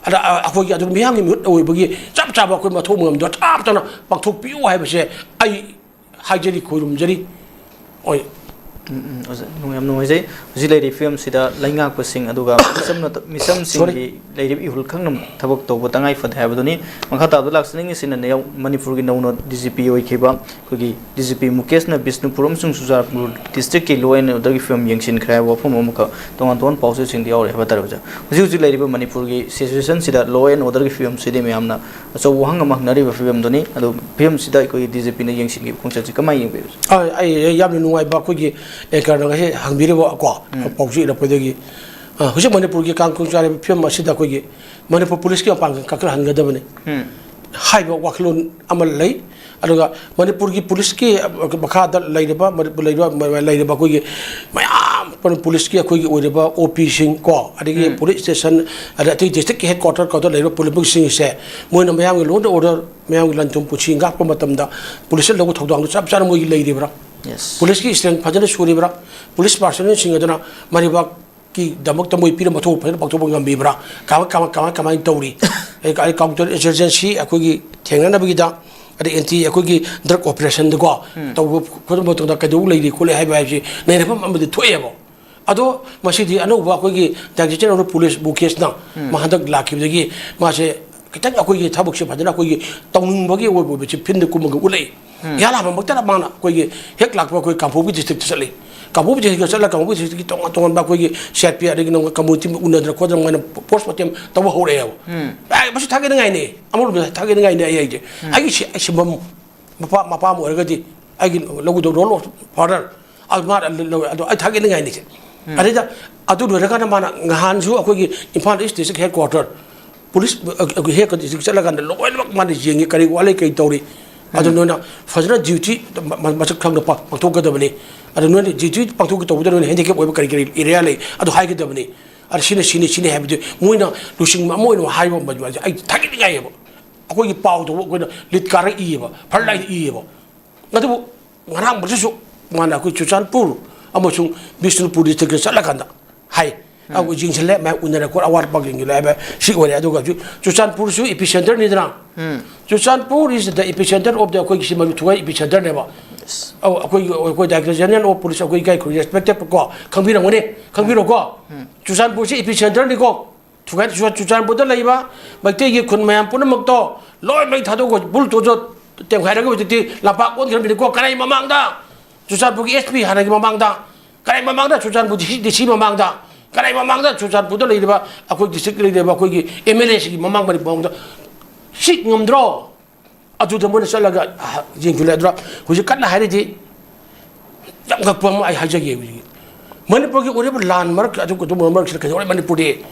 ꯑꯗ, ꯑ, ꯑꯩꯈꯣꯏꯒꯤ ꯑꯗꯨ ꯃꯤꯌꯥꯝꯒꯤ ꯃꯤꯍꯨꯠ ꯑꯣꯏꯕꯒꯤ ꯆꯞ ꯆꯥꯕ ꯑꯩꯈꯣꯏ ꯃꯊꯧ ꯃꯉꯝꯗꯣ ꯆꯞ ꯆꯥꯅ ꯄꯥꯡꯊꯣꯛꯄꯤꯌꯨ ꯍꯥꯏꯕꯁꯦ ꯑꯩ ꯍꯥꯏꯖꯔꯤ, ꯈꯣꯏꯔꯨꯝꯖꯔꯤ꯫ ꯍꯣꯏ꯫ ꯎꯝ, ꯎꯝ, ꯑꯣꯖꯥ, ꯅꯨꯡ-, ꯌꯥꯝ ꯅꯨꯡꯉꯥꯏꯖꯩ꯫ ꯍꯧꯖꯤꯛ ꯂꯩꯔꯤꯕ ꯐꯤꯕꯝꯁꯤꯗ ꯂꯩꯉꯥꯛꯄꯁꯤꯡ ꯑꯗꯨꯒ ꯃꯤꯆꯝꯅ-, ꯃꯤꯆꯝꯁꯤꯡꯒꯤ ꯂꯩꯔꯤꯕ ꯏꯍꯨꯜ ꯈꯪꯅ ꯊꯕꯛ ꯇꯧꯕ ꯇꯉꯥꯏ ꯐꯗꯦ ꯍꯥꯏꯕꯗꯨꯅꯤ꯫ ꯃꯈꯥ ꯇꯥꯕꯗ ꯂꯥꯛꯆꯅꯤꯡꯉꯤꯁꯤꯅ ꯅꯌꯥꯝ-, ꯃꯅꯤꯄꯨꯔꯒꯤ ꯅꯧꯅ ꯗꯤ ꯖꯤ ꯄꯤ ꯑꯣꯏꯈꯤꯕ ꯑꯩꯈꯣꯏꯒꯤ ꯗꯤ ꯖꯤ ꯄꯤ ꯃꯨꯀꯦꯁꯅ ꯕꯤꯁꯅꯨꯄꯨꯔ ꯑꯃꯁꯨꯡ ꯆꯨꯔꯆꯥꯟꯄꯨꯔ ꯗꯤꯁꯇ꯭ꯔꯤꯛꯀꯤ law and orderꯒꯤ ꯐꯤꯕꯝ ꯌꯦꯡꯁꯤꯟꯈ꯭ꯔꯦ ꯍꯥꯏꯕ ꯋꯥꯐꯝ ꯑꯃꯈꯛ ꯇꯣꯉꯥꯟ ꯇꯣꯉꯥꯟꯕ ꯄꯥꯎꯆꯦꯁꯤꯡꯗ ꯌꯥꯎꯔꯤ ꯍꯥꯏꯕ ꯇꯥꯔꯦ ꯑꯣꯖꯥ꯫ ꯍꯧꯖꯤꯛ ꯍꯧꯖꯤꯛ ꯂꯩꯔꯤꯕ ꯃꯅꯤꯄꯨꯔꯒꯤ situationꯁꯤꯗ law and orderꯒꯤ ꯐꯤꯕꯝꯁꯤꯗꯤ ꯃꯌꯥꯝꯅ ꯑꯆꯧꯕ ꯋꯥꯍꯪ ꯑꯃ ꯍꯪꯅꯔꯤꯕ ꯐꯤꯕꯝꯗꯨꯅꯤ꯫ ꯑꯗꯨ ꯐꯤꯕꯝꯁꯤꯗ ꯑꯩꯈꯣꯏꯒꯤ ꯗꯤ ꯖꯤ ꯄꯤꯅ ꯌꯦꯡꯁꯤꯟꯈꯤꯕ ꯈꯣꯡꯆꯠꯁꯤ ꯀꯃꯥꯏꯅ ꯌꯦꯡꯕꯤꯕ? ꯑ, ꯑꯩ, ꯑꯩ ꯌꯥꯝꯅ ꯅꯨꯡꯉꯥꯏꯕ ꯑꯩꯈꯣꯏꯒꯤ anchorꯅ ꯉꯁꯤ ꯍꯪꯕꯤꯔꯤꯕ ꯀꯣ, ꯎꯝ꯫ ꯄꯥꯎꯆꯦ ꯏꯔꯛꯄꯗꯒꯤ, ꯑ, ꯍꯧꯖꯤꯛ ꯃꯅꯤꯄꯨꯔꯒꯤ ꯀꯥꯡ ꯈꯣꯡ ꯆꯥꯔꯤꯕ ꯐꯤꯕꯝ ꯑꯁꯤꯗ ꯑꯩꯈꯣꯏꯒꯤ ꯃꯅꯤꯄꯨꯔ ꯄꯨꯂꯤꯁꯀꯤ ꯃꯄꯥꯡꯒꯜ ꯀꯟꯈꯠꯍꯟꯒꯗꯕꯅꯤ꯫ ꯎꯝ꯫ ꯍꯥꯏꯕ ꯋꯥꯈꯜꯂꯣꯟ ꯑꯃ ꯂꯩ꯫ ꯑꯗꯨꯒ ꯃꯅꯤꯄꯨꯔꯒꯤ ꯄꯨꯂꯤꯁꯀꯤ ꯃꯈꯥꯗ ꯂꯩꯔꯤꯕ, ꯂꯩꯔꯤꯕ, ꯂꯩꯔꯤꯕ ꯑꯩꯈꯣꯏꯒꯤ ꯃꯌꯥꯝ ꯄꯨꯂꯤꯁꯀꯤ ꯑꯩꯈꯣꯏꯒꯤ ꯑꯣꯏꯔꯤꯕ ꯑꯣ ꯄꯤꯁꯤꯡ ꯀꯣ, ꯑꯗꯒꯤ ꯎꯝ꯫ ꯄꯨꯂꯤꯁ ꯁ꯭ꯇꯦꯁꯟ, ꯑꯗ ꯑꯇꯩ ꯗꯤꯁꯇ꯭ꯔꯤꯛꯀꯤ ꯍꯦꯗ ꯀ꯭ꯋꯥꯇꯔ ꯀ꯭ꯋꯥꯇꯔ ꯂꯩꯔꯤꯕ ꯄꯨꯂꯤꯁꯁꯤꯡꯁꯦ, ꯃꯣꯏꯅ ꯃꯌꯥꯝꯒꯤ law and order, ꯃꯌꯥꯝꯒꯤ ꯂꯟ ꯊꯨꯝ ꯄꯨꯟꯁꯤ ꯉꯥꯛꯄ ꯃꯇꯝꯗ ꯄꯨꯂꯤꯁꯅ ꯂꯧꯕ ꯊꯧꯗꯥꯡꯗꯣ ꯆꯞ ꯆꯥꯅ ꯃꯣꯏꯒꯤ ꯂꯩꯔꯤꯕ꯭ꯔꯥ? Yes꯫ ꯄꯨꯂꯤꯁꯀꯤ ꯁ꯭ꯇꯔꯦꯡ ꯐꯖꯅ ꯁꯨꯔꯤꯕ꯭ꯔꯥ? ꯄꯨꯂꯤꯁ ꯄꯥꯔꯁꯣꯅꯦꯜꯁꯤꯡ ꯑꯗꯨꯅ ꯃꯔꯤꯕꯥꯛ ꯀꯤ ꯗꯃꯛꯇ ꯃꯣꯏ ꯄꯤꯔꯝꯕ ꯊꯕꯛ ꯐꯖꯅ ꯄꯥꯡꯊꯣꯛꯄ ꯉꯝꯕꯤꯕ꯭ꯔꯥ? ꯀꯃꯥꯏ, ꯀꯃꯥꯏ, ꯀꯃꯥꯏ, ꯀꯃꯥꯏꯅ ꯇꯧꯔꯤ? ꯑꯩ, ꯑꯩ ꯀꯥꯎꯟꯇꯔ ꯏꯟꯁꯔꯖꯦꯟꯁꯤ ꯑꯩꯈꯣꯏꯒꯤ ꯊꯦꯡꯅꯅꯕꯒꯤꯗ, ꯑꯗꯩ ꯑꯦꯟꯇꯤ ꯑꯩꯈꯣꯏꯒꯤ ꯗ꯭ꯔꯒ ꯑꯣꯄꯔꯦꯁꯟꯗꯀꯣ ꯎꯝ꯫ ꯇꯧꯕ ꯈꯣꯠꯄ ꯃꯇꯝꯗ ꯀꯩꯗꯧ ꯂꯩꯔꯤ ꯈꯣꯠꯂꯤ ꯍꯥꯏꯕ ꯍꯥꯏꯕꯁꯤ ꯅꯩꯅꯐꯝ ꯑꯃꯗꯤ ꯊꯣꯛꯑꯦꯕ꯫ ꯑꯗꯣ ꯃꯁꯤꯗꯤ ꯑꯅꯧꯕ ꯑꯩꯈꯣꯏꯒꯤ ꯗꯥꯏꯔꯦꯛꯇꯔ ꯖꯦꯅꯔꯦꯜ ꯑꯣꯐ ꯄꯨꯂꯤꯁ ꯃꯨꯀꯦꯁꯅ ꯎꯝ꯫ ꯃꯥ ꯍꯟꯗꯛ ꯂꯥꯛꯈꯤꯕꯗꯒꯤ ꯃꯥꯁꯦ ꯈꯤꯇꯪ ꯑꯩꯈꯣꯏꯒꯤ ꯊꯕꯛꯁꯦ ꯐꯖꯅ ꯑꯩꯈꯣꯏꯒꯤ ꯇꯧꯅꯤꯡꯕꯒꯤ ꯑꯣꯏꯕ ꯑꯣꯏꯕꯁꯤ ꯐꯤꯜꯗ ꯀꯨꯝꯃꯒ ꯎꯠꯂꯛꯏ꯫ ꯎꯝ꯫ ꯏꯍꯥꯟ ꯍꯥꯟꯕꯃꯛꯇꯗ ꯃꯥꯅ ꯑꯩꯈꯣꯏꯒꯤ ꯍꯦꯛ ꯂꯥꯛꯄ ꯑꯩꯈꯣꯏ ꯀꯥꯡꯄꯣꯛꯄꯤ ꯗꯤꯁꯇ꯭ꯔꯤꯛꯇ ꯆꯠꯂꯤ꯫ ꯀꯥꯡꯄꯣꯛꯄꯤ ꯗꯤꯁꯇ꯭ꯔꯤꯛꯇ ꯆꯠꯂꯒ ꯀꯥꯡꯄꯣꯛꯄꯤ ꯗꯤꯁꯇ꯭ꯔꯤꯛꯀꯤ ꯇꯣꯉꯥꯟ ꯇꯣꯉꯥꯟꯕ ꯑꯩꯈꯣꯏꯒꯤ ꯁꯤ ꯑꯥꯔ ꯄꯤ ꯑꯗꯒꯤ ꯅꯪ ꯀꯝꯃꯨꯅꯤꯇꯤ ꯎꯅꯗꯅ ꯈꯣꯠꯇꯅ ꯃꯣꯏꯅ ꯄꯣꯁ ꯃꯣꯔꯇꯦꯝ ꯇꯧꯕ ꯍꯧꯔꯛꯑꯦꯕ꯫ ꯎꯝ꯫ ꯑꯦ, ꯃꯁꯤ ꯊꯥꯒꯠꯅꯤꯡꯉꯥꯏꯅꯤ꯫ ꯑꯃꯔꯣꯝꯗ ꯊꯥꯒꯠꯅꯤꯡꯉꯥꯏꯅꯤ ꯑꯩ ꯍꯥꯏꯁꯦ꯫ ꯎꯝ꯫ ꯑꯩꯒꯤ ꯁꯤ-, ꯑꯩ ꯁꯤꯟꯐꯝ ꯃꯄꯥ, ꯃꯄꯥ ꯑꯃ ꯑꯣꯏꯔꯒꯗꯤ ꯑꯩꯒꯤ ꯂꯧꯒꯗꯧꯕ ꯔꯣꯜ ꯑꯣꯐ ꯐꯥꯗꯔ ꯑꯗꯨ ꯃꯥꯅ ꯂꯧꯋꯦ꯫ ꯑꯗꯣ ꯑꯩ ꯊꯥꯒꯠꯅꯤꯡꯉꯥꯏꯅꯤ ꯁꯦ꯫ ꯎꯝ꯫ ꯑꯗꯩꯗ ꯑꯗꯨ ꯂꯣꯏꯔꯀꯥꯟꯗ ꯃꯥꯅ ꯅꯍꯥꯟꯁꯨ ꯑꯩꯈꯣꯏꯒꯤ ꯏꯝꯐꯥꯜ ꯏꯁ ꯗꯤꯁꯇ꯭ꯔꯤꯛ ꯍꯦꯗ ꯀ꯭ꯋꯥꯇꯔ ꯄꯨꯂꯤꯁ, ꯑ, ꯑ, ꯍꯦꯛ ꯗꯤꯁꯇ꯭ꯔꯤꯛ ꯆꯠꯂꯀꯥꯟꯗ ꯂꯣꯏꯅꯃꯛ ꯃꯥꯅ ꯌꯦꯡꯉꯤ, ꯀꯔꯤ ꯋꯥꯠꯂꯤ, ꯀꯔꯤ ꯇꯧꯔꯤ꯫ ꯑꯗꯨ ꯎꯝ꯫ ꯅꯣꯏꯅ ꯐꯖꯅ ꯗ꯭ꯌꯨꯇꯤ ꯃ-, ꯃ-, ꯃꯁꯛ ꯈꯪꯅ ꯄꯥꯡ-, ꯄꯥꯡꯊꯣꯛꯀꯗꯕꯅꯤ꯫ ꯑꯗꯨ ꯅꯣꯏꯅ ꯗ꯭ꯌꯨꯇꯤ ꯄꯥꯡꯊꯣꯛꯀꯦ ꯇꯧꯕꯗ ꯅꯣꯏꯅ ꯍꯦꯟꯗꯤꯀꯦꯞ ꯑꯣꯏꯕ ꯀꯔꯤ ꯀꯔꯤ ꯑꯦꯔꯤꯌꯥ ꯂꯩ, ꯑꯗꯨ ꯍꯥꯏꯒꯗꯕꯅꯤ꯫ ꯑꯗꯨ ꯁꯤꯅ ꯁꯤꯅꯤ, ꯁꯤꯅꯤ ꯍꯥꯏꯕꯗꯨ ꯃꯣꯏꯅ ꯂꯨꯆꯤꯡꯕ ꯑꯃ ꯑꯣꯏꯅ ꯍꯥꯏꯕ ꯃꯗꯨ ꯑꯩ ꯊꯥꯒꯠꯅꯤꯡꯉꯥꯏꯑꯕ꯫ ꯑꯩꯈꯣꯏꯒꯤ ꯄꯥꯎꯗꯨ ꯑꯩꯈꯣꯏꯅ ꯂꯤꯠ ꯀꯥꯔ ꯏꯌꯦꯕ, ꯐ꯭ꯔꯟ ꯂꯥꯏꯟꯗ ꯏꯌꯦꯕ꯫ ꯑꯗꯨꯕꯨ ꯉꯔꯥꯡ ꯃꯁꯤꯁꯨ ꯃꯥꯅ ꯑꯩꯈꯣꯏ ꯆꯨꯔꯆꯥꯟꯄꯨꯔ ꯑꯃꯁꯨꯡ ꯕꯤꯁꯅꯨꯄꯨꯔ ꯗꯤꯁꯇ꯭ꯔꯤꯛꯇ ꯆꯠꯂꯀꯥꯟꯗ ꯍꯥꯏ, ꯎꯝ꯫ ꯑꯩꯈꯣꯏ ꯌꯦꯡꯁꯤꯜꯂꯦ, ꯃꯌꯥꯝ ꯎꯅꯔꯦ, ꯈꯣꯠꯂꯦ, ꯑꯋꯥꯠ ꯑꯄꯥ ꯌꯦꯡꯁꯤꯜꯂꯦ ꯍꯥꯏꯕ ꯁꯤ ꯑꯣꯏꯔꯦ꯫ ꯑꯗꯨꯒ ꯍꯧꯖꯤꯛ ꯆꯨꯔꯆꯥꯟꯄꯨꯔꯁꯨ ꯏꯄꯤ ꯁꯦꯟꯇꯔꯅꯤꯗꯅ꯫ ꯎꯝ꯫ Churachandpur is the epicenter of the ꯑꯩꯈꯣꯏꯒꯤ ꯁꯤ ꯃꯔꯨ ꯊꯨꯒꯥꯏ ꯏꯄꯤ ꯁꯦꯟꯇꯔꯅꯦꯕ꯫ Yes꯫ ꯑꯧ, ꯑꯩꯈꯣꯏꯒꯤ, ꯑꯩꯈꯣꯏ ꯗꯥꯏꯔꯦꯛꯇꯔ ꯖꯦꯅꯔꯦꯜ ꯑꯣꯐ ꯄꯨꯂꯤꯁ ꯑꯩꯈꯣꯏ ꯏꯀꯥꯏ ꯈꯨꯔꯦꯁꯄꯦꯛꯇꯦꯠ ꯀꯣ, ꯈꯪꯕꯤꯔꯝꯒꯅꯤ, ꯈꯪꯕꯤꯔꯣꯀꯣ꯫ ꯎꯝ꯫ ꯆꯨꯔꯆꯥꯟꯄꯨꯔꯁꯤ ꯏꯄꯤ ꯁꯦꯟꯇꯔꯅꯤꯀꯣ꯫ ꯊꯨꯒꯥꯏ ꯆꯨ-, ꯆꯨꯔꯆꯥꯟꯄꯨꯔꯗ ꯂꯩꯕ ꯃꯩꯇꯩꯒꯤ ꯈꯨꯟ ꯃꯌꯥꯝ ꯄꯨꯝꯅꯃꯛꯇꯣ ꯂꯣꯏ ꯃꯩ ꯊꯥꯗꯣꯛꯈꯣ, ꯕꯨꯜ ꯇꯣꯖꯣ ꯇꯦꯝꯈꯥꯏꯔꯒ ꯍꯧꯖꯤꯛꯇꯤ ꯂꯝꯄꯥꯛ ꯑꯣꯟꯈ꯭ꯔꯕꯅꯤꯀꯣ꯫ ꯀꯔꯥꯏ ꯃꯃꯥꯡꯗ? ꯆꯨꯔꯆꯥꯟꯄꯨꯔꯒꯤ ꯑꯦꯁ ꯄꯤ ꯍꯥꯟꯅꯒꯤ ꯃꯃꯥꯡꯗ꯫ ꯀꯔꯥꯏ ꯃꯃꯥꯡꯗ? ꯆꯨꯔꯆꯥꯟꯄꯨꯔ ꯗꯤ ꯁꯤ, ꯗꯤ ꯁꯤ ꯃꯃꯥꯡꯗ꯫ ꯀꯔꯥꯏ ꯃꯃꯥꯡꯗ? ꯆꯨꯔꯆꯥꯟꯄꯨꯔꯗ ꯂꯩꯔꯤꯕ ꯑꯩꯈꯣꯏ ꯗꯤꯁꯇ꯭ꯔꯤꯛꯇ ꯂꯩꯔꯤꯕ ꯑꯩꯈꯣꯏꯒꯤ ꯑꯦꯝ ꯑꯦꯜ ꯑꯦꯁꯤꯒꯤ ꯃꯃꯥꯡ ꯃꯅꯤꯄꯨꯔ ꯃꯃꯥꯡꯗ꯫ ꯁꯤ ꯉꯝꯗ꯭ꯔꯣ? ꯑꯗꯨꯗ ꯃꯣꯏꯅ ꯆꯠꯂꯒ, ꯑ, ꯌꯦꯡꯁꯤꯜꯂꯦ꯫ ꯑꯗꯨꯅ ꯍꯧꯖꯤꯛ ꯀꯟꯅ ꯍꯥꯏꯔꯤꯗꯤ ꯌꯥꯝ ꯉꯛꯄ ꯑꯃ ꯑꯩ ꯍꯥꯏꯖꯒꯦ ꯍꯧꯖꯤꯛ꯫ ꯃꯅꯤꯄꯨꯔꯒꯤ ꯑꯣꯏꯔꯤꯕ ꯂꯥꯟ ꯃꯔꯛ, ꯑꯗꯨ, ꯑꯗꯨꯒꯨꯝꯕ ꯃꯔꯛꯁꯤꯗ ꯀꯩꯗꯧꯔꯦ ꯃꯅꯤꯄꯨꯔꯗꯤ?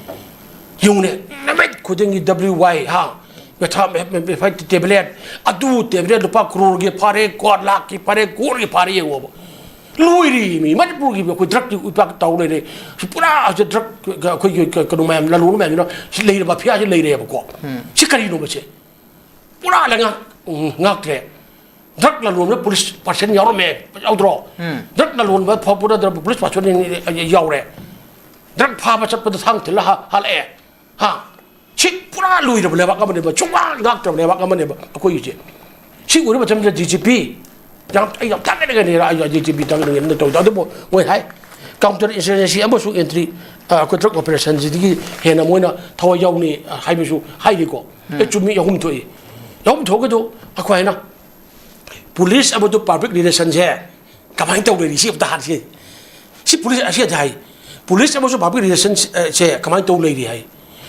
ꯌꯦꯡꯉꯨꯅꯦ, ꯅꯨꯃꯤꯠ ꯈꯨꯗꯤꯡꯒꯤ W Y, ꯍꯥ? ꯃꯦꯊꯥ ꯃꯦ- ꯃꯦ- ꯃꯦ- ꯇꯦꯕ꯭ꯂꯦꯠ, ꯑꯗꯨ ꯇꯦꯕ꯭ꯂꯦꯠ ꯂꯨꯄꯥ ꯀ꯭ꯔꯣꯔꯒꯤ ꯐꯥꯔꯦ, ꯀꯣ ꯂꯥꯛꯀꯤ ꯐꯥꯔꯦ, ꯀ꯭ꯔꯣꯔꯒꯤ ꯐꯥꯔꯦ, ꯌꯦꯡꯉꯣꯕ꯫ ꯂꯣꯏꯔꯦ ꯃꯤ ꯃꯅꯤꯄꯨꯔꯒꯤ ꯑꯩꯈꯣꯏ ꯗ꯭ꯔꯛꯀꯤ ꯎꯄꯥꯛ ꯇꯧ ꯂꯩꯔꯦ꯫ ꯄꯨꯔꯥ ꯗ꯭ꯔꯛ ꯑꯩꯈꯣꯏꯒꯤ ꯀꯩꯅꯣ ꯃꯌꯥꯝ ꯂꯂꯣꯟꯕ ꯃꯌꯥꯝꯁꯤꯅ ꯁꯤ ꯂꯩꯔꯕ ꯃꯥꯐꯤꯌꯥꯁꯤ ꯂꯩꯔꯦꯕꯀꯣ꯫ ꯁꯤ ꯀꯔꯤꯅꯣꯕꯁꯦ? ꯄꯨꯔꯥ ꯂꯩꯉꯥꯛ ꯎꯝ, ꯉꯥꯛꯇ꯭ꯔꯦ꯫ ꯗ꯭ꯔꯛ ꯂꯂꯣꯟꯕ ꯄꯨꯂꯤꯁ ꯄꯥꯔꯁꯟ ꯌꯥꯎꯔꯝꯃꯦ, ꯌꯥꯎꯗ꯭ꯔꯣ? ꯗ꯭ꯔꯛ ꯂꯂꯣꯟꯕ ꯐꯥꯎ ꯄꯨꯅꯗ꯭ꯔꯕ ꯄꯨꯂꯤꯁ ꯄꯥꯔꯁꯟ ꯌꯥꯎꯔꯦ꯫ ꯗ꯭ꯔꯛ ꯐꯥꯕ ꯆꯠꯄꯗ ꯊꯥꯡ ꯊꯤꯜꯂ ꯍꯥ- ꯍꯜꯂꯛꯑꯦ꯫ ꯍꯥ? ꯁꯤ ꯄꯨꯔꯥ ꯂꯣꯏꯔꯕ ꯂꯩꯕꯥꯛ ꯑꯃꯅꯦꯕ, ꯁꯨꯡꯉꯥꯛ ꯉꯥꯛꯇ꯭ꯔꯕ ꯂꯩꯕꯥꯛ ꯑꯃꯅꯦꯕ ꯑꯩꯈꯣꯏꯒꯤꯁꯦ꯫ ꯁꯤ ꯎꯔꯕ ꯃꯇꯝꯗ ꯗꯤ ꯖꯤ ꯄꯤ ꯌꯥꯝ, ꯑꯩ ꯌꯥꯝ ꯊꯥꯒꯠꯅꯤꯡꯉꯥꯏꯅꯤ, ꯑꯩ ꯗꯤ ꯖꯤ ꯄꯤ ꯊꯥꯒꯠꯅꯤꯡꯉꯥꯏꯅ ꯇꯧꯗ꯫ ꯑꯗꯨꯕꯨ ꯃꯣꯏ ꯍꯥꯏ, ꯀꯥꯎꯟꯇꯔ ꯏꯟꯁꯔꯖꯦꯟꯁꯤ ꯑꯃꯁꯨꯡ ꯑꯦꯟꯇ꯭ꯔꯤ, ꯑ, ꯑꯩꯈꯣꯏ ꯗ꯭ꯔꯛ ꯑꯣꯄꯔꯦꯁꯟꯁꯤꯗꯒꯤ ꯍꯦꯟꯅ ꯃꯣꯏꯅ ꯊꯋꯥꯏ ꯌꯥꯎꯅꯤ, ꯑ, ꯍꯥꯏꯕꯁꯨ ꯍꯥꯏꯔꯤꯀꯣ꯫ ꯑꯦ, ꯆꯨꯝꯃꯤ, ꯑꯍꯨꯝ ꯊꯣꯛꯏ꯫ ꯑꯍꯨꯝ ꯊꯣꯛꯑꯒꯗꯨ ꯑꯩꯈꯣꯏ ꯍꯥꯏꯅ ꯄꯨꯂꯤꯁ ꯑꯃꯗꯨ ꯄꯕ꯭ꯂꯤꯛ ꯔꯤꯂꯦꯁꯟꯁꯦ ꯀꯃꯥꯏꯅ ꯇꯧ ꯂꯩꯔꯤ? ꯁꯤ ꯑꯝꯇ ꯍꯥꯟꯅ ꯁꯤ, ꯁꯤ ꯄꯨꯂꯤꯁ ꯑꯁꯤ ꯑꯝꯇ ꯍꯥꯏ꯫ ꯄꯨꯂꯤꯁ ꯑꯃꯁꯨꯡ ꯄꯕ꯭ꯂꯤꯛ ꯔꯤꯂꯦꯁꯟ, ꯑ, ꯁꯦ ꯀꯃꯥꯏꯅ ꯇꯧ ꯂꯩꯔꯤ ꯍꯥꯏ꯫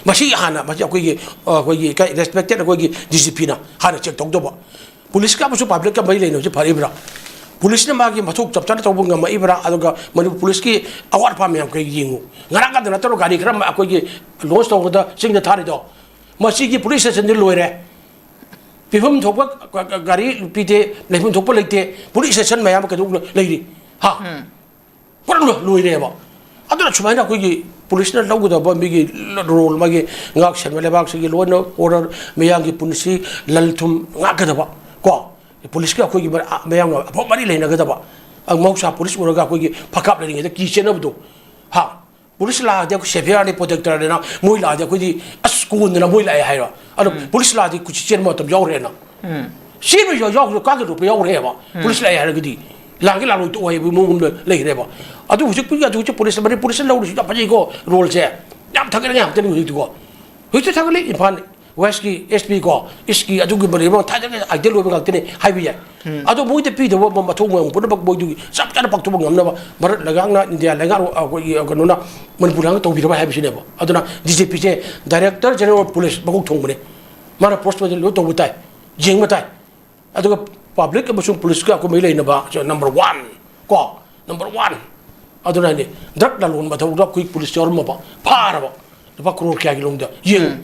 ꯃꯁꯤ ꯍꯥꯟꯅ, ꯃꯁꯤ ꯑꯩꯈꯣꯏꯒꯤ, ꯑ, ꯑꯩꯈꯣꯏꯒꯤ ꯀꯩ, ꯔꯦꯁꯄꯦꯛꯇꯦꯠ ꯑꯩꯈꯣꯏꯒꯤ ꯗꯤ ꯖꯤ ꯄꯤꯅ ꯍꯥꯟꯅ ꯆꯦꯛ ꯇꯧꯗꯧꯕ꯫ ꯄꯨꯂꯤꯁꯀ ꯑꯃꯁꯨꯡ ꯄꯕ꯭ꯂꯤꯛꯀ ꯃꯔꯤ ꯂꯩꯅꯕꯁꯤ ꯐꯔꯤꯕ꯭ꯔꯥ? ꯄꯨꯂꯤꯁꯅ ꯃꯥꯒꯤ ꯃꯊꯧ ꯆꯞ ꯆꯥꯅ ꯇꯧꯕ ꯉꯝꯃꯛꯏꯕ꯭ꯔꯥ? ꯑꯗꯨꯒ ꯃꯅꯤꯄꯨꯔ ꯄꯨꯂꯤꯁꯀꯤ ꯑꯋꯥꯠ ꯑꯄꯥ ꯃꯌꯥꯝ ꯀꯩ ꯌꯦꯡꯉꯨ꯫ ꯉꯔꯥꯡ ꯀꯥꯟꯗ ꯅꯠꯇ꯭ꯔꯣ ꯒꯥꯔꯤ ꯈꯔ ꯑꯃ ꯑꯩꯈꯣꯏꯒꯤ ꯂꯣꯟꯁ ꯇꯧꯕꯗ ꯆꯤꯡꯗ ꯊꯥꯔꯤꯗꯣ? ꯃꯁꯤꯒꯤ ꯄꯨꯂꯤꯁ ꯁ꯭ꯇꯦꯁꯟꯗꯤ ꯂꯣꯏꯔꯦ꯫ ꯄꯤꯐꯝ ꯊꯣꯛꯄ ꯒ-, ꯒ-, ꯒꯥꯔꯤ ꯄꯤꯗꯦ, ꯂꯩꯐꯝ ꯊꯣꯛꯄ ꯂꯩꯇꯦ꯫ ꯄꯨꯂꯤꯁ ꯁ꯭ꯇꯦꯁꯟ ꯃꯌꯥꯝ ꯀꯩꯗꯧ ꯂꯩꯔꯤ? ꯍꯥ? ꯄꯨꯔꯥ ꯂꯣ-, ꯂꯣꯏꯔꯦꯕ꯫ ꯑꯗꯨꯅ ꯁꯨꯃꯥꯏꯅ ꯑꯩꯈꯣꯏꯒꯤ ꯄꯨꯂꯤꯁꯅ ꯂꯧꯒꯗꯕ ꯃꯤꯒꯤ ꯔꯣꯜ, ꯃꯥꯒꯤ ꯉꯥꯛ ꯁꯦꯟꯕ ꯂꯩꯕꯥꯛꯁꯤꯒꯤ ꯂꯣ ꯑꯦꯟ ꯑꯣꯔꯗꯔ, ꯃꯤꯌꯥꯝꯒꯤ ꯄꯨꯟꯁꯤ, ꯂꯟ ꯊꯨꯝ ꯉꯥꯛꯀꯗꯕ, ꯀꯣ? ꯄꯨꯂꯤꯁꯀ ꯑꯩꯈꯣꯏꯒꯤ ꯃꯔ-, ꯃꯌꯥꯝꯒ ꯑꯐꯕ ꯃꯔꯤ ꯂꯩꯅꯒꯗꯕ꯫ ꯑ, ꯃꯍꯧꯁꯥ ꯄꯨꯂꯤꯁ ꯎꯔꯒ ꯑꯩꯈꯣꯏꯒꯤ ꯐꯀꯥꯞ ꯂꯩꯔꯤꯉꯩꯗ ꯀꯤ ꯆꯦꯟꯅꯕꯗꯣ꯫ ꯍꯥ? ꯄꯨꯂꯤꯁ ꯂꯥꯛꯑꯗꯤ ꯑꯩꯈꯣꯏ ꯁꯦꯐꯤꯌꯥꯔꯅꯤ, ꯄ꯭ꯔꯣꯇꯦꯛꯇꯔꯅꯤꯅ ꯃꯣꯏ ꯂꯥꯛꯑꯗꯤ ꯑꯩꯈꯣꯏꯗꯤ ꯑꯁ ꯀꯣꯟꯗꯅ ꯃꯣꯏ ꯂꯥꯛꯑꯦ ꯍꯥꯏꯔꯣ? ꯑꯗꯣ ꯄꯨꯂꯤꯁ ꯂꯥꯛꯑꯗꯤ ꯀꯨꯆꯤ ꯆꯦꯟꯕ ꯃꯇꯝ ꯌꯥꯎꯔꯦꯅ꯫ ꯆꯦꯟꯕ ꯌꯥꯎ-, ꯌꯥꯎ-, ꯀꯥꯡꯒ ꯂꯨꯞꯄ ꯌꯥꯎꯔꯦꯕ꯫ ꯄꯨꯂꯤꯁ ꯂꯥꯛꯑꯦ ꯍꯥꯏꯔꯒꯗꯤ ꯂꯥꯟꯒꯤ ꯂꯥꯟꯂꯣꯏ ꯇꯣꯛꯑꯣ ꯍꯥꯏꯕꯒꯤ ꯃꯑꯣꯡ ꯑꯃ ꯂꯩꯈ꯭ꯔꯦꯕ꯫ ꯑꯗꯨ ꯍꯧꯖꯤꯛ ꯄꯨ-, ꯑꯗꯨ ꯍꯧꯖꯤꯛ ꯄꯨꯂꯤꯁ, ꯃꯅꯤ ꯄꯨꯂꯤꯁꯅ ꯂꯧꯔꯤꯁꯤ ꯌꯥꯝ ꯐꯖꯩꯀꯣ, ꯔꯣꯜꯁꯦ꯫ ꯌꯥꯝ ꯊꯥꯒꯠꯅꯤꯡꯉꯥꯏ ꯉꯥꯛꯇꯅꯤ ꯍꯧꯖꯤꯛꯇꯤꯀꯣ꯫ ꯍꯧꯖꯤꯛꯇꯤ ꯊꯥꯒꯠꯂꯤ ꯏꯝꯐꯥꯜ ꯋꯦꯁꯀꯤ ꯑꯦꯁ ꯄꯤ ꯀꯣ, ꯏꯁꯀꯤ ꯑꯗꯨꯒꯨꯝꯕ ꯂꯩꯕ ꯊꯥꯏꯅꯒꯤ ꯑꯥꯏꯗꯤꯌꯦꯜ ꯑꯣꯏꯕ ꯉꯥꯛꯇꯅꯤ ꯍꯥꯏꯕ ꯌꯥꯏ꯫ ꯑꯗꯣ ꯃꯣꯏꯗ ꯄꯤꯗꯕ ꯃ-, ꯃꯊꯧ ꯃꯌꯥꯝ ꯄꯨꯝꯅꯃꯛ ꯃꯣꯏꯗꯨꯒꯤ ꯆꯞ ꯆꯥꯅ ꯄꯥꯡꯊꯣꯛꯄ ꯉꯝꯅꯕ ꯚꯥꯔꯠ ꯂꯩꯉꯥꯛꯅ, ꯏꯟꯗꯤꯌꯥ ꯂꯩꯉꯥꯛ, ꯑꯩꯈꯣꯏꯒꯤ ꯀꯩꯅꯣꯅ ꯃꯅꯤꯄꯨꯔ ꯂꯩꯉꯥꯛꯅ ꯇꯧꯕꯤꯔꯕ ꯍꯥꯏꯕꯁꯤꯅꯦꯕ꯫ ꯑꯗꯨꯅ D G ꯄꯤꯁꯦ Director General of Police ꯃꯀꯣꯛ ꯊꯣꯡꯕꯅꯦ꯫ ꯃꯥꯅ ꯄꯣꯁ ꯃꯗꯨ ꯂꯣꯏ ꯇꯧꯕ ꯇꯥꯏ, ꯌꯦꯡꯕ ꯇꯥꯏ꯫ ꯑꯗꯨꯒ ꯄꯕ꯭ꯂꯤꯛ ꯑꯃꯁꯨꯡ ꯄꯨꯂꯤꯁꯀ ꯑꯩꯈꯣꯏ ꯃꯔꯤ ꯂꯩꯅꯕ ꯅꯝꯕꯔ ꯋꯥꯟ ꯀꯣ, ꯅꯝꯕꯔ ꯋꯥꯟ꯫ ꯑꯗꯨꯅ ꯍꯥꯏꯗꯤ ꯗ꯭ꯔꯒ ꯂꯂꯣꯟꯕ ꯊꯕꯛꯇ ꯑꯩꯈꯣꯏ ꯄꯨꯂꯤꯁ ꯌꯥꯎꯔꯝꯃꯕ, ꯐꯥꯔꯕ, ꯂꯨꯄꯥ ꯀ꯭ꯔꯣꯔ ꯀꯌꯥꯒꯤ ꯂꯣꯡꯗ ꯌꯦꯡꯉꯨ꯫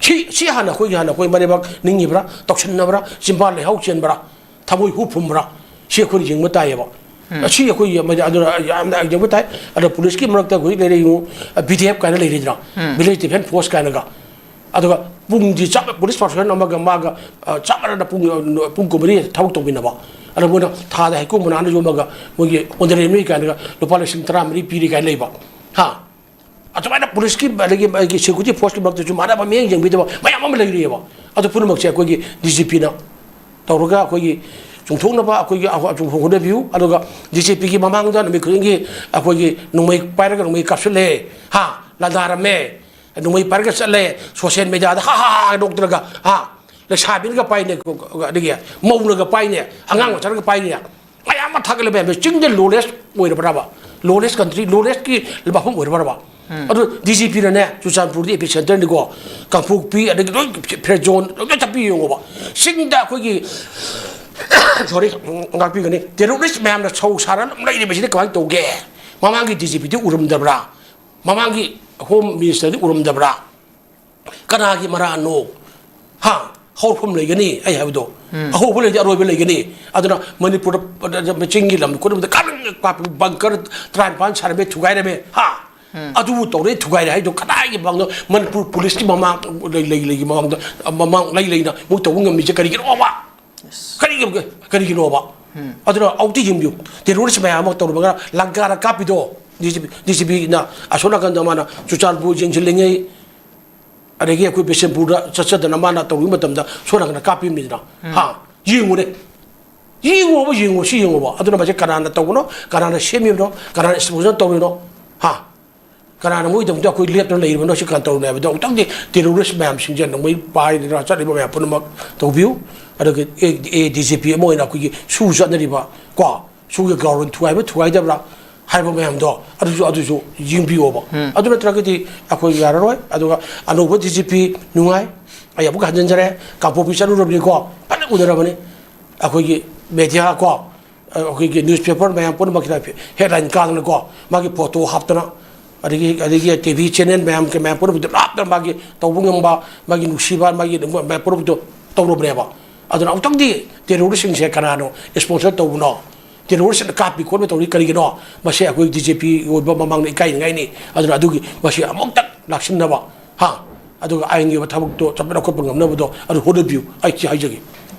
ꯁꯤ ꯁꯤ ꯍꯥꯟꯅ ꯑꯩꯈꯣꯏꯒꯤ ꯍꯥꯟꯅ ꯑꯩꯈꯣꯏ ꯃꯔꯩꯕꯥꯛ ꯅꯤꯡꯉꯤꯕ꯭ꯔꯥ, ꯇꯧꯁꯟꯅꯕ꯭ꯔꯥ, ꯆꯤꯝꯕꯥꯜ ꯂꯩꯍꯥꯎ ꯆꯦꯟꯕ꯭ꯔꯥ, ꯊꯃꯣꯏ ꯍꯨ ꯐꯨꯝꯕ꯭ꯔꯥ? ꯁꯤ ꯑꯩꯈꯣꯏꯅ ꯌꯦꯡꯕ ꯇꯥꯏꯌꯦꯕ꯫ ꯑꯁꯤ ꯑꯩꯈꯣꯏ ꯌꯦꯡꯕ ꯇꯥꯏ꯫ ꯑꯗꯨꯅ ꯌꯥꯝꯅ ꯌꯦꯡꯕ ꯇꯥꯏ꯫ ꯑꯗꯣ ꯄꯨꯂꯤꯁꯀꯤ ꯃꯔꯛꯇ ꯍꯧꯖꯤꯛ ꯂꯩꯔꯦ ꯌꯦꯡꯉꯨ, ꯕꯤ ꯗꯤ ꯑꯦꯐ ꯀꯥꯏꯅ ꯂꯩꯔꯤꯗꯅ, ꯚꯤꯂꯦꯖ ꯗꯤꯐꯦꯟꯁ ꯐꯣꯔꯁ ꯀꯥꯏꯅꯒ꯫ ꯑꯗꯨꯒ ꯄꯨꯡꯗꯤ ꯆꯞ ꯄꯨꯂꯤꯁ ꯄꯥꯔꯁꯟ ꯑꯃꯒ ꯃꯥꯒ, ꯑ, ꯆꯞ ꯃꯥꯟꯅꯅ ꯄꯨꯡ, ꯑ, ꯄꯨꯡ ꯀꯨꯟꯃꯔꯤ ꯊꯕꯛ ꯇꯧꯃꯤꯟꯅꯕ꯫ ꯑꯗꯣ ꯃꯣꯏꯅ ꯊꯥꯗ ꯍꯩꯀ꯭ꯔꯨ ꯃꯅꯥꯅ ꯌꯣꯝꯃꯒ ꯃꯣꯏꯒꯤ ꯑꯣꯅꯔꯦꯕꯜ ꯀꯥꯏꯅꯒ ꯂꯨꯄꯥ ꯂꯤꯁꯤꯡ ꯇꯔꯥꯃꯔꯤ ꯄꯤꯔꯤ ꯀꯥꯏꯅ ꯂꯩꯕ꯫ ꯍꯥ? ꯑꯗꯨꯃꯥꯏꯅ ꯄꯨꯂꯤꯁꯀꯤ ꯑꯗꯒꯤ ꯑꯩꯒꯤ ꯁꯦꯀ꯭ꯌꯨꯔꯤꯇꯤ ꯐꯣꯔꯁꯀꯤ ꯃꯔꯛꯇꯁꯨ ꯃꯥꯟꯅꯕ ꯃꯤꯠꯌꯦꯡ ꯌꯦꯡꯕꯤꯗꯕ ꯃꯌꯥꯝ ꯑꯃ ꯂꯩꯔꯤꯑꯕ꯫ ꯑꯗꯨ ꯄꯨꯝꯅꯃꯛꯁꯦ ꯑꯩꯈꯣꯏꯒꯤ ꯗꯤ ꯖꯤ ꯄꯤꯅ ꯇꯧꯔꯒ ꯑꯩꯈꯣꯏꯒꯤ ꯆꯨꯝꯊꯣꯛꯅꯕ ꯑꯩꯈꯣꯏꯒꯤ ꯑꯆꯨꯝꯕ ꯍꯣꯠꯅꯕꯤꯌꯨ꯫ ꯑꯗꯨꯒ ꯗꯤ ꯖꯤ ꯄꯤꯒꯤ ꯃꯃꯥꯡꯗ ꯅꯨꯃꯤꯠ ꯈꯨꯗꯤꯡꯒꯤ ꯑꯩꯈꯣꯏꯒꯤ ꯅꯣꯡꯃꯩ ꯄꯥꯏꯔꯒ ꯅꯣꯡꯃꯩ ꯀꯥꯞꯁꯤꯜꯂꯦ, ꯍꯥ, ꯂꯥꯟꯗꯥꯔꯝꯃꯦ, ꯅꯣꯡꯃꯩ ꯄꯥꯏꯔꯒ ꯆꯠꯂꯦ, ꯁꯣꯁꯤꯌꯦꯜ ꯃꯦꯗꯤꯌꯥꯗ ꯍꯥ ꯍꯥ ꯍꯥ ꯅꯣꯛꯇꯅꯒ, ꯍꯥ, ꯂꯩꯁꯥꯕꯤꯅꯒ ꯄꯥꯏꯅꯦ, ꯑꯗꯒꯤ ꯃꯧꯅꯒ ꯄꯥꯏꯅꯦ, ꯑꯉꯥꯡ ꯃꯆꯥꯅꯒ ꯄꯥꯏꯅꯦ꯫ ꯃꯌꯥꯝ ꯑꯃ ꯊꯥꯒꯠꯂꯦ ꯃꯌꯥꯝꯁꯦ꯫ ꯆꯤꯡꯗ ꯂꯣꯂꯦꯁ ꯑꯣꯏꯔꯕ꯭ꯔꯕ? ꯂꯣꯂꯦꯁ ꯀꯟꯇ꯭ꯔꯤ, ꯂꯣꯂꯦꯁꯀꯤ ꯃꯐꯝ ꯑꯣꯏꯔꯕ꯭ꯔꯕ? ꯑꯗꯨ ꯗꯤ ꯖꯤ ꯄꯤꯅꯅꯦ, ꯆꯨꯔꯆꯥꯟꯄꯨꯔꯗꯤ ꯑꯦꯄꯤ ꯁꯦꯟꯇꯔꯅꯤꯀꯣ, ꯀꯥꯡꯄꯣꯛꯄꯤ, ꯑꯗꯒꯤ ꯂꯣꯏ ꯐ꯭ꯔꯦꯖꯣꯟ ꯂꯣꯏ ꯆꯠꯄꯤ ꯌꯦꯡꯉꯣꯕ꯫ ꯆꯤꯡꯗ ꯑꯩꯈꯣꯏꯒꯤ ꯁꯣꯔꯤ, ꯉꯥꯛꯄꯤꯒꯅꯤ, ꯇꯦꯔꯣꯔꯤꯁ ꯃꯌꯥꯝꯅ ꯁꯧ ꯁꯥꯔ ꯑꯗꯨꯝ ꯂꯩꯔꯤꯕꯁꯤꯗ ꯀꯃꯥꯏꯅ ꯇꯧꯒꯦ? ꯃꯃꯥꯡꯒꯤ ꯗꯤ ꯖꯤ ꯄꯤꯗꯤ ꯎꯔꯝꯗꯕ꯭ꯔꯥ? ꯃꯃꯥꯡꯒꯤ ꯍꯣꯝ ꯃꯤꯅꯤꯁꯇꯔꯗꯤ ꯎꯔꯝꯗꯕ꯭ꯔꯥ? ꯀꯅꯥꯒꯤ ꯃꯔꯥꯜꯅꯣ? ꯍꯥ? ꯍꯧꯔꯛꯐꯝ ꯂꯩꯒꯅꯤ, ꯑꯩ ꯍꯥꯏꯕꯗꯣ꯫ ꯎꯝ꯫ ꯑꯍꯧꯕ ꯂꯩꯔꯗꯤ ꯑꯔꯣꯏꯕ ꯂꯩꯒꯅꯤ꯫ ꯑꯗꯨꯅ ꯃꯅꯤꯄꯨꯔꯗ ꯆꯤꯡꯒꯤ ꯂꯝ ꯈꯨꯗꯤꯡꯃꯛꯇ ꯀꯥꯞꯄ ꯕꯪꯀꯔ ꯇꯔꯥꯅꯤꯄꯥꯟ ꯁꯥꯔꯝꯃꯦ, ꯊꯨꯒꯥꯏꯔꯝꯃꯦ꯫ ꯍꯥ? ꯎꯝ꯫ ꯑꯗꯨꯕꯨ ꯇꯧꯔꯦ, ꯊꯨꯒꯥꯏꯔꯦ ꯍꯥꯏꯗꯣ ꯀꯗꯥꯏꯒꯤ ꯃꯃꯥꯡꯗ ꯃꯅꯤꯄꯨꯔ ꯄꯨꯂꯤꯁꯀꯤ ꯃꯃꯥꯡ ꯂꯩ, ꯂꯩ, ꯂꯩꯒꯤ ꯃꯃꯥꯡꯗ, ꯃꯃꯥꯡ ꯂꯩ ꯂꯩꯅ ꯃꯣꯏ ꯇꯧꯕ ꯉꯝꯃꯤꯁꯦ ꯀꯔꯤꯒꯤꯅꯣꯕ? ꯀꯔꯤꯒꯤ, ꯀꯔꯤꯒꯤꯅꯣꯕ? ꯎꯝ꯫ ꯑꯗꯨꯅ ꯑꯃꯨꯛꯇ ꯌꯦꯡꯕꯤꯌꯨ, ꯇꯦꯔꯣꯔꯤꯁ ꯃꯌꯥꯝ ꯑꯃ ꯇꯧꯔꯝꯃꯒ ꯂꯪꯀꯥꯗ ꯀꯥꯞꯄꯤꯗꯣ, D G P, D G ꯄꯤꯅ ꯑꯁꯣꯝ ꯅꯥꯀꯟꯗ ꯃꯥꯅ ꯆꯨꯔꯆꯥꯟꯄꯨꯔ ꯌꯦꯡꯁꯤꯜꯂꯤꯉꯩ, ꯑꯗꯒꯤ ꯑꯩꯈꯣꯏ ꯕꯤꯁꯦꯝꯄꯨꯔꯗ ꯆꯠꯆꯗꯅ ꯃꯥꯅ ꯇꯧꯔꯤꯉꯩ ꯃꯇꯝꯗ ꯁꯣꯝ ꯅꯥꯀꯟꯗ ꯀꯥꯞꯄꯤꯕꯅꯤꯗꯅ꯫ ꯎꯝ꯫ ꯍꯥ? ꯌꯦꯡꯉꯨꯅꯦ꯫ ꯌꯦꯡꯉꯣꯕ, ꯌꯦꯡꯉꯣ, ꯁꯤ ꯌꯦꯡꯉꯣꯕ꯫ ꯑꯗꯨꯅ ꯃꯁꯤ ꯀꯅꯥꯅ ꯇꯧꯕꯅꯣ, ꯀꯅꯥꯅ ꯁꯦꯝꯃꯤꯕꯅꯣ, ꯀꯅꯥꯅ ꯏꯁꯄꯣꯟꯁꯔ ꯇꯧꯔꯤꯅꯣ? ꯍꯥ? ꯀꯅꯥꯅ ꯃꯣꯏꯒꯤꯗꯃꯛꯇ ꯑꯩꯈꯣꯏ ꯂꯦꯞꯇꯅ ꯂꯩꯔꯤꯕꯅꯣ, ꯁꯤ ꯀꯅꯥ ꯇꯧꯔꯤꯅꯣ ꯍꯥꯏꯕꯗꯣ ꯑꯃꯨꯛꯇꯪꯗꯤ ꯇꯦꯔꯣꯔꯤꯁ ꯃꯌꯥꯝꯁꯤꯡꯁꯦ ꯅꯣꯡꯃꯩ ꯄꯥꯏꯗꯅ ꯆꯠꯂꯤꯕ ꯃꯌꯥꯝ ꯄꯨꯝꯅꯃꯛ ꯇꯧꯕꯤꯌꯨ꯫ ꯑꯗꯨꯒ ꯑꯦ, ꯑꯦ ꯗꯤ ꯖꯤ ꯄꯤ ꯑꯃ ꯑꯣꯏꯅ ꯑꯩꯈꯣꯏꯒꯤ ꯁꯨ ꯆꯠꯅꯔꯤꯕ ꯀꯣ, ꯁꯨꯒꯤ ꯒ꯭ꯔꯥꯎꯟ ꯊꯨꯒꯥꯏꯕ ꯊꯨꯒꯥꯏꯗꯕ꯭ꯔꯥ ꯍꯥꯏꯕ ꯃꯌꯥꯝꯗꯣ ꯑꯗꯨꯁꯨ, ꯑꯗꯨꯁꯨ ꯌꯦꯡꯕꯤꯌꯣꯕ꯫ ꯎꯝ꯫ ꯑꯗꯨ ꯅꯠꯇ꯭ꯔꯒꯗꯤ ꯑꯩꯈꯣꯏ ꯌꯥꯔꯔꯣꯏ꯫ ꯑꯗꯨꯒ ꯑꯅꯧꯕ ꯗꯤ ꯖꯤ ꯄꯤ ꯅꯨꯡꯉꯥꯏ, ꯑꯩ ꯑꯃꯨꯛꯀ ꯍꯟꯖꯤꯟꯖꯔꯦ, ꯀꯥꯡꯄꯣꯛꯄꯤ ꯆꯠꯂꯨꯔꯕꯅꯤꯀꯣ, ꯐꯖꯅ ꯎꯅꯔꯕꯅꯤ꯫ ꯑꯩꯈꯣꯏꯒꯤ ꯃꯦꯗꯤꯌꯥ ꯀꯣ, ꯑꯩꯈꯣꯏꯒꯤ ꯅ꯭ꯌꯨꯁꯄꯦꯄꯔ ꯃꯌꯥꯝ ꯄꯨꯝꯅꯃꯛꯀꯤꯗ ꯍꯦꯗꯂꯥꯏꯟ ꯀꯥꯗꯅꯀꯣ, ꯃꯥꯒꯤ ꯐꯣꯇꯣ ꯍꯥꯞꯇꯅ, ꯑꯗꯒꯤ ꯑꯗꯒꯤ ꯇꯤ ꯚꯤ ꯆꯦꯅꯦꯜ ꯃꯌꯥꯝ ꯃꯌꯥꯝ ꯄꯨꯝꯅꯃꯛꯇ ꯂꯥꯞꯅ ꯃꯥꯒꯤ ꯇꯧꯕ ꯉꯝꯕ, ꯃꯥꯒꯤ ꯅꯨꯡꯁꯤꯕ, ꯃꯥꯒꯤ ꯃꯌꯥꯝ ꯄꯨꯝꯅꯃꯛꯇꯣ ꯇꯧꯔꯕꯅꯦꯕ꯫ ꯑꯗꯨꯅ ꯑꯃꯨꯛꯇꯪꯗꯤ ꯇꯦꯔꯣꯔꯤꯁꯁꯤꯡꯁꯦ ꯀꯅꯥꯅꯣ ꯏꯁꯄꯣꯟꯁꯔ ꯇꯧꯕꯅꯣ? ꯇꯦꯔꯣꯔꯤꯁꯅ ꯀꯥꯞꯄꯤ ꯈꯣꯠꯄꯤ ꯇꯧꯔꯤ ꯀꯔꯤꯒꯤꯅꯣ? ꯃꯁꯤ ꯑꯩꯈꯣꯏ ꯗꯤ ꯖꯤ ꯄꯤ ꯑꯣꯏꯕ ꯃꯃꯥꯡꯗ ꯏꯀꯥꯏꯅꯤꯡꯉꯥꯏꯅꯤ꯫ ꯑꯗꯨꯅ ꯑꯗꯨꯒꯤ ꯃꯁꯤ ꯑꯃꯨꯛꯇꯪ ꯂꯥꯛꯁꯤꯟꯅꯕ, ꯍꯥ, ꯑꯗꯨꯒ ꯑꯥꯏꯟꯒꯤ ꯑꯣꯏꯕ ꯊꯕꯛꯇꯣ ꯆꯠꯄ ꯂꯧꯈꯠꯄ ꯉꯝꯅꯕꯗꯣ ꯑꯗꯨ ꯍꯣꯠꯅꯕꯤꯌꯨ, ꯑꯩ ꯁꯤ ꯍꯥꯏꯖꯒꯦ꯫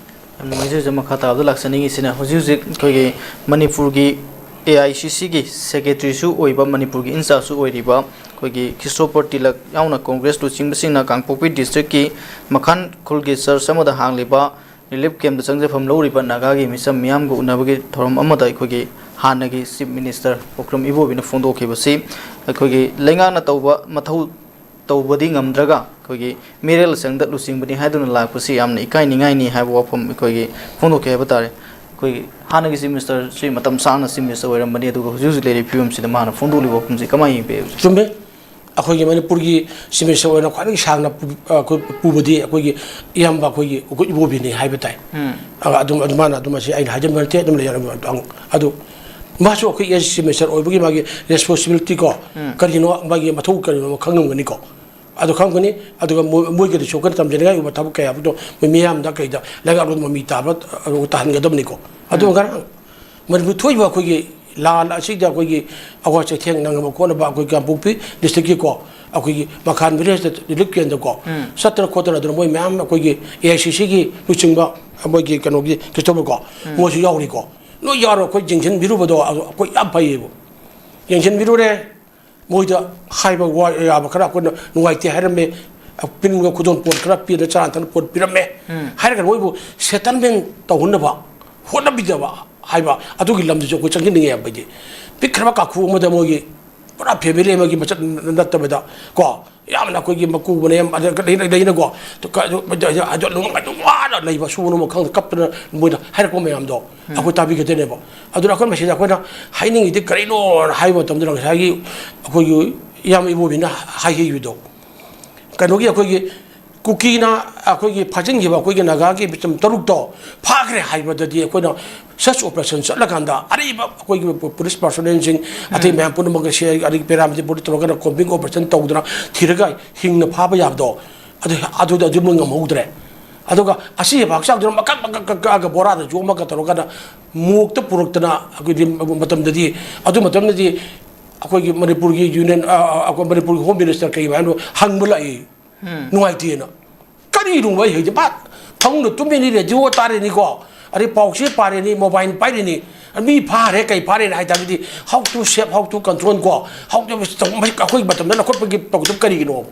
ꯌꯥꯝ ꯅꯨꯡꯉꯥꯏꯖꯩ ꯑꯣꯖꯥ꯫ ꯃꯈꯥ ꯇꯥꯕꯗ ꯂꯥꯛꯆꯅꯤꯡꯉꯤꯁꯤꯅ ꯍꯧꯖꯤꯛ ꯍꯧꯖꯤꯛ ꯑꯩꯈꯣꯏꯒꯤ ꯃꯅꯤꯄꯨꯔꯒꯤ ꯑꯦ ꯑꯥꯏ ꯁꯤ ꯁꯤꯒꯤ ꯁꯦꯀ꯭ꯔꯦꯇꯔꯤꯁꯨ ꯑꯣꯏꯕ, ꯃꯅꯤꯄꯨꯔꯒꯤ ꯏꯟꯆꯥꯔꯖꯁꯨ ꯑꯣꯏꯔꯤꯕ ꯑꯩꯈꯣꯏꯒꯤ ꯈ꯭ꯔꯤꯁꯇꯣꯐꯔ ꯇꯤꯂꯛ ꯌꯥꯎꯅ ꯀꯣꯡꯒ꯭ꯔꯦꯁ ꯂꯨꯆꯤꯡꯕꯁꯤꯡꯅ ꯀꯥꯡꯄꯣꯛꯄꯤ ꯗꯤꯁꯇ꯭ꯔꯤꯛꯀꯤ ꯃꯈꯥꯟ ꯈꯨꯜꯒꯤ ꯆꯔꯆ ꯑꯃꯗ ꯍꯥꯡꯂꯤꯕ ꯔꯤꯂꯤꯐ ꯀꯦꯝꯞꯇ ꯆꯪꯖꯐꯝ ꯂꯧꯔꯤꯕ ꯅꯥꯒꯥꯒꯤ ꯃꯤꯆꯝ ꯃꯤꯌꯥꯝꯒ ꯎꯅꯕꯒꯤ ꯊꯧꯔꯝ ꯑꯃꯗ ꯑꯩꯈꯣꯏꯒꯤ ꯍꯥꯟꯅꯒꯤ ꯆꯤꯐ ꯃꯤꯅꯤꯁꯇꯔ ꯄꯣꯀ꯭ꯔꯝ ꯏꯕꯣꯕꯤꯅ ꯐꯣꯡꯗꯣꯛꯈꯤꯕꯁꯤ ꯑꯩꯈꯣꯏꯒꯤ ꯂꯩꯉꯥꯛꯅ ꯇꯧꯕ ꯃꯊꯧ ꯇꯧꯕꯗꯤ ꯉꯝꯗ꯭ꯔꯒ ꯑꯩꯈꯣꯏꯒꯤ ꯃꯤꯔꯦꯜ ꯆꯪꯗ ꯂꯨꯆꯤꯡꯕꯅꯤ ꯍꯥꯏꯗꯨꯅ ꯂꯥꯛꯄꯁꯤ ꯌꯥꯝꯅ ꯏꯀꯥꯏꯅꯤꯡꯉꯥꯏꯅꯤ ꯍꯥꯏꯕ ꯋꯥꯐꯝ ꯑꯩꯈꯣꯏꯒꯤ ꯐꯣꯡꯗꯣꯛꯈꯤ ꯍꯥꯏꯕ ꯇꯥꯔꯦ꯫ ꯑꯩꯈꯣꯏꯒꯤ ꯍꯥꯟꯅꯒꯤ ꯆꯤꯐ ꯃꯤꯅꯤꯁꯇꯔꯁꯤ ꯃꯇꯝ ꯁꯥꯡꯅ ꯆꯤꯐ ꯃꯤꯅꯤꯁꯇꯔ ꯑꯣꯏꯔꯝꯕꯅꯤ, ꯑꯗꯨꯒ ꯍꯧꯖꯤꯛ ꯍꯧꯖꯤꯛ ꯂꯩꯔꯤꯕ ꯐꯤꯕꯝꯁꯤꯗ ꯃꯥꯅ ꯐꯣꯡꯗꯣꯛꯂꯤꯕ ꯋꯥꯐꯝꯁꯤ ꯀꯃꯥꯏꯅ ꯌꯦꯡꯕꯤꯕ? ꯆꯨꯝꯃꯦ꯫ ꯑꯩꯈꯣꯏꯒꯤ ꯃꯅꯤꯄꯨꯔꯒꯤ ꯆꯤꯐ ꯃꯤꯅꯤꯁꯇꯔ ꯑꯣꯏꯅ ꯈ꯭ꯋꯥꯏꯗꯒꯤ ꯁꯥꯡꯅ ꯄꯨ-, ꯑ, ꯑꯩꯈꯣꯏ ꯄꯨꯕꯗꯤ ꯑꯩꯈꯣꯏꯒꯤ ꯏꯌꯥꯝꯕ ꯑꯩꯈꯣꯏꯒꯤ ꯑꯩꯈꯣꯏ ꯏꯕꯣꯕꯤꯅꯤ ꯍꯥꯏꯕ ꯇꯥꯏ꯫ ꯎꯝ꯫ ꯑ, ꯑꯗꯨꯝ ꯑꯗꯨꯃꯥꯏꯅ ꯑꯗꯨꯝ ꯑꯁꯤ ꯑꯩꯅ ꯍꯥꯏꯖꯟꯕ ꯅꯠꯇꯦ, ꯑꯗꯨꯝ ꯂꯩ꯫ ꯑꯗꯨ ꯃꯥꯁꯨ ꯑꯩꯈꯣꯏ ꯑꯦꯁ ꯆꯤꯐ ꯃꯤꯅꯤꯁꯇꯔ ꯑꯣꯏꯕꯒꯤ ꯃꯥꯒꯤ ꯔꯦꯁꯄꯣꯟꯁꯤꯕꯤꯂꯤꯇꯤ ꯀꯣ, ꯎꯝ꯫ ꯀꯔꯤꯅꯣ ꯃꯥꯒꯤ ꯃꯊꯧ ꯀꯔꯤꯅꯣ ꯈꯪꯉꯝꯒꯅꯤꯀꯣ꯫ ꯑꯗꯨ ꯈꯪꯒꯅꯤ꯫ ꯑꯗꯨꯒ ꯃꯣꯏ-, ꯃꯣꯏꯒꯤꯗꯁꯨ ꯑꯩꯈꯣꯏꯅ ꯇꯝꯖꯅꯤꯡꯉꯥꯏ ꯑꯣꯏꯕ ꯊꯕꯛ ꯀꯌꯥ ꯑꯗꯣ ꯃꯣꯏ ꯃꯤꯌꯥꯝꯗ ꯀꯩꯗ ꯂꯩꯉꯥꯛꯂꯣꯟ ꯃꯃꯤ ꯇꯥꯕ, ꯑ, ꯇꯥꯍꯟꯒꯗꯕꯅꯤꯀꯣ꯫ ꯑꯗꯨꯒ ꯎꯝ꯫ ꯉꯔꯥꯡ ꯃꯅꯤꯄꯨꯔ ꯊꯣꯛꯏꯕ ꯑꯩꯈꯣꯏꯒꯤ ꯂꯥꯟ ꯑꯁꯤꯗ ꯑꯩꯈꯣꯏꯒꯤ ꯑꯋꯥ ꯆꯩꯊꯦꯡ ꯅꯪꯅꯕ ꯈꯣꯠꯅꯕ ꯑꯩꯈꯣꯏ ꯀꯥꯡꯄꯣꯛꯄꯤ ꯗꯤꯁꯇ꯭ꯔꯤꯛꯀꯤꯀꯣ, ꯑꯩꯈꯣꯏꯒꯤ ꯃꯈꯥꯟ ꯚꯤꯂꯦꯖꯇ ꯔꯤꯂꯤꯐ ꯀꯦꯝꯞꯇꯀꯣ ꯎꯝ꯫ ꯆꯠꯇꯅ ꯈꯣꯠꯇꯅ ꯑꯗꯨꯅ ꯃꯣꯏ ꯃꯌꯥꯝ ꯑꯩꯈꯣꯏꯒꯤ ꯑꯦ ꯑꯥꯏ ꯁꯤ ꯁꯤꯒꯤ ꯂꯨꯆꯤꯡꯕ ꯃꯣꯏꯒꯤ ꯀꯩꯅꯣꯒꯤ ꯈ꯭ꯔꯤꯁꯇꯣꯐꯔꯀꯣ ꯎꯝ꯫ ꯃꯣꯏꯁꯨ ꯌꯥꯎꯔꯤꯀꯣ꯫ ꯂꯣꯏ ꯌꯥꯎꯔ ꯑꯩꯈꯣꯏ ꯌꯦꯡꯁꯤꯟꯕꯤꯔꯨꯕꯗꯣ ꯑꯩꯈꯣꯏ ꯌꯥꯝ ꯐꯩꯌꯦꯕ꯫ ꯌꯦꯡꯁꯤꯟꯕꯤꯔꯨꯔꯦ꯫ ꯃꯣꯏꯗ ꯍꯥꯏꯕ ꯋꯥ ꯌꯥꯕ ꯈꯔ ꯑꯩꯈꯣꯏꯅ ꯅꯨꯡꯉꯥꯏꯇꯦ ꯍꯥꯏꯔꯝꯃꯦ꯫ ꯄꯤꯅꯤꯡꯕ ꯈꯨꯗꯣꯜꯄꯣꯠ ꯈꯔ ꯄꯤꯗꯅ ꯆꯥꯅ ꯊꯛꯅ ꯄꯣꯠ ꯄꯤꯔꯝꯃꯦ꯫ ꯎꯝ꯫ ꯍꯥꯏꯔꯒ ꯃꯣꯏꯕꯨ ꯁꯦꯇꯜꯃꯦꯟ ꯇꯧꯍꯟꯅꯕ ꯍꯣꯠꯅꯕꯤꯗꯕ ꯍꯥꯏꯕ ꯑꯗꯨꯒꯤ ꯂꯝꯗꯨꯁꯨ ꯑꯩꯈꯣꯏ ꯆꯪꯁꯤꯟꯅꯤꯡꯉꯦ ꯍꯥꯏꯕꯗꯤ꯫ ꯄꯤꯛꯈ꯭ꯔꯕ ꯀꯥꯈꯨ ꯑꯃꯗ ꯃꯣꯏꯒꯤ ꯄꯨꯔꯥ ꯐꯦꯃꯤꯂꯤ ꯑꯃꯒꯤ ꯃꯆꯠ ꯅꯠꯇꯕꯗ ꯀꯣ, ꯌꯥꯝꯅ ꯑꯩꯈꯣꯏꯒꯤ ꯃꯀꯨ ꯃꯅꯦꯝ ꯑꯗ ꯂꯩꯅ-, ꯂꯩꯅꯀꯣ, ꯑꯗꯨ ꯅꯨꯡꯉꯥꯏ-, ꯑꯗꯨ ꯋꯥꯅ ꯂꯩꯕ ꯁꯨꯕ ꯅꯣꯝꯕ ꯈꯪꯗ ꯀꯞꯇꯅ ꯃꯣꯏꯅ ꯍꯥꯏꯔꯛꯄ ꯃꯌꯥꯝꯗꯣ ꯎꯝ꯫ ꯑꯩꯈꯣꯏ ꯇꯥꯕꯤꯒꯗꯣꯏꯅꯦꯕ꯫ ꯑꯗꯨꯅ ꯑꯩꯈꯣꯏ ꯃꯁꯤꯗ ꯑꯩꯈꯣꯏꯅ ꯍꯥꯏꯅꯤꯡꯉꯤꯗꯤ ꯀꯔꯤꯅꯣ ꯍꯥꯏꯕ ꯃꯇꯝꯗ ꯉꯁꯥꯏꯒꯤ ꯑꯩꯈꯣꯏꯒꯤ ꯏꯌꯥꯝꯕ ꯏꯕꯣꯕꯤꯅ ꯍꯥꯏꯈꯤꯕꯗꯣ, ꯀꯩꯅꯣꯒꯤ ꯑꯩꯈꯣꯏꯒꯤ ꯀꯨꯀꯤꯅ ꯑꯩꯈꯣꯏꯒꯤ ꯐꯥꯖꯤꯟꯈꯤꯕ ꯑꯩꯈꯣꯏꯒꯤ ꯅꯥꯒꯥꯒꯤ ꯃꯤꯆꯝ ꯇꯔꯨꯛꯇꯣ ꯐꯥꯈ꯭ꯔꯦ ꯍꯥꯏꯕꯗꯗꯤ ꯑꯩꯈꯣꯏꯅ search operation ꯆꯠꯂꯀꯥꯟꯗ ꯑꯔꯤꯕ ꯑꯩꯈꯣꯏꯒꯤ police personnelꯁꯤꯡ ꯑꯇꯩ ꯃꯌꯥꯝ ꯄꯨꯝꯅꯃꯛ ꯑꯁꯤ ꯑꯗꯒꯤ paramilitary police ꯇꯧꯔꯒꯅ combing operation ꯇꯧꯗꯅ ꯊꯤꯔꯒ ꯍꯤꯡꯅ ꯐꯥꯕ ꯌꯥꯕꯗꯣ ꯑꯗꯨ ꯑꯗꯨꯗ ꯑꯗꯨ ꯃꯣꯏ ꯉꯝꯍꯧꯗ꯭ꯔꯦ꯫ ꯑꯗꯨꯒ ꯑꯁꯤ ꯍꯦꯛ ꯍꯛꯆꯥꯡꯗꯨꯅ ꯃꯀꯛ ꯃꯀꯛ ꯀꯛ ꯀꯛꯑꯒ ꯕꯣꯔꯥꯗ ꯌꯣꯝꯃꯒ ꯇꯧꯔꯒꯅ ꯃꯣꯛꯇ ꯄꯨꯔꯛꯇꯅ ꯑꯩꯈꯣꯏꯗꯤ ꯃꯇꯝꯗꯗꯤ ꯑꯗꯨ ꯃꯇꯝꯗꯗꯤ ꯑꯩꯈꯣꯏꯒꯤ ꯃꯅꯤꯄꯨꯔꯒꯤ ꯌꯨꯅꯤꯌꯟ ꯑꯩꯈꯣꯏ ꯃꯅꯤꯄꯨꯔꯒꯤ ꯍꯣꯝ ꯃꯤꯅꯤꯁꯇꯔ ꯀꯩ ꯍꯥꯏꯅꯣ ꯍꯪꯕ ꯂꯥꯛꯏ꯫ ꯅꯨꯡꯉꯥꯏꯇꯦꯅ꯫ ꯀꯔꯤꯅꯣꯕ ꯑꯩ ꯍꯧꯖꯤꯛ ꯃꯥ ꯐꯃꯨꯡꯗ ꯇꯨꯝꯃꯤꯅꯤ, ꯔꯦꯗꯤꯑꯣ ꯇꯥꯔꯤꯅꯤꯀꯣ, ꯑꯗꯩ ꯄꯥꯎꯆꯦ ꯄꯥꯔꯤꯅꯤ, ꯃꯣꯕꯥꯏꯜ ꯄꯥꯏꯔꯤꯅꯤ꯫ ꯃꯤ ꯐꯥꯔꯦ ꯀꯩ ꯐꯥꯔꯦꯅ ꯍꯥꯏ ꯇꯥꯔꯒꯗꯤ how to save, how to control ꯀꯣ, how to ꯑꯩꯈꯣꯏꯒꯤ ꯃꯇꯝꯗ ꯂꯧꯈꯠꯄꯒꯤ ꯇꯧꯒꯗꯕ ꯀꯔꯤꯒꯤꯅꯣꯕ?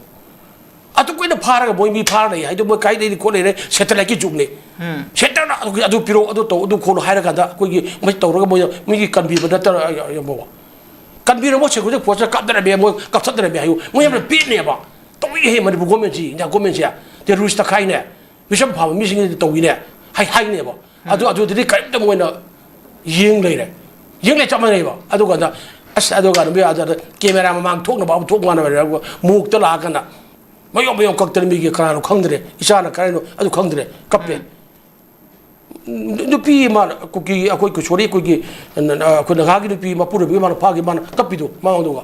ꯑꯗꯨ ꯀꯨꯏꯅ ꯐꯥꯔꯒ ꯃꯣꯏ ꯃꯤ ꯐꯥꯔ ꯂꯩ ꯍꯥꯏꯗꯣ ꯃꯣꯏ ꯀꯥꯏ ꯂꯩꯔꯤ ꯈꯣꯠ ꯂꯩꯔꯦ? ꯁꯦꯇꯦꯂꯥꯏꯠꯀꯤ ꯖꯨꯛꯅꯤ꯫ ꯁꯦꯟꯇꯔꯅ ꯑꯗꯨ, ꯑꯗꯨ ꯄꯤꯔꯛꯑꯣ, ꯑꯗꯨ ꯇꯧ, ꯑꯗꯨ ꯈꯣꯠꯂꯣ ꯍꯥꯏꯔꯀꯥꯟꯗ ꯑꯩꯈꯣꯏꯒꯤ ꯃꯣꯏ ꯇꯧꯔꯒ ꯃꯣꯏ ꯃꯤꯒꯤ ꯀꯟꯕꯤꯕ ꯅꯠꯇ꯭ꯔ ꯌꯦꯡꯕ꯫ ꯀꯟꯕꯤꯔꯝꯃꯣ, ꯁꯦꯀꯨꯔꯤꯇꯤ ꯐꯣꯔꯁꯇ ꯀꯥꯞꯊꯔꯝꯃꯦ, ꯃꯣꯏ ꯀꯥꯞꯊꯠꯅꯔꯝꯃꯦ ꯍꯥꯏꯌꯨ꯫ ꯃꯣꯏ ꯌꯥꯝꯅ ꯄꯤꯛꯅꯦꯕ꯫ ꯇꯧꯏꯍꯦ ꯃꯅꯤꯄꯨꯔ ꯒꯣꯔꯃꯦꯟꯁꯤ, ꯏꯟꯗꯤꯌꯥ ꯒꯣꯔꯃꯦꯟꯁꯦ꯫ ꯇꯦꯔꯣꯔꯤꯁ ꯇꯛꯈꯥꯏꯅꯦ, ꯃꯤꯆꯝ ꯐꯥꯕ ꯃꯤꯁꯤꯡꯁꯤꯗ ꯇꯧꯏꯅꯦ ꯍꯥꯏ, ꯍꯥꯏꯅꯦꯕ꯫ ꯑꯗꯨ, ꯑꯗꯨꯗꯗꯤ ꯀꯔꯤꯝꯇ ꯃꯣꯏꯅ ꯌꯦꯡ ꯂꯩꯔꯦ꯫ ꯌꯦꯡ ꯂꯩ ꯆꯞ ꯃꯥꯟꯅꯩꯕ꯫ ꯑꯗꯨꯀꯥꯟꯗ ꯑꯁ, ꯑꯗꯨꯀꯥꯟꯗ ꯃꯤ ꯑꯗꯨꯗ ꯀꯦꯃꯦꯔꯥ ꯃꯃꯥꯡ ꯊꯣꯛꯅꯕ ꯑꯃ ꯊꯣꯛ ꯃꯥꯟꯅꯕ ꯃꯣꯛꯇ ꯂꯥꯛꯑꯀꯥꯟꯗ ꯃꯌꯣꯝ ꯃꯌꯣꯝ ꯀꯛꯇꯅ ꯃꯤꯒꯤ ꯀꯅꯥꯅꯣ ꯈꯪꯗ꯭ꯔꯦ, ꯏꯆꯥꯅ ꯀꯔꯤꯅꯣ ꯑꯗꯨ ꯈꯪꯗ꯭ꯔꯦ, ꯀꯞꯄꯦ꯫ ꯅꯨꯄꯤ ꯑꯃ ꯀꯨꯀꯤ, ꯑꯩꯈꯣꯏ ꯀꯨ-, ꯁꯣꯔꯤ, ꯑꯩꯈꯣꯏꯒꯤ, ꯑꯩꯈꯣꯏ ꯅꯥꯒꯥꯒꯤ ꯅꯨꯄꯤ ꯃꯄꯨꯔꯣꯏꯕꯒꯤ ꯃꯥꯅ ꯐꯥꯈꯤ, ꯃꯥꯅ ꯀꯞꯄꯤꯗꯣ ꯃꯃꯥꯡꯗꯨꯒ꯫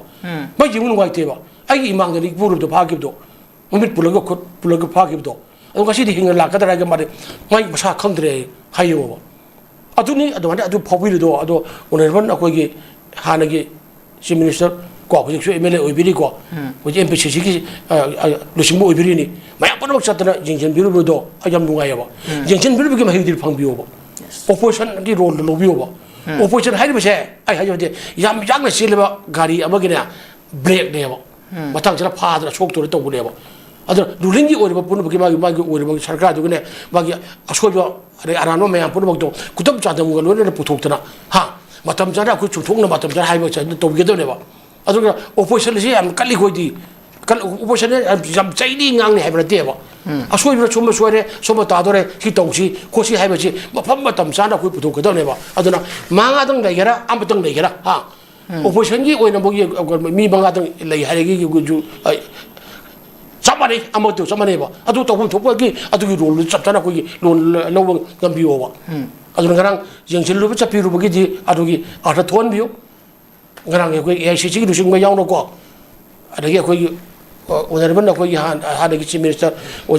ꯃꯥ ꯌꯦꯡꯕ ꯅꯨꯡꯉꯥꯏꯇꯦꯕ꯫ ꯑꯩꯒꯤ ꯏꯃꯥꯡꯗꯅꯤ ꯏꯄꯨꯔꯣꯏꯕꯗꯣ ꯐꯥꯈꯤꯕꯗꯣ, ꯃꯃꯤꯠ ꯄꯨꯜꯂꯒ ꯈꯨꯠ ꯄꯨꯜꯂꯒ ꯐꯥꯈꯤꯕꯗꯣ꯫ ꯑꯗꯣ ꯉꯁꯤꯗꯤ ꯍꯤꯡꯅ ꯂꯥꯛꯀꯗ꯭ꯔꯥ ꯍꯥꯏꯒ ꯃꯥꯗꯤ ꯃꯥꯏ ꯃꯁꯥ ꯈꯪꯗ꯭ꯔꯦ ꯍꯥꯏꯌꯦꯕ꯫ ꯑꯗꯨꯅꯤ ꯑꯗꯨꯃꯥꯏꯅ ꯑꯗꯨ ꯐꯥꯎꯕꯤꯔꯤꯗꯣ꯫ ꯑꯗꯣ ꯑꯣꯅꯔꯦꯕꯜ ꯑꯩꯈꯣꯏꯒꯤ ꯍꯥꯟꯅꯒꯤ ꯆꯤꯐ ꯃꯤꯅꯤꯁꯇꯔ ꯀꯣ, ꯍꯧꯖꯤꯛꯁꯨ ꯑꯦꯝ ꯑꯦꯜ ꯑꯦ ꯑꯣꯏꯕꯤꯔꯤꯀꯣ, ꯍꯧꯖꯤꯛ ꯑꯦꯝ ꯄꯤ ꯁꯤ ꯁꯤꯒꯤ ꯂꯨꯆꯤꯡꯕ ꯑꯣꯏꯕꯤꯔꯤꯅꯤ, ꯃꯌꯥꯝ ꯄꯨꯝꯅꯃꯛ ꯆꯠꯇꯅ ꯌꯦꯡꯁꯤꯟꯕꯤꯔꯨꯕꯗꯣ ꯑꯩ ꯌꯥꯝ ꯅꯨꯡꯉꯥꯏꯌꯦꯕ꯫ ꯌꯦꯡꯁꯤꯟꯕꯤꯔꯨꯕꯒꯤ ꯃꯍꯩꯗꯨꯗꯤ ꯐꯪꯕꯤꯌꯣꯕ꯫ ꯑꯣꯄꯣꯖꯤꯁꯟꯒꯤ ꯔꯣꯜꯗꯣ ꯂꯧꯕꯤꯌꯣꯕ꯫ ꯑꯣꯄꯣꯖꯤꯁꯟ ꯍꯥꯏꯔꯤꯕꯁꯦ ꯑꯩ ꯍꯥꯏꯖꯕꯗꯤ ꯌꯥꯝ ꯌꯥꯡꯅ ꯆꯦꯜꯂꯤꯕ ꯒꯥꯔꯤ ꯑꯃꯒꯤꯅꯦ ꯕ꯭ꯔꯦꯛꯅꯦꯕ꯫ ꯃꯇꯥꯡꯁꯤꯗ ꯐꯥꯗꯅ ꯁꯣꯛꯇꯣꯔꯦ ꯇꯧꯕꯅꯦꯕ꯫ ꯑꯗꯨꯅ ꯔꯨꯂꯤꯡꯒꯤ ꯑꯣꯏꯔꯤꯕ ꯄꯨꯝꯅꯃꯛꯀꯤ ꯃꯥꯒꯤ, ꯃꯥꯒꯤ ꯑꯣꯏꯔꯤꯕ ꯁꯔꯀꯥꯔꯗꯨꯒꯤꯅꯦ ꯃꯥꯒꯤ ꯑꯁꯣꯏꯕ ꯑꯗꯩ ꯑꯔꯥꯟꯕ ꯃꯌꯥꯝ ꯄꯨꯝꯅꯃꯛꯇꯣ ꯈꯨꯗꯝ ꯆꯥꯡꯗꯝꯒ ꯂꯣꯏꯅꯅ ꯄꯨꯊꯣꯛꯇꯅ, ꯍꯥ, ꯃꯇꯝ ꯆꯥꯅ ꯑꯩꯈꯣꯏ ꯆꯨꯝꯊꯣꯛꯅ ꯃꯇꯝ ꯆꯥꯅ ꯍꯥꯏꯕ ꯆꯥꯅ ꯇꯧꯕꯤꯒꯗꯕꯅꯦꯕ꯫ ꯑꯗꯨꯒ ꯑꯣꯄꯣꯖꯤꯁꯟ ꯑꯁꯤ ꯌꯥꯝ ꯀꯜꯂꯤ ꯑꯩꯈꯣꯏꯗꯤ, ꯀꯜ-, ꯑꯣꯄꯣꯖꯤꯁꯟ ꯌꯥꯝ, ꯌꯥꯝ ꯆꯩꯅꯤ ꯉꯥꯡꯅꯤ ꯍꯥꯏꯕ ꯅꯠꯇꯦꯕ꯫ ꯑꯁꯣꯏꯕꯅ ꯁꯣꯝꯕ ꯁꯣꯏꯔꯦ, ꯁꯣꯝꯕ ꯇꯥꯗꯣꯔꯦ, ꯁꯤ ꯇꯧꯁꯤ ꯈꯣꯠꯁꯤ ꯍꯥꯏꯕꯁꯤ ꯃꯐꯝ ꯃꯇꯝ ꯆꯥꯅ ꯑꯩꯈꯣꯏ ꯄꯨꯊꯣꯛꯀꯗꯕꯅꯦꯕ꯫ ꯑꯗꯨꯅ ꯃꯉꯥꯗꯪ ꯂꯩꯒꯦꯔꯥ ꯑꯃꯇꯪ ꯂꯩꯒꯦꯔꯥ, ꯍꯥ, ꯑꯣꯄꯣꯖꯤꯁꯟꯒꯤ ꯑꯣꯏꯅ ꯃꯣꯏꯒꯤ ꯃꯤ ꯃꯉꯥꯗꯪ ꯂꯩ ꯍꯥꯏꯔꯒ ꯑꯩ ꯆꯞ ꯃꯥꯟꯅꯩ, ꯑꯃꯗꯨ ꯆꯞ ꯃꯥꯟꯅꯩꯕ꯫ ꯑꯗꯨ ꯇꯧꯐꯝ ꯊꯣꯛꯄꯒꯤ ꯑꯗꯨꯒꯤ ꯔꯣꯜꯗꯨ ꯆꯞ ꯆꯥꯅ ꯑꯩꯈꯣꯏꯒꯤ ꯂꯣꯟ ꯂꯧꯕ ꯉꯝꯕꯤꯌꯣꯕ꯫ ꯑꯗꯨꯅ ꯉꯔꯥꯡ ꯌꯦꯡꯁꯤꯜꯂꯨꯕ ꯆꯠꯄꯤꯔꯨꯕꯒꯤꯗꯤ ꯑꯗꯨꯒꯤ ꯑꯥꯔꯊ ꯊꯣꯛꯍꯟꯕꯤꯌꯨ꯫ ꯉꯔꯥꯡꯒꯤ ꯑꯩꯈꯣꯏ ꯑꯦ ꯑꯥꯏ ꯁꯤ ꯁꯤꯒꯤ ꯂꯨꯆꯤꯡꯕ ꯌꯥꯎꯅꯀꯣ, ꯑꯗꯒꯤ ꯑꯩꯈꯣꯏꯒꯤ ꯑꯣꯅꯔꯦꯕꯜ ꯑꯩꯈꯣꯏꯒꯤ ꯍꯥꯟ-, ꯍꯥꯟꯅꯒꯤ ꯆꯤꯐ ꯃꯤꯅꯤꯁꯇꯔ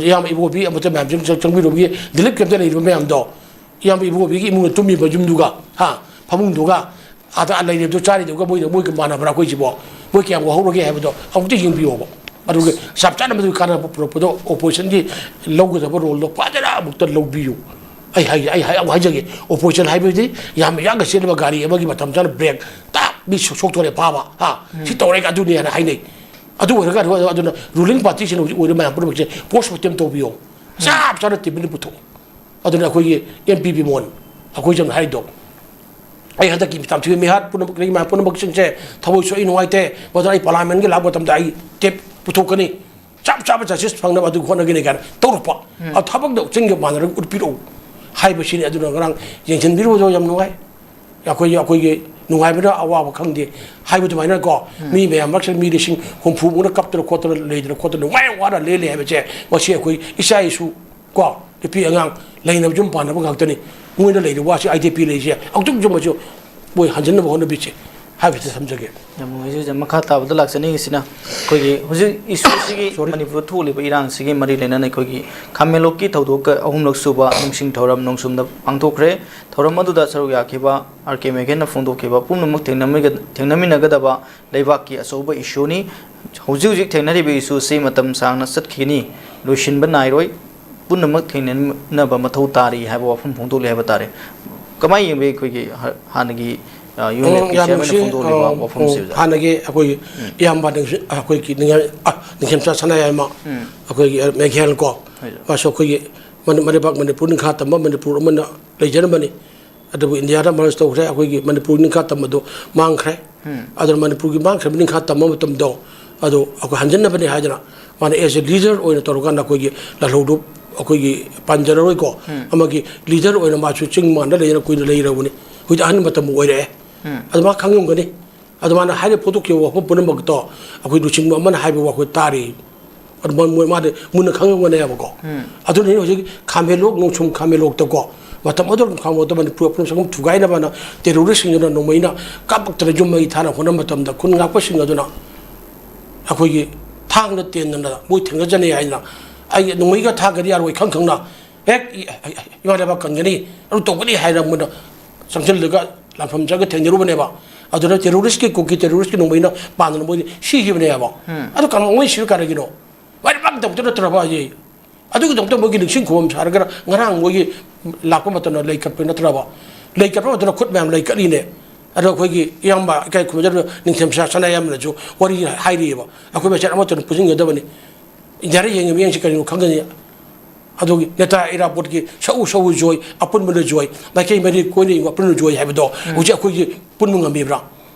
ꯏꯌꯥꯝꯕ ꯏꯕꯣꯕꯤ ꯑꯃꯠꯇ ꯃꯌꯥꯝꯁꯤꯡ ꯆꯪꯕꯤꯔꯨꯕꯒꯤ ꯗꯤꯂꯤꯠ ꯀꯦꯝꯞꯇ ꯂꯩꯔꯤꯕ ꯃꯌꯥꯝꯗꯣ, ꯏꯌꯥꯝꯕ ꯏꯕꯣꯕꯤꯒꯤ ꯏꯃꯨꯡꯗ ꯇꯨꯝꯃꯤꯕ ꯌꯨꯝꯗꯨꯒ, ꯍꯥ, ꯐꯃꯨꯡꯗꯨꯒ, ꯑꯥꯗ ꯂꯩꯔꯤꯕꯗꯨ ꯆꯥꯔꯤꯗꯨꯒ ꯃꯣꯏꯗ, ꯃꯣꯏꯒ ꯃꯥꯟꯅꯕ꯭ꯔꯥ ꯑꯩꯈꯣꯏꯁꯤꯕꯣ? ꯃꯣꯏ ꯀꯌꯥꯝ ꯋꯥꯍꯧꯔꯒꯦ ꯍꯥꯏꯕꯗꯣ ꯑꯃꯨꯛꯇ ꯌꯦꯡꯕꯤꯌꯣꯕ꯫ ꯑꯗꯨꯒ ꯆꯞ ꯆꯥꯅ ꯃꯗꯨꯒꯤ ꯀꯥꯟꯅꯕ ꯄꯨꯔꯛꯄꯗꯣ ꯑꯣꯄꯣꯖꯤꯁꯟꯒꯤ ꯂꯧꯒꯗꯕ ꯔꯣꯜꯗꯣ ꯐꯖꯅ ꯑꯃꯨꯛꯇ ꯂꯧꯕꯤꯌꯨ꯫ ꯑꯩ ꯍꯥꯏꯒꯦ, ꯑꯩ ꯍꯥꯏ-, ꯑꯃꯨꯛ ꯍꯥꯏꯖꯒꯦ, ꯑꯣꯄꯣꯖꯤꯁꯟ ꯍꯥꯏꯕꯗꯤ ꯌꯥꯝ ꯌꯥꯡꯅ ꯆꯦꯜꯂꯤꯕ ꯒꯥꯔꯤ ꯑꯃꯒꯤ ꯃꯇꯝ ꯆꯥꯅ ꯕ꯭ꯔꯦꯛ ꯇꯥꯛ ꯃꯤ ꯁꯣꯛ-, ꯁꯣꯛꯇꯣꯔꯦ ꯐꯥꯕ, ꯍꯥ? ꯁꯤ ꯇꯧꯔꯦ ꯑꯗꯨꯅꯤ ꯍꯥꯏꯅ ꯍꯥꯏꯅꯩ꯫ ꯑꯗꯨ ꯑꯣꯏꯔꯒ ꯑꯗꯨ-, ꯑꯗꯨꯅ ꯔꯨꯂꯤꯡ ꯄꯥꯔꯇꯤꯁꯤꯅ ꯍꯧꯖꯤꯛ ꯑꯣꯏꯔꯤꯕ ꯃꯌꯥꯝ ꯄꯨꯝꯅꯃꯛꯁꯦ ꯄꯣꯁ ꯃꯣꯔꯇꯦꯝ ꯇꯧꯕꯤꯌꯣ꯫ ꯆꯞ ꯆꯥꯅ ꯇꯦꯕꯜꯗ ꯄꯨꯊꯣꯛꯑꯣ꯫ ꯑꯗꯨꯅ ꯑꯩꯈꯣꯏꯒꯤ ꯑꯦꯝ ꯄꯤ ꯕꯤꯃꯣꯟ, ꯑꯩꯈꯣꯏ ꯁꯝꯅ ꯍꯥꯏꯔꯤꯗꯣ, ꯑꯩ ꯍꯟꯗꯛꯀꯤ ꯇꯥꯝꯊꯣꯏ ꯃꯤꯍꯥꯠ ꯄꯨꯝꯅꯃꯛ, ꯃꯌꯥꯝ ꯄꯨꯝꯅꯃꯛꯁꯤꯡꯁꯦ ꯊꯃꯣꯏ ꯁꯣꯛꯏ, ꯅꯨꯡꯉꯥꯏꯇꯦ꯫ ꯃꯗꯨꯅ ꯑꯩ ꯄꯥꯔꯂꯥꯃꯦꯟꯒꯤ ꯂꯥꯛꯄ ꯃꯇꯝꯗ ꯑꯩ ꯇꯦꯞ ꯄꯨꯊꯣꯛꯀꯅꯤ꯫ ꯆꯞ ꯆꯥꯕ ꯖꯁꯇꯤꯁ ꯐꯪꯅꯕ ꯑꯗꯨ ꯍꯣꯠꯅꯒꯅꯤ ꯀꯥꯏꯅ ꯇꯧꯔꯛꯄ꯫ ꯎꯝ꯫ ꯑ, ꯊꯕꯛꯇꯣ ꯆꯤꯡꯒ ꯃꯥꯟꯅꯔꯒ ꯎꯠꯄꯤꯔꯛꯎ ꯍꯥꯏꯕꯁꯤꯅꯤ꯫ ꯑꯗꯨꯅ ꯉꯔꯥꯡ ꯌꯦꯡꯁꯤꯟꯕꯤꯔꯨꯕꯗꯣ ꯌꯥꯝ ꯅꯨꯡꯉꯥꯏ꯫ ꯑꯩꯈꯣꯏꯒꯤ, ꯑꯩꯈꯣꯏꯒꯤ ꯅꯨꯡꯉꯥꯏꯕꯅ ꯑꯋꯥꯕ ꯈꯪꯗꯦ ꯍꯥꯏꯕ ꯑꯗꯨꯃꯥꯏꯅꯀꯣ, ꯎꯝ꯫ ꯃꯤ ꯃꯌꯥꯝ ꯃꯔꯛꯁꯤꯗ ꯃꯤ ꯂꯤꯁꯤꯡ ꯍꯨꯝꯐꯨꯃꯨꯛꯅ ꯀꯞꯇꯅ ꯈꯣꯠꯇꯅ ꯂꯩꯗꯅ ꯈꯣꯠꯇꯅ ꯅꯨꯡꯉꯥꯏ ꯋꯥꯅ ꯂꯦꯜꯂꯤ ꯍꯥꯏꯕꯁꯦ ꯉꯁꯤ ꯑꯩꯈꯣꯏ ꯏꯆꯥ ꯏꯁꯨ ꯀꯣ, ꯅꯨꯄꯤ ꯑꯉꯥꯡ ꯂꯩꯅꯕ ꯌꯨꯝ ꯄꯥꯟꯅꯕ ꯉꯥꯛꯇꯅꯤ꯫ ꯃꯣꯏꯅ ꯂꯩꯔꯤꯕ ꯋꯥꯁꯤ, ꯑꯥꯏ ꯗꯤ ꯄꯤ ꯂꯩꯔꯤꯁꯦ ꯑꯃꯨꯛꯇꯪ ꯆꯨꯝꯕꯁꯨ ꯃꯣꯏ ꯍꯟꯖꯤꯟꯅꯕ ꯍꯣꯠꯅꯕꯤꯁꯦ ꯍꯥꯏꯕꯁꯤ ꯊꯝꯖꯒꯦ꯫ ꯌꯥꯝ ꯅꯨꯡꯉꯥꯏꯖꯩ ꯑꯣꯖꯥ꯫ ꯃꯈꯥ ꯇꯥꯕꯗ ꯂꯥꯛꯆꯅꯤꯡꯉꯤꯁꯤꯅ ꯑꯩꯈꯣꯏꯒꯤ ꯍꯧꯖꯤꯛ ꯏꯁꯨꯁꯤꯒꯤ, sorry꯫ ꯃꯅꯤꯄꯨꯔꯗ ꯊꯣꯛꯂꯤꯕ ꯏꯔꯥꯡꯁꯤꯒꯤ ꯃꯔꯤ ꯂꯩꯅꯅ ꯑꯩꯈꯣꯏꯒꯤ ꯈꯥꯃꯦꯟꯂꯣꯛꯀꯤ ꯊꯧꯗꯣꯛ ꯑꯍꯨꯝꯂꯛ ꯁꯨꯕ ꯅꯤꯡꯁꯤꯡ ꯊꯧꯔꯝ ꯅꯣꯡꯁꯨꯝꯗ ꯄꯥꯡꯊꯣꯛꯈ꯭ꯔꯦ꯫ ꯊꯧꯔꯝ ꯑꯗꯨꯗ ꯁꯔꯨꯛ ꯌꯥꯈꯤꯕ ꯑꯥꯔ ꯀꯦ ꯃꯦꯘꯦꯟꯅ ꯐꯣꯡꯗꯣꯛꯈꯤꯕ ꯄꯨꯝꯅꯃꯛ ꯊꯦꯡꯅꯃꯤꯒ-, ꯊꯦꯡꯅꯃꯤꯟꯅꯒꯗꯕ ꯂꯩꯕꯥꯛꯀꯤ ꯑꯆꯧꯕ ꯏꯁꯨꯅꯤ꯫ ꯍꯧꯖꯤꯛ ꯍꯧꯖꯤꯛ ꯊꯦꯡꯅꯔꯤꯕ ꯏꯁꯨꯁꯤ ꯃꯇꯝ ꯁꯥꯡꯅ ꯆꯠꯈꯤꯒꯅꯤ, ꯂꯣꯏꯁꯤꯟꯕ ꯅꯥꯏꯔꯣꯏ, ꯄꯨꯝꯅꯃꯛ ꯊꯦꯡꯅꯅꯕ ꯃꯊꯧ ꯇꯥꯔꯤ ꯍꯥꯏꯕ ꯋꯥꯐꯝ ꯐꯣꯡꯗꯣꯛꯂꯤ ꯍꯥꯏꯕ ꯇꯥꯔꯦ꯫ ꯀꯃꯥꯏꯅ ꯌꯦꯡꯕꯤ ꯑꯩꯈꯣꯏꯒꯤ ꯍ-, ꯍꯥꯟꯅꯒꯤ, ꯑ, ꯌꯨꯅꯤꯌꯟ ꯑꯣ, ꯌꯥꯝ ꯆꯤꯌꯔꯃꯦꯟꯅ ꯅꯨꯡꯁꯤ꯫ ꯐꯣꯡꯗꯣꯛꯂꯤꯕ ꯑꯣ, ꯋꯥꯐꯝꯁꯤ ꯑꯣ, ꯑꯣꯖꯥ? ꯍꯥꯟꯅꯒꯤ ꯑꯩꯈꯣꯏ ꯎꯝ꯫ ꯏꯌꯥꯝꯕ ꯅꯤꯡꯁꯤꯡ-, ꯑꯩꯈꯣꯏꯒꯤ ꯅꯤꯡꯉꯦꯝ-, ꯑ, ꯅꯤꯡꯊꯦꯝꯆꯥ ꯁꯅꯥꯌꯥꯏꯃ, ꯎꯝ꯫ ꯑꯩꯈꯣꯏꯒꯤ, ꯑ, ꯃꯦꯘꯦꯜ ꯀꯣ, ꯍꯣꯏ, ꯑꯣꯖꯥ꯫ ꯃꯥꯁꯨ ꯑꯩꯈꯣꯏꯒꯤ ꯃꯅꯤ-, ꯃꯔꯩꯕꯥꯛ ꯃꯅꯤꯄꯨꯔ ꯅꯤꯡꯈꯥ ꯇꯝꯕ ꯃꯅꯤꯄꯨꯔ ꯑꯃꯅ ꯂꯩꯖꯔꯝꯕꯅꯤ꯫ ꯑꯗꯨꯕꯨ ꯏꯟꯗꯤꯌꯥꯗ ꯃꯔꯁ ꯇꯧꯈ꯭ꯔꯦ꯫ ꯑꯩꯈꯣꯏꯒꯤ ꯃꯅꯤꯄꯨꯔ ꯅꯤꯡꯈꯥ ꯇꯝꯕꯗꯨ ꯃꯥꯡꯈ꯭ꯔꯦ꯫ ꯎꯝ꯫ ꯑꯗꯨꯅ ꯃꯅꯤꯄꯨꯔꯒꯤ ꯃꯥꯡꯈ꯭ꯔꯕ ꯅꯤꯡꯈꯥ ꯇꯝꯕ ꯃꯇꯝꯗꯣ ꯑꯗꯣ ꯑꯩꯈꯣꯏ ꯍꯟꯖꯤꯟꯅꯕꯅꯦ ꯍꯥꯏꯗꯅ ꯃꯥꯅ as a leader ꯑꯣꯏꯅ ꯇꯧꯔꯀꯥꯟꯗ ꯑꯩꯈꯣꯏꯒꯤ ꯂꯥꯜꯍꯧꯗꯨ ꯑꯩꯈꯣꯏꯒꯤ ꯄꯥꯟꯖꯔꯔꯣꯏꯀꯣ꯫ ꯎꯝ꯫ ꯑꯃꯒꯤ leader ꯑꯣꯏꯅ ꯃꯥꯁꯨ ꯆꯤꯡ ꯃꯥꯟꯗ ꯂꯩꯔ ꯀꯨꯏꯅ ꯂꯩꯔꯕꯅꯤ꯫ ꯍꯧꯖꯤꯛ ꯑꯍꯟ ꯃꯇꯝꯕꯨ ꯑꯣꯏꯔꯛꯑꯦ꯫ ꯎꯝ꯫ ꯑꯗꯨ ꯃꯥ ꯈꯪꯉꯝꯒꯅꯤ꯫ ꯑꯗꯨ ꯃꯥꯅ ꯍꯥꯏꯔꯤꯕ ꯐꯣꯡꯗꯣꯛꯈꯤꯕ ꯋꯥꯐꯝ ꯄꯨꯝꯅꯃꯛꯇꯣ ꯑꯩꯈꯣꯏ ꯂꯨꯆꯤꯡꯕ ꯑꯃꯅ ꯍꯥꯏꯕ ꯋꯥꯈꯣꯏ ꯇꯥꯔꯤ꯫ ꯃꯣꯏ ꯃꯥꯗꯤ ꯃꯨꯟꯅ ꯈꯪꯉꯝꯒꯅꯦꯕꯀꯣ꯫ ꯑꯗꯨꯅ ꯍꯧꯖꯤꯛ ꯈꯥꯃꯦꯟꯂꯣꯛ, ꯅꯣꯡꯁꯨꯝ ꯈꯥꯃꯦꯟꯂꯣꯛꯇꯀꯣ, ꯃꯇꯝ ꯑꯗꯨ ꯈꯥꯃꯦꯟꯂꯣꯛꯇ ꯃꯅꯤꯄꯨꯔ ꯑꯄꯨꯟꯕ ꯁꯪꯒꯝ ꯊꯨꯒꯥꯏꯅꯕꯅ ꯇꯦꯔꯣꯔꯤꯁꯁꯤꯡꯗꯨꯅ ꯅꯣꯡꯃꯩꯅ ꯀꯥꯞꯄꯛꯇꯅ ꯌꯨꯝ ꯃꯩ ꯊꯥꯅ ꯍꯣꯠꯅꯕ ꯃꯇꯝꯗ ꯈꯨꯟ ꯉꯥꯛꯄꯁꯤꯡ ꯑꯗꯨꯅ ꯑꯩꯈꯣꯏꯒꯤ ꯊꯥꯡꯅ ꯇꯦꯟꯗꯅ ꯃꯣꯏ ꯊꯦꯡꯅꯖꯅꯩ ꯍꯥꯏꯗꯅ, ꯑꯩ ꯅꯣꯡꯃꯩꯒ ꯊꯥꯡꯒꯗꯤ ꯌꯥꯔꯣꯏ ꯈꯪ ꯈꯪꯅ ꯍꯦꯛ ꯏ-, ꯏꯃꯥ ꯂꯩꯕꯥꯛ ꯀꯟꯒꯅꯤ, ꯑꯗꯨ ꯇꯧꯒꯅꯤ ꯍꯥꯏꯔ ꯃꯣꯏꯅ ꯆꯪꯁꯤꯜꯂꯒ ꯂꯥꯟꯐꯝ ꯆꯪꯉꯒ ꯊꯦꯡꯅꯔꯨꯕꯅꯦꯕ꯫ ꯑꯗꯨꯅ ꯇꯦꯔꯣꯔꯤꯁꯀꯤ, ꯀꯨꯀꯤ ꯇꯦꯔꯣꯔꯤꯁꯀꯤ ꯅꯣꯡꯃꯩꯅ ꯄꯥꯟꯗꯅ ꯃꯣꯏꯗꯤ ꯁꯤꯈꯤꯕꯅꯦꯕ꯫ ꯑꯗꯨ ꯀꯅꯥ ꯃꯣꯏ ꯁꯤꯕ ꯀꯥꯟꯗꯒꯤꯅꯣ? ꯃꯥꯏ ꯄꯥꯛꯇꯕꯗꯨ ꯅꯠꯇ꯭ꯔꯕ ꯍꯥꯏꯁꯦ? ꯑꯗꯨꯒꯤꯗꯃꯛꯇ ꯃꯣꯏꯒꯤ ꯅꯤꯡꯁꯤꯡ ꯈꯨꯕꯝ ꯁꯥꯔꯒ ꯉꯔꯥꯡ ꯃꯣꯏꯒꯤ ꯂꯥꯛꯄ ꯃꯇꯝꯗ ꯂꯩ ꯀꯠꯄ ꯅꯠꯇ꯭ꯔꯕ? ꯂꯩ ꯀꯠꯄ ꯃꯇꯝꯗ ꯈꯨꯠ ꯃꯌꯥꯝ ꯂꯩ ꯀꯠꯂꯤꯅꯦ꯫ ꯑꯗꯣ ꯑꯩꯈꯣꯏꯒꯤ ꯏꯌꯥꯝꯕ ꯏꯀꯥꯏ ꯈꯨꯝꯅꯖꯔꯤꯕ ꯅꯤꯡꯊꯦꯝ ꯁꯅꯥ ꯏꯌꯥꯝꯕꯅꯁꯨ ꯋꯥꯔꯤ ꯍꯥꯏꯔꯤꯑꯕ, ꯑꯩꯈꯣꯏ ꯃꯁꯦꯟ ꯑꯃꯠꯇꯅ ꯄꯨꯟꯁꯤꯟꯒꯗꯕꯅꯤ꯫ ꯏꯟꯗꯤꯌꯥꯗ ꯌꯦꯡꯉꯤꯕ ꯃꯤꯠꯌꯦꯡꯁꯤ ꯀꯔꯤꯅꯣ ꯈꯪꯒꯅꯤ꯫ ꯑꯗꯨꯒꯤ ꯅꯦꯇꯥ ꯏꯔꯥꯕꯣꯠꯀꯤ ꯁꯛꯎ ꯁꯛꯎ ꯖꯣꯏ, ꯑꯄꯨꯟꯕꯅ ꯖꯣꯏ, ꯃꯥꯏꯀꯩ ꯃꯔꯤ ꯀꯣꯏꯅ ꯌꯦꯡꯕ ꯑꯄꯨꯟꯕꯅ ꯖꯣꯏ ꯍꯥꯏꯕꯗꯣ ꯍꯧꯖꯤꯛ ꯑꯩꯈꯣꯏꯒꯤ ꯄꯨꯟꯕ ꯉꯝꯃꯤꯕ꯭ꯔꯥ?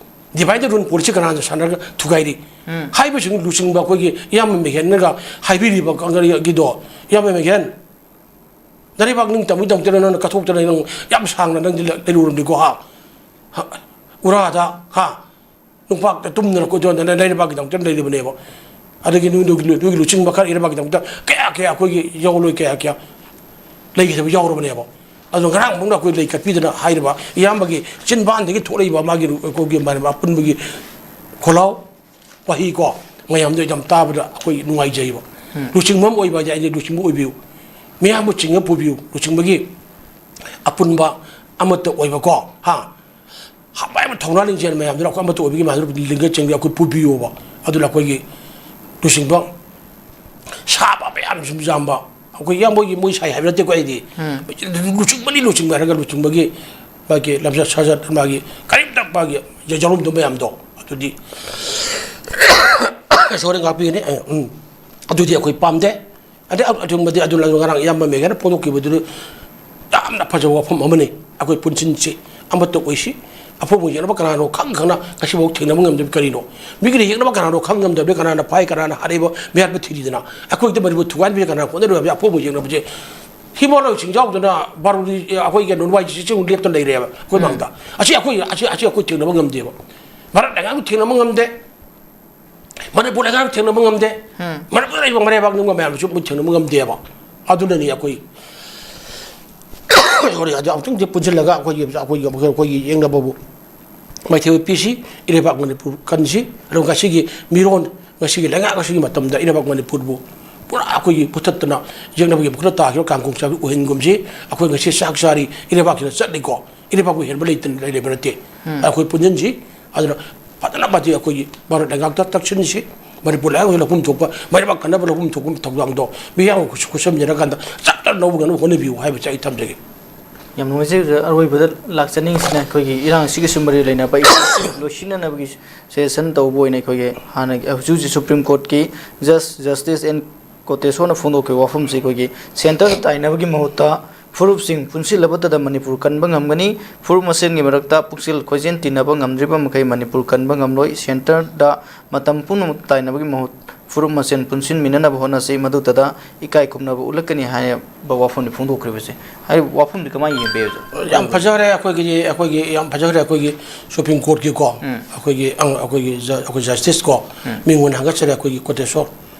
Divide and rule policy ꯀꯅꯥꯅ ꯁꯥꯟꯅꯔꯒ ꯊꯨꯒꯥꯏꯔꯤ? ꯍꯥꯏꯕꯁꯤꯡ ꯂꯨꯆꯤꯡꯕ ꯑꯩꯈꯣꯏꯒꯤ ꯏꯌꯥꯝꯕ ꯃꯦꯘꯦꯟꯅꯒ ꯍꯥꯏꯕꯤꯔꯤꯕ ꯀꯪꯒ꯭ꯔꯦꯁꯀꯤꯗꯣ, ꯏꯌꯥꯝꯕ ꯃꯦꯘꯦꯟ, ꯅꯔꯩꯕꯥꯛ ꯅꯤꯡꯇꯝꯕꯒꯤꯗꯃꯛꯇ ꯅꯪꯅ ꯀꯠꯊꯣꯛꯇꯅ ꯅꯪ ꯌꯥꯝ ꯁꯥꯡꯅ ꯅꯪꯗꯤ ꯂꯩꯔꯨꯔꯕꯅꯤꯀꯣ, ꯍꯥ? ꯍꯥ? ꯎꯔꯥꯗ, ꯍꯥ? ꯅꯨꯡꯄꯥꯛꯇ ꯇꯨꯝꯗꯅ ꯀꯣꯏꯗꯣꯟꯗꯅ ꯂꯩꯔꯕꯒꯤꯗꯃꯛꯇ ꯂꯩꯔꯤꯕꯅꯦꯕ꯫ ꯑꯗꯒꯤ ꯅꯣꯏ, ꯅꯣꯏꯒꯤ, ꯅꯣꯏꯒꯤ ꯂꯨꯆꯤꯡꯕ ꯈꯔ ꯏꯔꯕꯒꯤꯗꯃꯛꯇ ꯀꯌꯥ ꯀꯌꯥ ꯑꯩꯈꯣꯏꯒꯤ ꯌꯥꯎꯂꯣꯏ ꯀꯌꯥ ꯀꯌꯥ ꯂꯩꯈꯤꯗꯕ ꯌꯥꯎꯔꯕꯅꯦꯕ꯫ ꯑꯗꯣ ꯉꯔꯥꯡ ꯐꯥꯎꯅ ꯑꯩꯈꯣꯏ ꯂꯩ ꯀꯠꯄꯤꯗꯅ ꯍꯥꯏꯔꯤꯕ ꯏꯌꯥꯝꯕꯒꯤ ꯆꯤꯟꯕꯥꯟꯗꯒꯤ ꯊꯣꯛꯂꯛꯏꯕ ꯃꯥꯒꯤ ꯑꯩꯈꯣꯏꯒꯤ ꯃꯥ-, ꯑꯄꯨꯟꯕꯒꯤ ꯈꯣꯜꯂꯥꯎ ꯋꯥꯍꯩ ꯀꯣ, ꯃꯌꯥꯝꯗꯣ ꯌꯥꯝ ꯇꯥꯕꯗ ꯑꯩꯈꯣꯏ ꯅꯨꯡꯉꯥꯏꯖꯩꯕ꯫ ꯂꯨꯆꯤꯡꯕ ꯑꯃ ꯑꯣꯏꯕ ꯍꯥꯏꯁꯦ ꯑꯩꯗꯤ ꯂꯨꯆꯤꯡꯕ ꯑꯣꯏꯕꯤꯌꯨ, ꯃꯤꯌꯥꯝꯕꯨ ꯆꯤꯡꯉ ꯄꯨꯕꯤꯌꯨ, ꯂꯨꯆꯤꯡꯕꯒꯤ ꯑꯄꯨꯟꯕ ꯑꯃꯠꯇ ꯑꯣꯏꯕꯀꯣ, ꯍꯥ? ꯍꯥ, ꯃꯌꯥꯝ ꯊꯧꯅꯥ ꯂꯤꯡꯖꯦꯜ ꯃꯌꯥꯝꯗꯨꯅ ꯑꯩꯈꯣꯏ ꯑꯃꯠꯇ ꯑꯣꯏꯕꯒꯤ ꯃꯌꯥꯝꯗꯨꯅ ꯂꯤꯡꯒ ꯆꯤꯡꯒ ꯑꯩꯈꯣꯏ ꯄꯨꯕꯤꯌꯣꯕ꯫ ꯑꯗꯨꯅ ꯑꯩꯈꯣꯏꯒꯤ ꯂꯨꯆꯤꯡꯕ ꯁꯥꯕ ꯃꯌꯥꯝ ꯁꯨꯝ ꯌꯥꯝꯕ, ꯑꯩꯈꯣꯏ ꯏꯌꯥꯝꯕ ꯍꯣꯏꯒꯤ ꯃꯣꯏ ꯁꯥꯏ ꯍꯥꯏꯕ ꯅꯠꯇꯦꯀꯣ ꯑꯩꯗꯤ꯫ ꯂꯨꯆꯤꯡꯕꯅꯤ ꯂꯨꯆꯤꯡꯕ ꯍꯥꯏꯔꯒ ꯂꯨꯆꯤꯡꯕꯒꯤ ꯃꯥꯒꯤ ꯂꯝꯆꯠ ꯁꯥꯖꯠ, ꯃꯥꯒꯤ ꯀꯔꯤꯝꯇ ꯃꯥꯒꯤ ꯌꯥꯎꯔꯝꯗꯕ ꯃꯌꯥꯝꯗꯣ ꯑꯗꯨꯗꯤ ꯁꯣꯔ ꯉꯥꯛꯄꯤꯒꯅꯤ꯫ ꯑꯦ, ꯎꯝ꯫ ꯑꯗꯨꯗꯤ ꯑꯩꯈꯣꯏ ꯄꯥꯝꯗꯦ꯫ ꯑꯗꯩ ꯑ-, ꯑꯆꯨꯝꯕꯗꯤ ꯑꯗꯨꯅ ꯉꯔꯥꯡ ꯏꯌꯥꯝꯕ ꯃꯦꯘꯅ ꯐꯣꯡꯗꯣꯛꯈꯤꯕꯗꯨ ꯌꯥꯝꯅ ꯐꯖꯕ ꯋꯥꯐꯝ ꯑꯃꯅꯤ꯫ ꯑꯩꯈꯣꯏ ꯄꯨꯟꯁꯤꯟꯁꯤ ꯑꯃꯠꯇ ꯑꯣꯏꯁꯤ꯫ ꯑꯐꯧꯕ ꯌꯦꯛꯅꯕ ꯀꯅꯥꯅꯣ ꯈꯪ ꯈꯪꯅ ꯉꯁꯤꯐꯥꯎ ꯊꯦꯡꯅꯕ ꯉꯝꯗꯕ ꯀꯔꯤꯅꯣ? ꯃꯤꯒꯤꯅ ꯌꯦꯛꯅꯕ ꯀꯅꯥꯅꯣ ꯈꯪ ꯉꯝꯗꯕꯅꯤ, ꯀꯅꯥꯅ ꯐꯥꯏ, ꯀꯅꯥꯅ ꯍꯥꯠꯂꯤꯕ ꯃꯌꯥꯝꯗꯨ ꯊꯤꯔꯤꯗꯅ? ꯑꯩꯈꯣꯏꯗ ꯃꯅꯤꯄꯨꯔ ꯊꯨꯒꯥꯏꯅꯕꯁꯦ ꯀꯅꯥꯅ ꯍꯣꯠꯅꯔꯤꯕ ꯍꯥꯏꯕꯁꯦ ꯑꯐꯧꯕ ꯌꯦꯛꯅꯕꯁꯦ ꯍꯤꯃꯥꯂꯣꯏꯁꯤꯡ ꯌꯥꯎꯗꯅ ꯕꯥꯔꯨꯅꯤ, ꯑꯩꯈꯣꯏ ꯀꯩꯅꯣ ꯋꯥꯏ ꯁꯤ ꯁꯤ ꯑꯃꯨꯛ ꯂꯦꯞꯇꯅ ꯂꯩꯔꯦꯕ ꯑꯩꯈꯣꯏ ꯃꯥꯡꯗ꯫ ꯑꯁꯤ ꯑꯩꯈꯣꯏ, ꯑꯁꯤ, ꯑꯁꯤ ꯑꯩꯈꯣꯏ ꯊꯦꯡꯅꯕ ꯉꯝꯗꯦꯕ꯫ ꯚꯥꯔꯠ ꯂꯩꯉꯥꯛꯁꯨ ꯊꯦꯡꯅꯕ ꯉꯝꯗꯦ꯫ ꯃꯅꯤꯄꯨꯔ ꯂꯩꯉꯥꯛ ꯊꯦꯡꯅꯕ ꯉꯝꯗꯦ꯫ ꯎꯝ꯫ ꯃꯅꯤꯄꯨꯔꯗ ꯂꯩꯕ ꯃꯔꯩꯕꯥꯛ ꯅꯤꯡꯕ ꯃꯌꯥꯝꯁꯨ ꯃꯣꯏ ꯊꯦꯡꯅꯕ ꯉꯝꯗꯦꯕ꯫ ꯑꯗꯨꯅꯅꯤ ꯑꯩꯈꯣꯏ, ꯁꯣꯔꯤ, ꯑꯗꯨ ꯑꯃꯨꯛꯇꯪꯗꯤ ꯄꯨꯟꯁꯤꯜꯂꯒ ꯑꯩꯈꯣꯏꯒꯤ, ꯑꯩꯈꯣꯏꯒꯤ, ꯑꯩꯈꯣꯏꯒꯤ ꯌꯦꯡꯅꯕꯕꯨ ꯃꯥꯏꯊꯤꯕ ꯄꯤꯁꯤ, ꯏꯔꯩꯕꯥꯛ ꯃꯅꯤꯄꯨꯔ ꯀꯟꯁꯤ꯫ ꯑꯗꯨꯒ ꯉꯁꯤꯒꯤ ꯃꯤꯔꯣꯟ, ꯉꯁꯤꯒꯤ ꯂꯩꯉꯥꯛ ꯑꯁꯤꯒꯤ ꯃꯇꯝꯗ ꯏꯔꯩꯕꯥꯛ ꯃꯅꯤꯄꯨꯔꯕꯨ ꯄꯨꯔꯥ ꯑꯩꯈꯣꯏꯒꯤ ꯄꯨꯊꯠꯇꯅ ꯌꯦꯛꯅꯕꯒꯤ ꯃꯈꯨꯠꯇ ꯇꯥꯈꯤꯕ ꯀꯥꯡꯈꯣꯡ ꯆꯥꯕꯤ ꯑꯣꯏꯍꯟꯒꯨꯝꯁꯤ꯫ ꯑꯩꯈꯣꯏ ꯉꯁꯤ ꯆꯥꯛ ꯆꯥꯔꯤ, ꯏꯔꯩꯕꯥꯛꯁꯤꯗ ꯆꯠꯂꯤꯀꯣ, ꯏꯔꯩꯕꯥꯛꯄꯨ ꯍꯦꯟꯕ ꯂꯩꯇꯅ ꯂꯩꯕ ꯅꯠꯇꯦ꯫ ꯎꯝ꯫ ꯑꯩꯈꯣꯏ ꯄꯨꯟꯁꯤꯟꯁꯤ꯫ ꯑꯗꯨꯅ ꯐꯖꯅ ꯃꯗꯤ ꯑꯩꯈꯣꯏꯒꯤ ꯚꯥꯔꯠ ꯂꯩꯉꯥꯛꯇ ꯇꯛꯁꯤꯟꯁꯤ꯫ ꯃꯅꯤꯄꯨꯔ ꯂꯩꯉꯥꯛꯅ ꯂꯧꯐꯝ ꯊꯣꯛꯄ, ꯃꯔꯩꯕꯥꯛ ꯀꯟꯅꯕ ꯂꯧꯐꯝ ꯊꯣꯛꯄ ꯊꯧꯗꯥꯡꯗꯣ ꯃꯤꯌꯥꯝꯒ ꯈꯨꯠꯁꯝꯅꯔꯀꯥꯟꯗ ꯆꯞ ꯆꯥꯅ ꯂꯧꯕ ꯉꯝꯅꯕ ꯍꯣꯠꯅꯕꯤꯌꯨ ꯍꯥꯏꯕꯁꯦ ꯑꯩ ꯊꯝꯖꯒꯦ꯫ ꯌꯥꯝ ꯅꯨꯡꯉꯥꯏꯖꯩ ꯑꯣꯖꯥ꯫ ꯑꯔꯣꯏꯕꯗ ꯂꯥꯛꯆꯅꯤꯡꯉꯤꯁꯤꯅ ꯑꯩꯈꯣꯏꯒꯤ ꯏꯔꯥꯡ ꯑꯁꯤꯒꯤꯁꯨ ꯃꯔꯤ ꯂꯩꯅꯕ ꯏꯁꯨ ꯂꯣꯏꯁꯤꯟꯅꯅꯕꯒꯤ ꯁꯖꯦꯁꯟ ꯇꯧꯕ ꯑꯣꯏꯅ ꯑꯩꯈꯣꯏꯒꯤ ꯍꯥꯟꯅꯒꯤ ꯍꯧꯖꯤꯛ ꯍꯧꯖꯤꯛ ꯁꯨꯄ꯭ꯔꯤꯝ ꯀꯣꯔꯠꯀꯤ ꯖꯁ ꯖꯁꯇꯤꯁ ꯑꯦꯟ ꯀꯣꯇꯦꯁꯣꯔꯅ ꯐꯣꯡꯗꯣꯛꯈꯤꯕ ꯋꯥꯐꯝꯁꯤ ꯑꯩꯈꯣꯏꯒꯤ ꯁꯦꯟꯇꯔꯗ ꯇꯥꯏꯅꯕꯒꯤ ꯃꯍꯨꯠꯇ ꯐꯨꯔꯨꯞꯁꯤꯡ ꯄꯨꯟꯁꯤꯜꯂꯕꯇꯗ ꯃꯅꯤꯄꯨꯔ ꯀꯟꯕ ꯉꯝꯒꯅꯤ꯫ ꯐꯨꯔꯨꯞ ꯃꯁꯦꯟꯒꯤ ꯃꯔꯛꯇ ꯄꯨꯛꯆꯦꯜ ꯈꯣꯏꯖꯦꯜ ꯇꯤꯟꯅꯕ ꯉꯝꯗ꯭ꯔꯤꯕ ꯃꯈꯩ ꯃꯅꯤꯄꯨꯔ ꯀꯟꯕ ꯉꯝꯂꯣꯏ꯫ ꯁꯦꯟꯇꯔꯗ ꯃꯇꯝ ꯄꯨꯝꯅꯃꯛꯇ ꯇꯥꯏꯅꯕꯒꯤ ꯃꯍꯨꯠ ꯐꯨꯔꯨꯞ ꯃꯁꯦꯟ ꯄꯨꯟꯁꯤꯟꯃꯤꯟꯅꯅꯕ ꯍꯣꯠꯅꯁꯤ, ꯃꯗꯨꯇꯗ ꯏꯀꯥꯏ ꯈꯨꯝꯅꯕ ꯎꯠꯂꯛꯀꯅꯤ ꯍꯥꯏꯕ ꯋꯥꯐꯝꯅꯤ ꯐꯣꯡꯗꯣꯛꯈ꯭ꯔꯤꯕꯁꯦ꯫ ꯍꯥꯏꯔꯤꯕ ꯋꯥꯐꯝꯗꯤ ꯀꯃꯥꯏꯅ ꯌꯦꯡꯕꯤꯔꯤꯕ? ꯌꯥꯝ ꯐꯖꯈ꯭ꯔꯦ꯫ ꯑꯩꯈꯣꯏꯒꯤꯗꯤ, ꯑꯩꯈꯣꯏꯒꯤ ꯌꯥꯝ ꯐꯖꯈ꯭ꯔꯦ꯫ ꯑꯩꯈꯣꯏꯒꯤ ꯁꯨꯄ꯭ꯔꯤꯝ ꯀꯣꯔꯠꯀꯤꯀꯣ, ꯎꯝ꯫ ꯑꯩꯈꯣꯏꯒꯤ ꯑꯪ-, ꯑꯩꯈꯣꯏꯒꯤ ꯖ-, ꯑꯩꯈꯣꯏ ꯖꯁꯇꯤꯁꯀꯣ, ꯎꯝ꯫ ꯃꯤꯉꯣꯟꯗ ꯍꯪꯒꯠꯆꯔꯦ ꯑꯩꯈꯣꯏꯒꯤ ꯀꯣꯇꯦꯁꯣꯔ꯫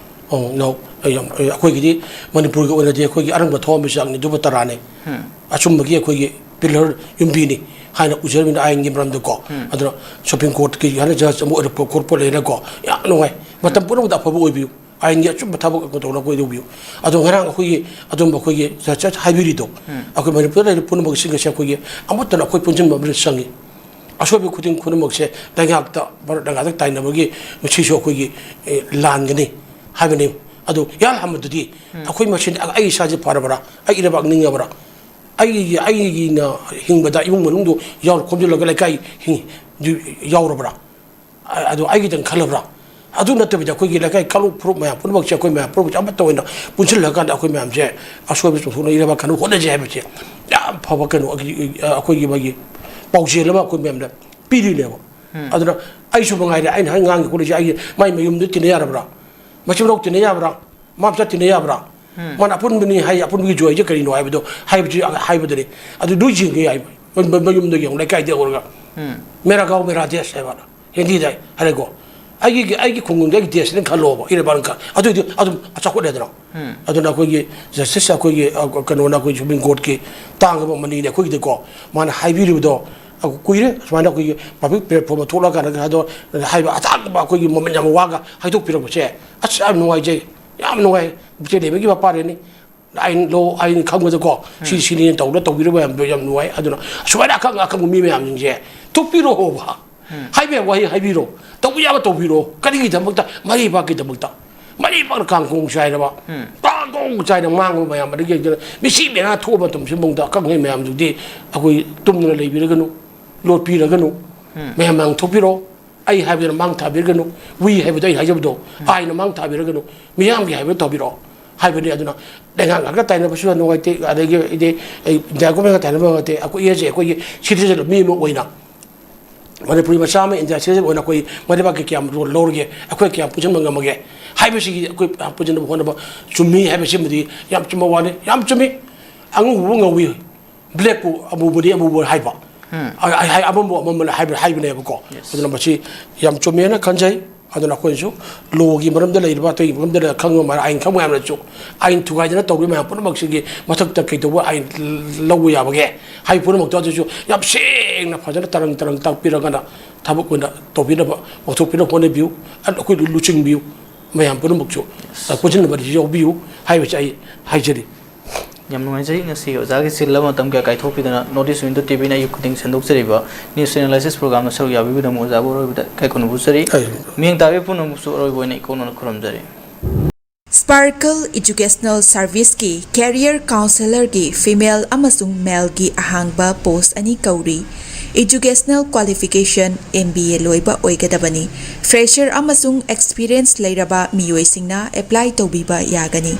ꯑꯣ, ꯅꯣ, ꯑꯩ ꯌꯥꯝ, ꯑꯩ, ꯑꯩꯈꯣꯏꯒꯤꯗꯤ ꯃꯅꯤꯄꯨꯔꯒꯤ ꯑꯣꯏꯅꯗꯤ ꯑꯩꯈꯣꯏꯒꯤ ꯑꯔꯪꯕ ꯊꯋꯥꯟꯃꯤꯆꯥꯛꯅꯤ, ꯙ꯭ꯔꯨꯕ ꯇꯔꯥꯅꯤ꯫ ꯎꯝ꯫ ꯑꯆꯨꯝꯕꯒꯤ ꯑꯩꯈꯣꯏꯒꯤ ꯄꯤꯂꯔ ꯌꯨꯝꯕꯤꯅꯤ ꯍꯥꯏꯅ ꯎꯖꯔꯕꯅꯤꯅ ꯑꯥꯏꯟꯒꯤ ꯃꯔꯝꯗꯀꯣ꯫ ꯎꯝ꯫ ꯑꯗꯨꯅ ꯁꯨꯄ꯭ꯔꯤꯝ ꯀꯣꯔꯠꯀꯤ ꯍꯥꯏꯅ ꯖꯁ ꯑꯃ ꯑꯣꯏꯔꯛꯄ ꯈꯣꯠꯄ ꯂꯩꯔꯦꯀꯣ꯫ ꯌꯥꯝ ꯅꯨꯡꯉꯥꯏ꯫ ꯃꯇꯝ ꯎꯝ꯫ ꯄꯨꯝꯅꯃꯛꯇ ꯑꯐꯕ ꯑꯣꯏꯕꯤꯌꯨ꯫ ꯑꯥꯏꯟꯒꯤ ꯑꯆꯨꯝꯕ ꯊꯕꯛ ꯇꯧꯅꯕ ꯑꯣꯏꯕꯤꯌꯨ꯫ ꯑꯗꯣ ꯉꯔꯥꯡ ꯑꯩꯈꯣꯏꯒꯤ ꯑꯗꯨꯝꯕ ꯑꯩꯈꯣꯏꯒꯤ ꯖꯁ ꯍꯥꯏꯕꯤꯔꯤꯗꯣ, ꯎꯝ꯫ ꯑꯩꯈꯣꯏ ꯃꯅꯤꯄꯨꯔꯗ ꯂꯩꯔꯤꯕ ꯄꯨꯝꯅꯃꯛꯁꯤꯡ ꯑꯁꯦ ꯑꯩꯈꯣꯏꯒꯤ ꯑꯃꯠꯇꯅ ꯑꯩꯈꯣꯏ ꯄꯨꯟꯁꯤꯟꯕ ꯑꯃꯗꯤ ꯆꯪꯉꯤ꯫ ꯑꯁꯣꯏꯕ ꯈꯨꯗꯤꯡ ꯈꯨꯗꯤꯡꯃꯛꯁꯦ ꯂꯩꯉꯥꯛꯇ, ꯚꯥꯔꯠ ꯂꯩꯉꯥꯛꯇ ꯇꯥꯏꯅꯕꯒꯤ ꯁꯤꯁꯨ ꯑꯩꯈꯣꯏꯒꯤ, ꯑꯦ, ꯂꯥꯟꯒꯅꯤ ꯍꯥꯏꯕꯅꯤ꯫ ꯑꯗꯨ ꯌꯥꯜ ꯑꯍꯃꯗꯨꯗꯤ ꯎꯝ꯫ ꯑꯩꯈꯣꯏ ꯃꯁꯦꯟ, ꯑꯩ ꯏꯁꯥꯁꯦ ꯐꯔꯕ꯭ꯔꯥ? ꯑꯩ ꯏꯔꯩꯕꯥꯛ ꯅꯤꯡꯉꯕ꯭ꯔꯥ? ꯑꯩꯒꯤ, ꯑꯩꯒꯤꯅ ꯍꯤꯡꯕꯗ ꯏꯃꯨꯡ ꯃꯅꯨꯡꯗꯨ ꯌꯥꯎ ꯈꯣꯝꯖꯤꯜꯂꯒ ꯂꯩꯀꯥꯏ ꯍꯤꯡ-, ꯌꯥꯎꯔꯕ꯭ꯔꯥ? ꯑ-, ꯑꯗꯨ ꯑꯩꯒꯤꯗꯪ ꯈꯜꯂꯕ꯭ꯔꯥ? ꯑꯗꯨ ꯅꯠꯇꯕꯤꯗ ꯑꯩꯈꯣꯏꯒꯤ ꯂꯩꯀꯥꯏ ꯀꯥꯡꯂꯨꯞ ꯐꯨꯔꯨꯞ ꯃꯌꯥꯝ ꯄꯨꯝꯅꯃꯛꯁꯦ, ꯑꯩꯈꯣꯏ ꯃꯌꯥꯝ ꯄꯨꯝꯅꯃꯛꯁꯦ ꯑꯃꯠꯇ ꯑꯣꯏꯅ ꯄꯨꯟꯁꯤꯜꯂꯀꯥꯟꯗ ꯑꯩꯈꯣꯏ ꯃꯌꯥꯝꯁꯦ ꯑꯁꯣꯏꯕ ꯆꯨꯝꯊꯣꯛꯅ ꯏꯔꯩꯕꯥꯛ ꯀꯟꯅ ꯍꯣꯠꯅꯁꯦ ꯍꯥꯏꯕꯁꯦ ꯌꯥꯝ ꯐꯕ ꯀꯩꯅꯣ, ꯑꯩꯈꯣꯏꯒꯤ, ꯑꯩꯈꯣꯏꯒꯤ ꯃꯥꯒꯤ ꯄꯥꯎꯖꯦꯜ ꯑꯃ ꯑꯩꯈꯣꯏ ꯃꯌꯥꯝꯗ ꯄꯤꯔꯤꯅꯦꯕ꯫ ꯎꯝ꯫ ꯑꯗꯨꯅ ꯑꯩꯁꯨ ꯃꯉꯥꯏꯔꯦ, ꯑꯩꯅ ꯍꯥꯏ ꯉꯥꯡꯉꯤ ꯈꯣꯠꯂꯤꯁꯦ, ꯑꯩꯒꯤ ꯃꯥꯏ ꯃꯌꯨꯝꯗ ꯇꯤꯟꯅ ꯌꯥꯔꯕ꯭ꯔꯥ? ꯃꯆꯤꯟ ꯃꯅꯥꯎ ꯇꯤꯟꯅ ꯌꯥꯕ꯭ꯔꯥ? ꯃꯥ ꯃꯆꯥ ꯇꯤꯟꯅ ꯌꯥꯕ꯭ꯔꯥ? ꯎꯝ꯫ ꯃꯥꯅ ꯑꯄꯨꯟꯕꯅꯤ ꯍꯥꯏ, ꯑꯄꯨꯟꯕꯒꯤ ꯖꯣꯏꯁꯦ ꯀꯔꯤꯅꯣ ꯍꯥꯏꯕꯗꯣ ꯍꯥꯏꯕꯁꯤ, ꯍꯥꯏꯕꯗꯅꯤ꯫ ꯑꯗꯨ ꯂꯣꯏ ꯌꯦꯡꯒꯦ ꯍꯥꯏꯕ꯫ ꯃ-, ꯃ-, ꯃꯌꯨꯝꯗꯒꯤ ꯑꯃꯨꯛ ꯂꯩꯀꯥꯏꯗ ꯍꯧꯔꯒ꯫ ꯎꯝ꯫ "ꯃꯦꯔꯥ ꯒꯥꯎ ꯃꯦꯔꯥ ꯗꯦꯁ" ꯍꯥꯏꯕ꯫ ꯍꯤꯟꯗꯤꯗ ꯍꯥꯏꯔꯦꯀꯣ꯫ ꯑꯩꯒꯤ, ꯑꯩꯒꯤ ꯈꯨꯡꯒꯪꯗ ꯑꯩꯒꯤ ꯗꯦꯁꯅꯦꯅ ꯈꯜꯂꯣꯕ, ꯏꯔꯩꯕꯥꯛꯅ ꯈꯜ-, ꯑꯗꯨꯑꯣꯏꯗꯤ ꯑꯗꯨꯝ ꯆꯥꯎꯈꯠꯂꯦꯗꯅ꯫ ꯎꯝ꯫ ꯑꯗꯨꯅ ꯑꯩꯈꯣꯏꯒꯤ justice, ꯑꯩꯈꯣꯏꯒꯤ, ꯑ, ꯀꯩꯅꯣꯅ, ꯑꯩꯈꯣꯏ Supreme Courtꯀꯤ ꯇꯥꯡꯉꯕ ꯃꯅꯤꯅꯦ ꯑꯩꯈꯣꯏꯒꯤꯗꯤꯀꯣ꯫ ꯃꯥꯅ ꯍꯥꯏꯕꯤꯔꯤꯕꯗꯣ, ꯑ, ꯀꯨꯏꯔꯦ ꯁꯨꯃꯥꯏꯅ ꯑꯩꯈꯣꯏꯒꯤ public platformꯗ ꯊꯣꯛꯂꯛꯑꯀꯥꯟꯗ ꯑꯗꯣ ꯍꯥꯏꯕ ꯑꯇꯥꯡꯕ ꯑꯩꯈꯣꯏꯒꯤ ꯃꯃꯜ ꯌꯥꯝ ꯋꯥꯒ ꯍꯥꯏꯗꯣꯛꯄꯤꯔꯛꯄꯁꯦ꯫ ꯑꯁ, ꯌꯥꯝ ꯅꯨꯡꯉꯥꯏꯖꯩ, ꯌꯥꯝ ꯅꯨꯡꯉꯥꯏ꯫ ꯄꯨꯛꯆꯦꯜ ꯂꯩꯕꯒꯤ ꯋꯥꯄꯥꯔꯦꯅꯤ꯫ ꯑꯥꯏꯟ, law, ꯑꯥꯏꯟ ꯈꯪꯕꯗꯀꯣ, ꯁꯤ, ꯎꯝ꯫ ꯁꯤꯅꯤ ꯇꯧꯗꯅ ꯇꯧꯕꯤꯔꯕ ꯌꯥꯝ, ꯌꯥꯝ ꯅꯨꯡꯉꯥꯏ꯫ ꯑꯗꯨꯅ ꯑꯁꯨꯃꯥꯏꯅ ꯑꯈꯪ ꯑꯈꯪꯕ ꯃꯤ ꯃꯌꯥꯝꯁꯤꯡꯁꯦ ꯊꯣꯛꯄꯤꯔꯛꯑꯣꯕ꯫ ꯎꯝ꯫ ꯍꯥꯏꯕ ꯌꯥꯕ ꯋꯥꯍꯩ ꯍꯥꯏꯕꯤꯔꯣ, ꯇꯧꯕ ꯌꯥꯕ ꯇꯧꯕꯤꯔꯣ꯫ ꯀꯔꯤꯒꯤꯗꯃꯛꯇ? ꯃꯔꯩꯕꯥꯛꯀꯤꯗꯃꯛꯇ꯫ ꯃꯔꯩꯕꯥꯛꯅ ꯀꯥꯡꯈꯣꯡ ꯆꯥꯏꯔꯕ, ꯎꯝ꯫ ꯀꯥꯡꯈꯣꯡ ꯆꯥꯏꯅ ꯃꯥꯡꯕ ꯃꯌꯥꯝ, ꯑꯗꯒꯤ ꯃꯤꯁꯤ ꯃꯤꯅꯥ ꯊꯣꯛꯑ ꯃꯇꯝꯁꯤꯐꯥꯎꯗ ꯑꯈꯪ ꯑꯍꯩ ꯃꯌꯥꯝꯗꯨꯗꯤ ꯑꯩꯈꯣꯏ ꯇꯨꯝꯗꯅ ꯂꯩꯕꯤꯔꯒꯅꯨ, ꯂꯣꯠꯄꯤꯔꯒꯅꯨ꯫ ꯎꯝ꯫ ꯃꯌꯥꯝ ꯃꯥꯡ ꯊꯣꯛꯄꯤꯔꯣ꯫ ꯑꯩ ꯍꯥꯏꯕꯗꯨꯅ ꯃꯥꯡ ꯊꯥꯕꯤꯔꯒꯅꯨ꯫ We ꯍꯥꯏꯕꯗꯣ ꯑꯩ ꯍꯥꯏꯖꯕꯗꯣ, ꯎꯝ꯫ Iꯅ ꯃꯥꯡ ꯊꯥꯕꯤꯔꯒꯅꯨ꯫ ꯃꯤꯌꯥꯝꯒꯤ ꯍꯥꯏꯕꯗꯣ ꯇꯧꯕꯤꯔꯛꯑꯣ ꯍꯥꯏꯕꯅꯤ꯫ ꯑꯗꯨꯅ ꯂꯩꯉꯥꯛ ꯉꯥꯛꯇ ꯇꯥꯏꯅꯕꯁꯨ ꯌꯥꯝ ꯅꯨꯡꯉꯥꯏꯇꯦ, ꯑꯗꯒꯤ ꯑꯩꯗꯤ, ꯑꯩ ꯏꯟꯗꯤꯌꯥ ꯒꯣꯔꯃꯦꯟꯒ ꯇꯥꯏꯅꯕ ꯅꯨꯡꯉꯥꯏꯇꯦ꯫ ꯑꯩꯈꯣꯏ ꯏꯁꯥꯁꯦ ꯑꯩꯈꯣꯏꯒꯤ citizen ꯃꯤ ꯑꯃ ꯑꯣꯏꯅ, ꯃꯅꯤꯄꯨꯔꯤ ꯃꯆꯥ ꯑꯃ ꯏꯟꯗꯤꯌꯥ citizen ꯑꯣꯏꯅ ꯑꯩꯈꯣꯏ ꯃꯔꯩꯕꯥꯛꯀꯤ ꯀꯌꯥꯝ ꯔꯣꯜ ꯂꯧꯔꯒꯦ, ꯑꯩꯈꯣꯏ ꯀꯌꯥꯝ ꯄꯨꯁꯤꯟꯕ ꯉꯝꯃꯒꯦ ꯍꯥꯏꯕꯁꯤꯒꯤ ꯑꯩꯈꯣꯏ ꯄꯨꯁꯤꯟꯅꯕ ꯍꯣꯠꯅꯕ ꯆꯨꯝꯃꯤ ꯍꯥꯏꯕꯁꯤꯃꯗꯤ ꯌꯥꯝ ꯆꯨꯝꯕ ꯋꯥꯅꯤ, ꯌꯥꯝ ꯆꯨꯝꯃꯤ꯫ ꯑꯉꯧꯕꯕꯨ ꯉꯧꯏ, blackꯄꯨ ꯑꯃꯨꯕꯅꯤ ꯑꯃꯨꯕ ꯍꯥꯏꯕ꯫ ꯎꯝ꯫ ꯑ-, ꯑ-, ꯍꯥꯏ-, ꯑꯃꯝꯕ ꯑꯃꯝꯕꯅ ꯍꯥꯏꯕ, ꯍꯥꯏꯕꯅꯦꯕꯀꯣ꯫ Yes꯫ ꯑꯗꯨꯅ ꯃꯁꯤ ꯌꯥꯝ ꯆꯨꯝꯃꯦꯅ ꯈꯟꯖꯩ꯫ ꯑꯗꯨꯅ ꯑꯩꯈꯣꯏꯅꯁꯨ lawꯒꯤ ꯃꯔꯝꯗ ꯂꯩꯔꯤꯕ, ꯑꯇꯩꯒꯤ ꯃꯔꯝꯗ ꯂꯩꯔ ꯈꯪꯕ ꯃꯥꯅ ꯑꯥꯏꯟ ꯈꯪꯕ ꯃꯌꯥꯝꯅꯁꯨ ꯑꯥꯏꯟ ꯊꯨꯒꯥꯏꯗꯅ ꯇꯧꯔꯤꯕ ꯃꯌꯥꯝ ꯄꯨꯝꯅꯃꯛꯁꯤꯒꯤ ꯃꯊꯛꯇ ꯀꯩꯗꯧꯕ ꯑꯥꯏꯟ ꯂꯧꯕ ꯌꯥꯕꯒꯦ ꯍꯥꯏꯕ ꯄꯨꯝꯅꯃꯛꯇꯣ ꯑꯗꯨꯁꯨ ꯌꯥꯝ ꯁꯦꯡꯅ ꯐꯖꯅ ꯇꯔꯪ ꯇꯔꯪ ꯇꯥꯛꯄꯤꯔꯒꯅ ꯊꯕꯛ ꯑꯣꯏꯅ ꯇꯧꯕꯤꯅꯕ, ꯄꯥꯡꯊꯣꯛꯄꯤꯅꯕ ꯍꯣꯠꯅꯕꯤꯌꯨ꯫ ꯑꯗꯨ ꯑꯩꯈꯣꯏ ꯂꯨꯆꯤꯡꯕꯤꯌꯨ, ꯃꯌꯥꯝ ꯄꯨꯝꯅꯃꯛꯁꯨ, ꯑ, ꯄꯨꯟꯁꯤꯟꯅꯕꯗ ꯌꯥꯎꯕꯤꯌꯨ ꯍꯥꯏꯕꯁꯤ ꯑꯩ ꯍꯥꯏꯖꯔꯤ꯫ ꯌꯥꯝ ꯅꯨꯡꯉꯥꯏꯖꯩ, ꯉꯁꯤ ꯑꯣꯖꯥꯒꯤ ꯆꯤꯜꯂꯕ ꯃꯇꯝ ꯀꯌꯥ ꯀꯥꯏꯊꯣꯛꯄꯤꯗꯅ North East Window TVꯅ ꯑꯌꯨꯛ ꯈꯨꯗꯤꯡ ꯁꯟꯗꯣꯛꯆꯔꯤꯕ news analysis programꯗ ꯁꯔꯨꯛ ꯌꯥꯕꯤꯕꯒꯤꯗꯃꯛ ꯑꯣꯖꯥꯕꯨ ꯑꯔꯣꯏꯕꯗ ꯏꯀꯥꯏ ꯈꯨꯝꯅꯕ ꯎꯠꯆꯔꯤ꯫ ꯑꯩ ꯃꯤꯠꯌꯦꯡ ꯇꯥꯕꯤꯕ ꯄꯨꯝꯅꯃꯛꯁꯨ ꯑꯔꯣꯏꯕ ꯑꯣꯏꯅ ꯏꯀꯣꯛꯅꯅ ꯈꯨꯔꯨꯝꯖꯔꯤ꯫ Sparkle Educational Serviceꯀꯤ career counsellorꯒꯤ female ꯑꯃꯁꯨꯡ maleꯒꯤ ꯑꯍꯥꯡꯕ post ꯑꯅꯤ ꯀꯧꯔꯤ꯫ Educational qualification MBA ꯂꯣꯏꯕ ꯑꯣꯏꯒꯗꯕꯅꯤ꯫ Fresher ꯑꯃꯁꯨꯡ experience ꯂꯩꯔꯕ ꯃꯤꯑꯣꯏꯁꯤꯡꯅ apply ꯇꯧꯕꯤꯕ ꯌꯥꯒꯅꯤ꯫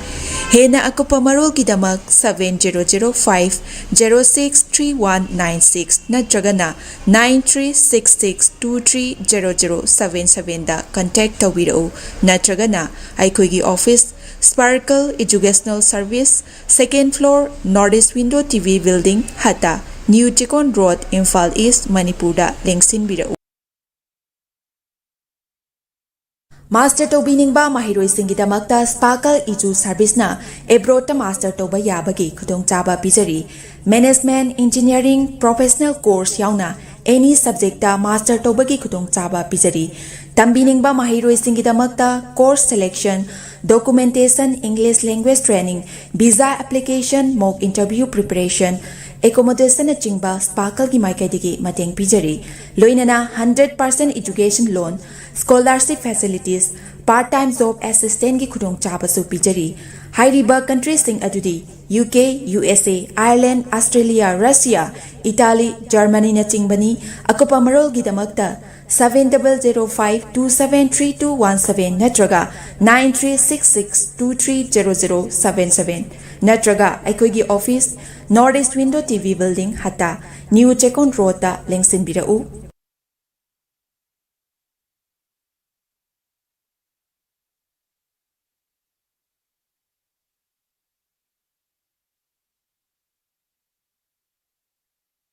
ꯍꯦꯟꯅ ꯑꯀꯨꯞꯄ ꯃꯔꯣꯜꯒꯤꯗꯃꯛ seven zero zero five zero six three one nine six ꯅꯠꯇ꯭ꯔꯒꯅ nine three six six two three zero zero seven sevenꯗ contact ꯇꯧꯕꯤꯔꯛꯎ, ꯅꯠꯇ꯭ꯔꯒꯅ ꯑꯩꯈꯣꯏꯒꯤ office, Sparkle Educational Service, second floor, North East Window TV Building, ꯍꯠꯇ, New Chikon Road, Imphal East, ꯃꯅꯤꯄꯨꯔꯗ ꯂꯦꯡꯁꯤꯟꯕꯤꯔꯛꯎ꯫ Master ꯇꯧꯕꯤꯅꯤꯡꯕ ꯃꯍꯩꯔꯣꯏꯁꯤꯡꯒꯤꯗꯃꯛꯇ Sparkle Edu ꯁꯔꯚꯤꯁꯅ ꯑꯦꯕ꯭ꯔꯣꯗꯇ ꯃꯥꯁꯇꯔ ꯇꯧꯕ ꯌꯥꯕꯒꯤ ꯈꯨꯗꯣꯡꯆꯥꯕ ꯄꯤꯖꯔꯤ꯫ ꯃꯦꯅꯦꯖꯃꯦꯟꯠ, ꯏꯟꯖꯤꯅꯤꯌꯥꯔꯤꯡ, ꯄ꯭ꯔꯣꯐꯦꯁꯅꯦꯜ ꯀꯣꯔꯁ ꯌꯥꯎꯅ ꯑꯦꯅꯤ ꯁꯕꯖꯦꯛꯇ ꯃꯥꯁꯇꯔ ꯇꯧꯕꯒꯤ ꯈꯨꯗꯣꯡꯆꯥꯕ ꯄꯤꯖꯔꯤ꯫ ꯇꯝꯕꯤꯅꯤꯡꯕ ꯃꯍꯩꯔꯣꯏꯁꯤꯡꯒꯤꯗꯃꯛꯇ course selection, documentation, English language training, visa application, mock interview preparation, ꯑꯦꯀꯣꯃꯣꯗꯦꯁꯟꯅꯆꯤꯡꯕ ꯁ꯭ꯄꯥꯔꯀꯜꯒꯤ ꯃꯥꯏꯀꯩꯗꯒꯤ ꯃꯇꯦꯡ ꯄꯤꯖꯔꯤ꯫ ꯂꯣꯏꯅꯅ hundred percent education loan, scholarship facilities, part time job ꯑꯦꯁꯤꯁꯇꯦꯟꯠꯀꯤ ꯈꯨꯗꯣꯡꯆꯥꯕꯁꯨ ꯄꯤꯖꯔꯤ꯫ ꯍꯥꯏꯔꯤꯕ ꯀꯟꯇ꯭ꯔꯤꯁꯤꯡ ꯑꯗꯨꯗꯤ U K, U S A, Ireland, Australia, Russia, Italy, ꯖꯔꯃꯅꯤꯅꯆꯤꯡꯕꯅꯤ꯫ ꯑꯀꯨꯞꯄ ꯃꯔꯣꯜꯒꯤꯗꯃꯛꯇ seven double zero five two seven three two one seven ꯅꯠꯇ꯭ꯔꯒ nine three six six two three zero zero seven seven ꯅꯠꯇ꯭ꯔꯒ ꯑꯩꯈꯣꯏꯒꯤ office, North East Window T V Building, Hatta, new Checkon ꯔꯣꯗꯇ ꯂꯦꯡꯁꯤꯟꯕꯤꯔꯛꯎ꯫